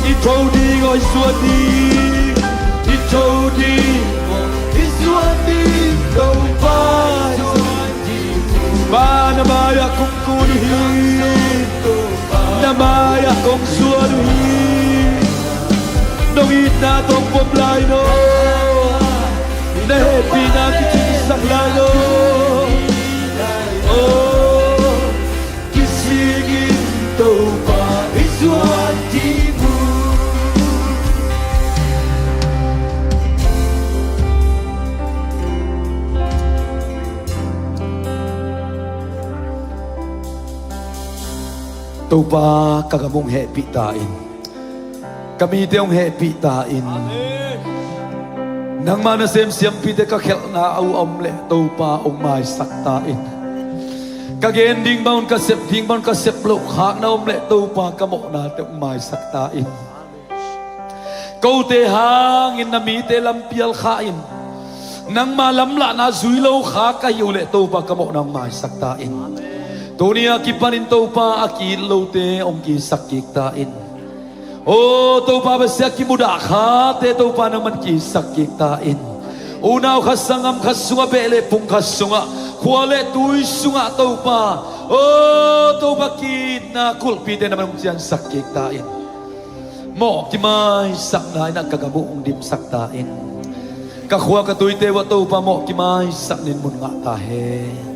i tho ding aw, i zuan ding, i tho ding, i zuan ding, Topa, i zuan ding. Pa, na mai-ah kong kun uh hi. Na mai-ah kong zuan uh hi. Nong itna tawh pom lai lo, na hehpihna kicingsak lai lo. Oh, kisik in Topa i zuan ding uh. Topa, ka gam hong hehpih ta in. Ka mite hong hehpih ta in. Amen. Nangma nasem siampite ka khelhna a uh a om leh Topa hong maisak ta in. Ka gen ding bang un, ka sep ding bang un, ka sep loh khakna om leh Topa ka mawhnate hong maisak ta in. Kote hangin na mite lampial kha in. Nangma lamlahna zui lo kha ka hih uh leh Topa ka mawhna hong maisak ta in. Tuni a kipanin Topa a ki-it lote hong kisak kik ta in. O Topa, besiah kimudah khate Topa nangman kisak kik ta in. Unau khat, sanggam khat sungah, beh le phung khat sungah, khua le tui sungah Topa, o Topa, ki-itna kulhpite nangman hong ciansak kik ta in. Mawh kimaisakna in ah ka gam uh hong dimsak ta in. Ka khua ka tuite uh ah Topa, mawh kimaisak nin mun ngah ta hen.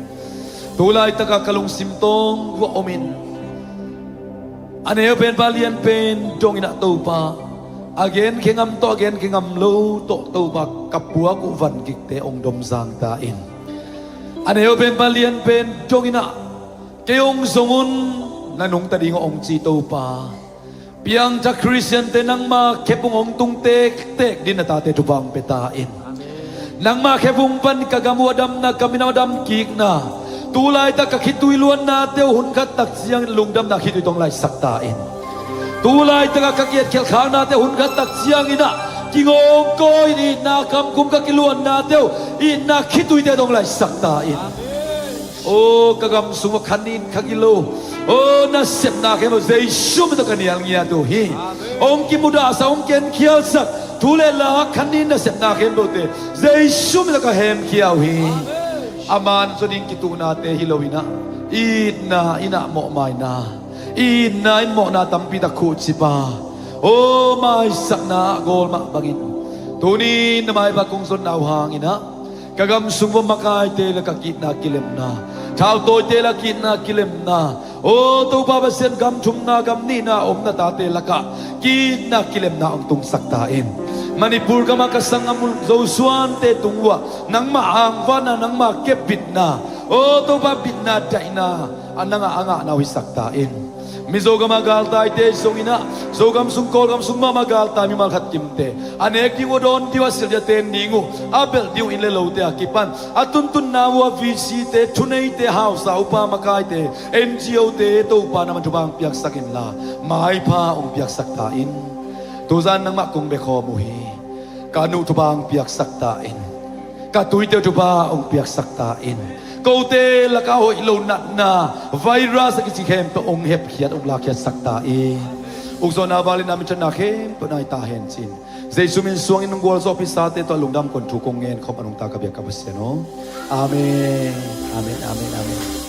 Tu laitak a ka lungsim tawng uh ah om in, a neu pen, pa, lian pen dong in ah Topa, a genkhia ngam tawh a genkhia ngam lo tawh Topa, ka puak uh van kikte hong domzang ta in. A neu pen, pa, lian pen dong in ah kei hong zong un, na nungta ding uh hong ci Topa. Piangthak Khristiante nangma khepung hong tung tektek dingin na tate thupha hong pia ta in. Nangma khepung pan ka gam uh a damna, ka minam a damkikna, Tulaitak ka khitui luannate uh hun khat tak ciangin lungdamna khitui tawh hong laisak ta in. Tulaitak ka kiatkhialh khaknate uh hun khat tak ciangin ah kingawngkawi in itna kamkum ka kiluannate uh itna khituite tawh hong laisak ta in. O ka gam sung uh khanin kha gilo, o nasepna khempeuh Jesu min tawh ka nial ngiat uh hi. Hong kimudahsak, hong kenkhialsak thu le la khanin nasepna khempeuhte Jesu min tawh ka hemkhia uh hi. A man zaw ding kituhnate hi lo in ah itna in ah mawhmaina, itna in mawhna tampi tak khuhcip a, o maisakna ah gawl mah bangin tuni in na maipha kong zonna uh hangin ah ka gam sung uh a makaite la ka ki-itna kilemna, thautawite la ki-itna kilemna, o Topa Pasian, gam thumna gam nihna a om na tate lakah ki-itna kilemna hong tungsak ta in. Manipur gamah ka sanggam uh Zosuante tung uh ah nangmah angvatna, nangmah kepbitna, o Topa, bitna daihna a nangah a ngahna uh hisak ta in. Mizo gamah galtaite zong in ah, Zogam sung Kawlgam sung mahmah galtai mimal khat kimte a nek ding uh, a dawn ding uh, a silh ding uh, a ten ding uh, a belh ding uh inn le lote a kipan a tuntunna uh a V C te, thuneite, hausa upa makaite, N G O te, Topa nangman thupha hong piaksak inla maipha hong piaksak ta in. Tuzan nangmah kong bekhawm uh hi. Ka nu thupha hong piaksak ta in. Ka tuite uh thupha hong piaksak ta in. Kote lakah hoih lo natna, virus a kici khempeuh hong hepkhiat, hong lakkhiatsak ta in. Ukzawhna, valna, minthanna khempeuh nai ta hen ci-in Jesu min suangin hong gualzawh pi sate tawh lungdam koih thu kong ngen khawm a nungta ka biak ka Pasian aw. Amen. Amen. Amen. Amen.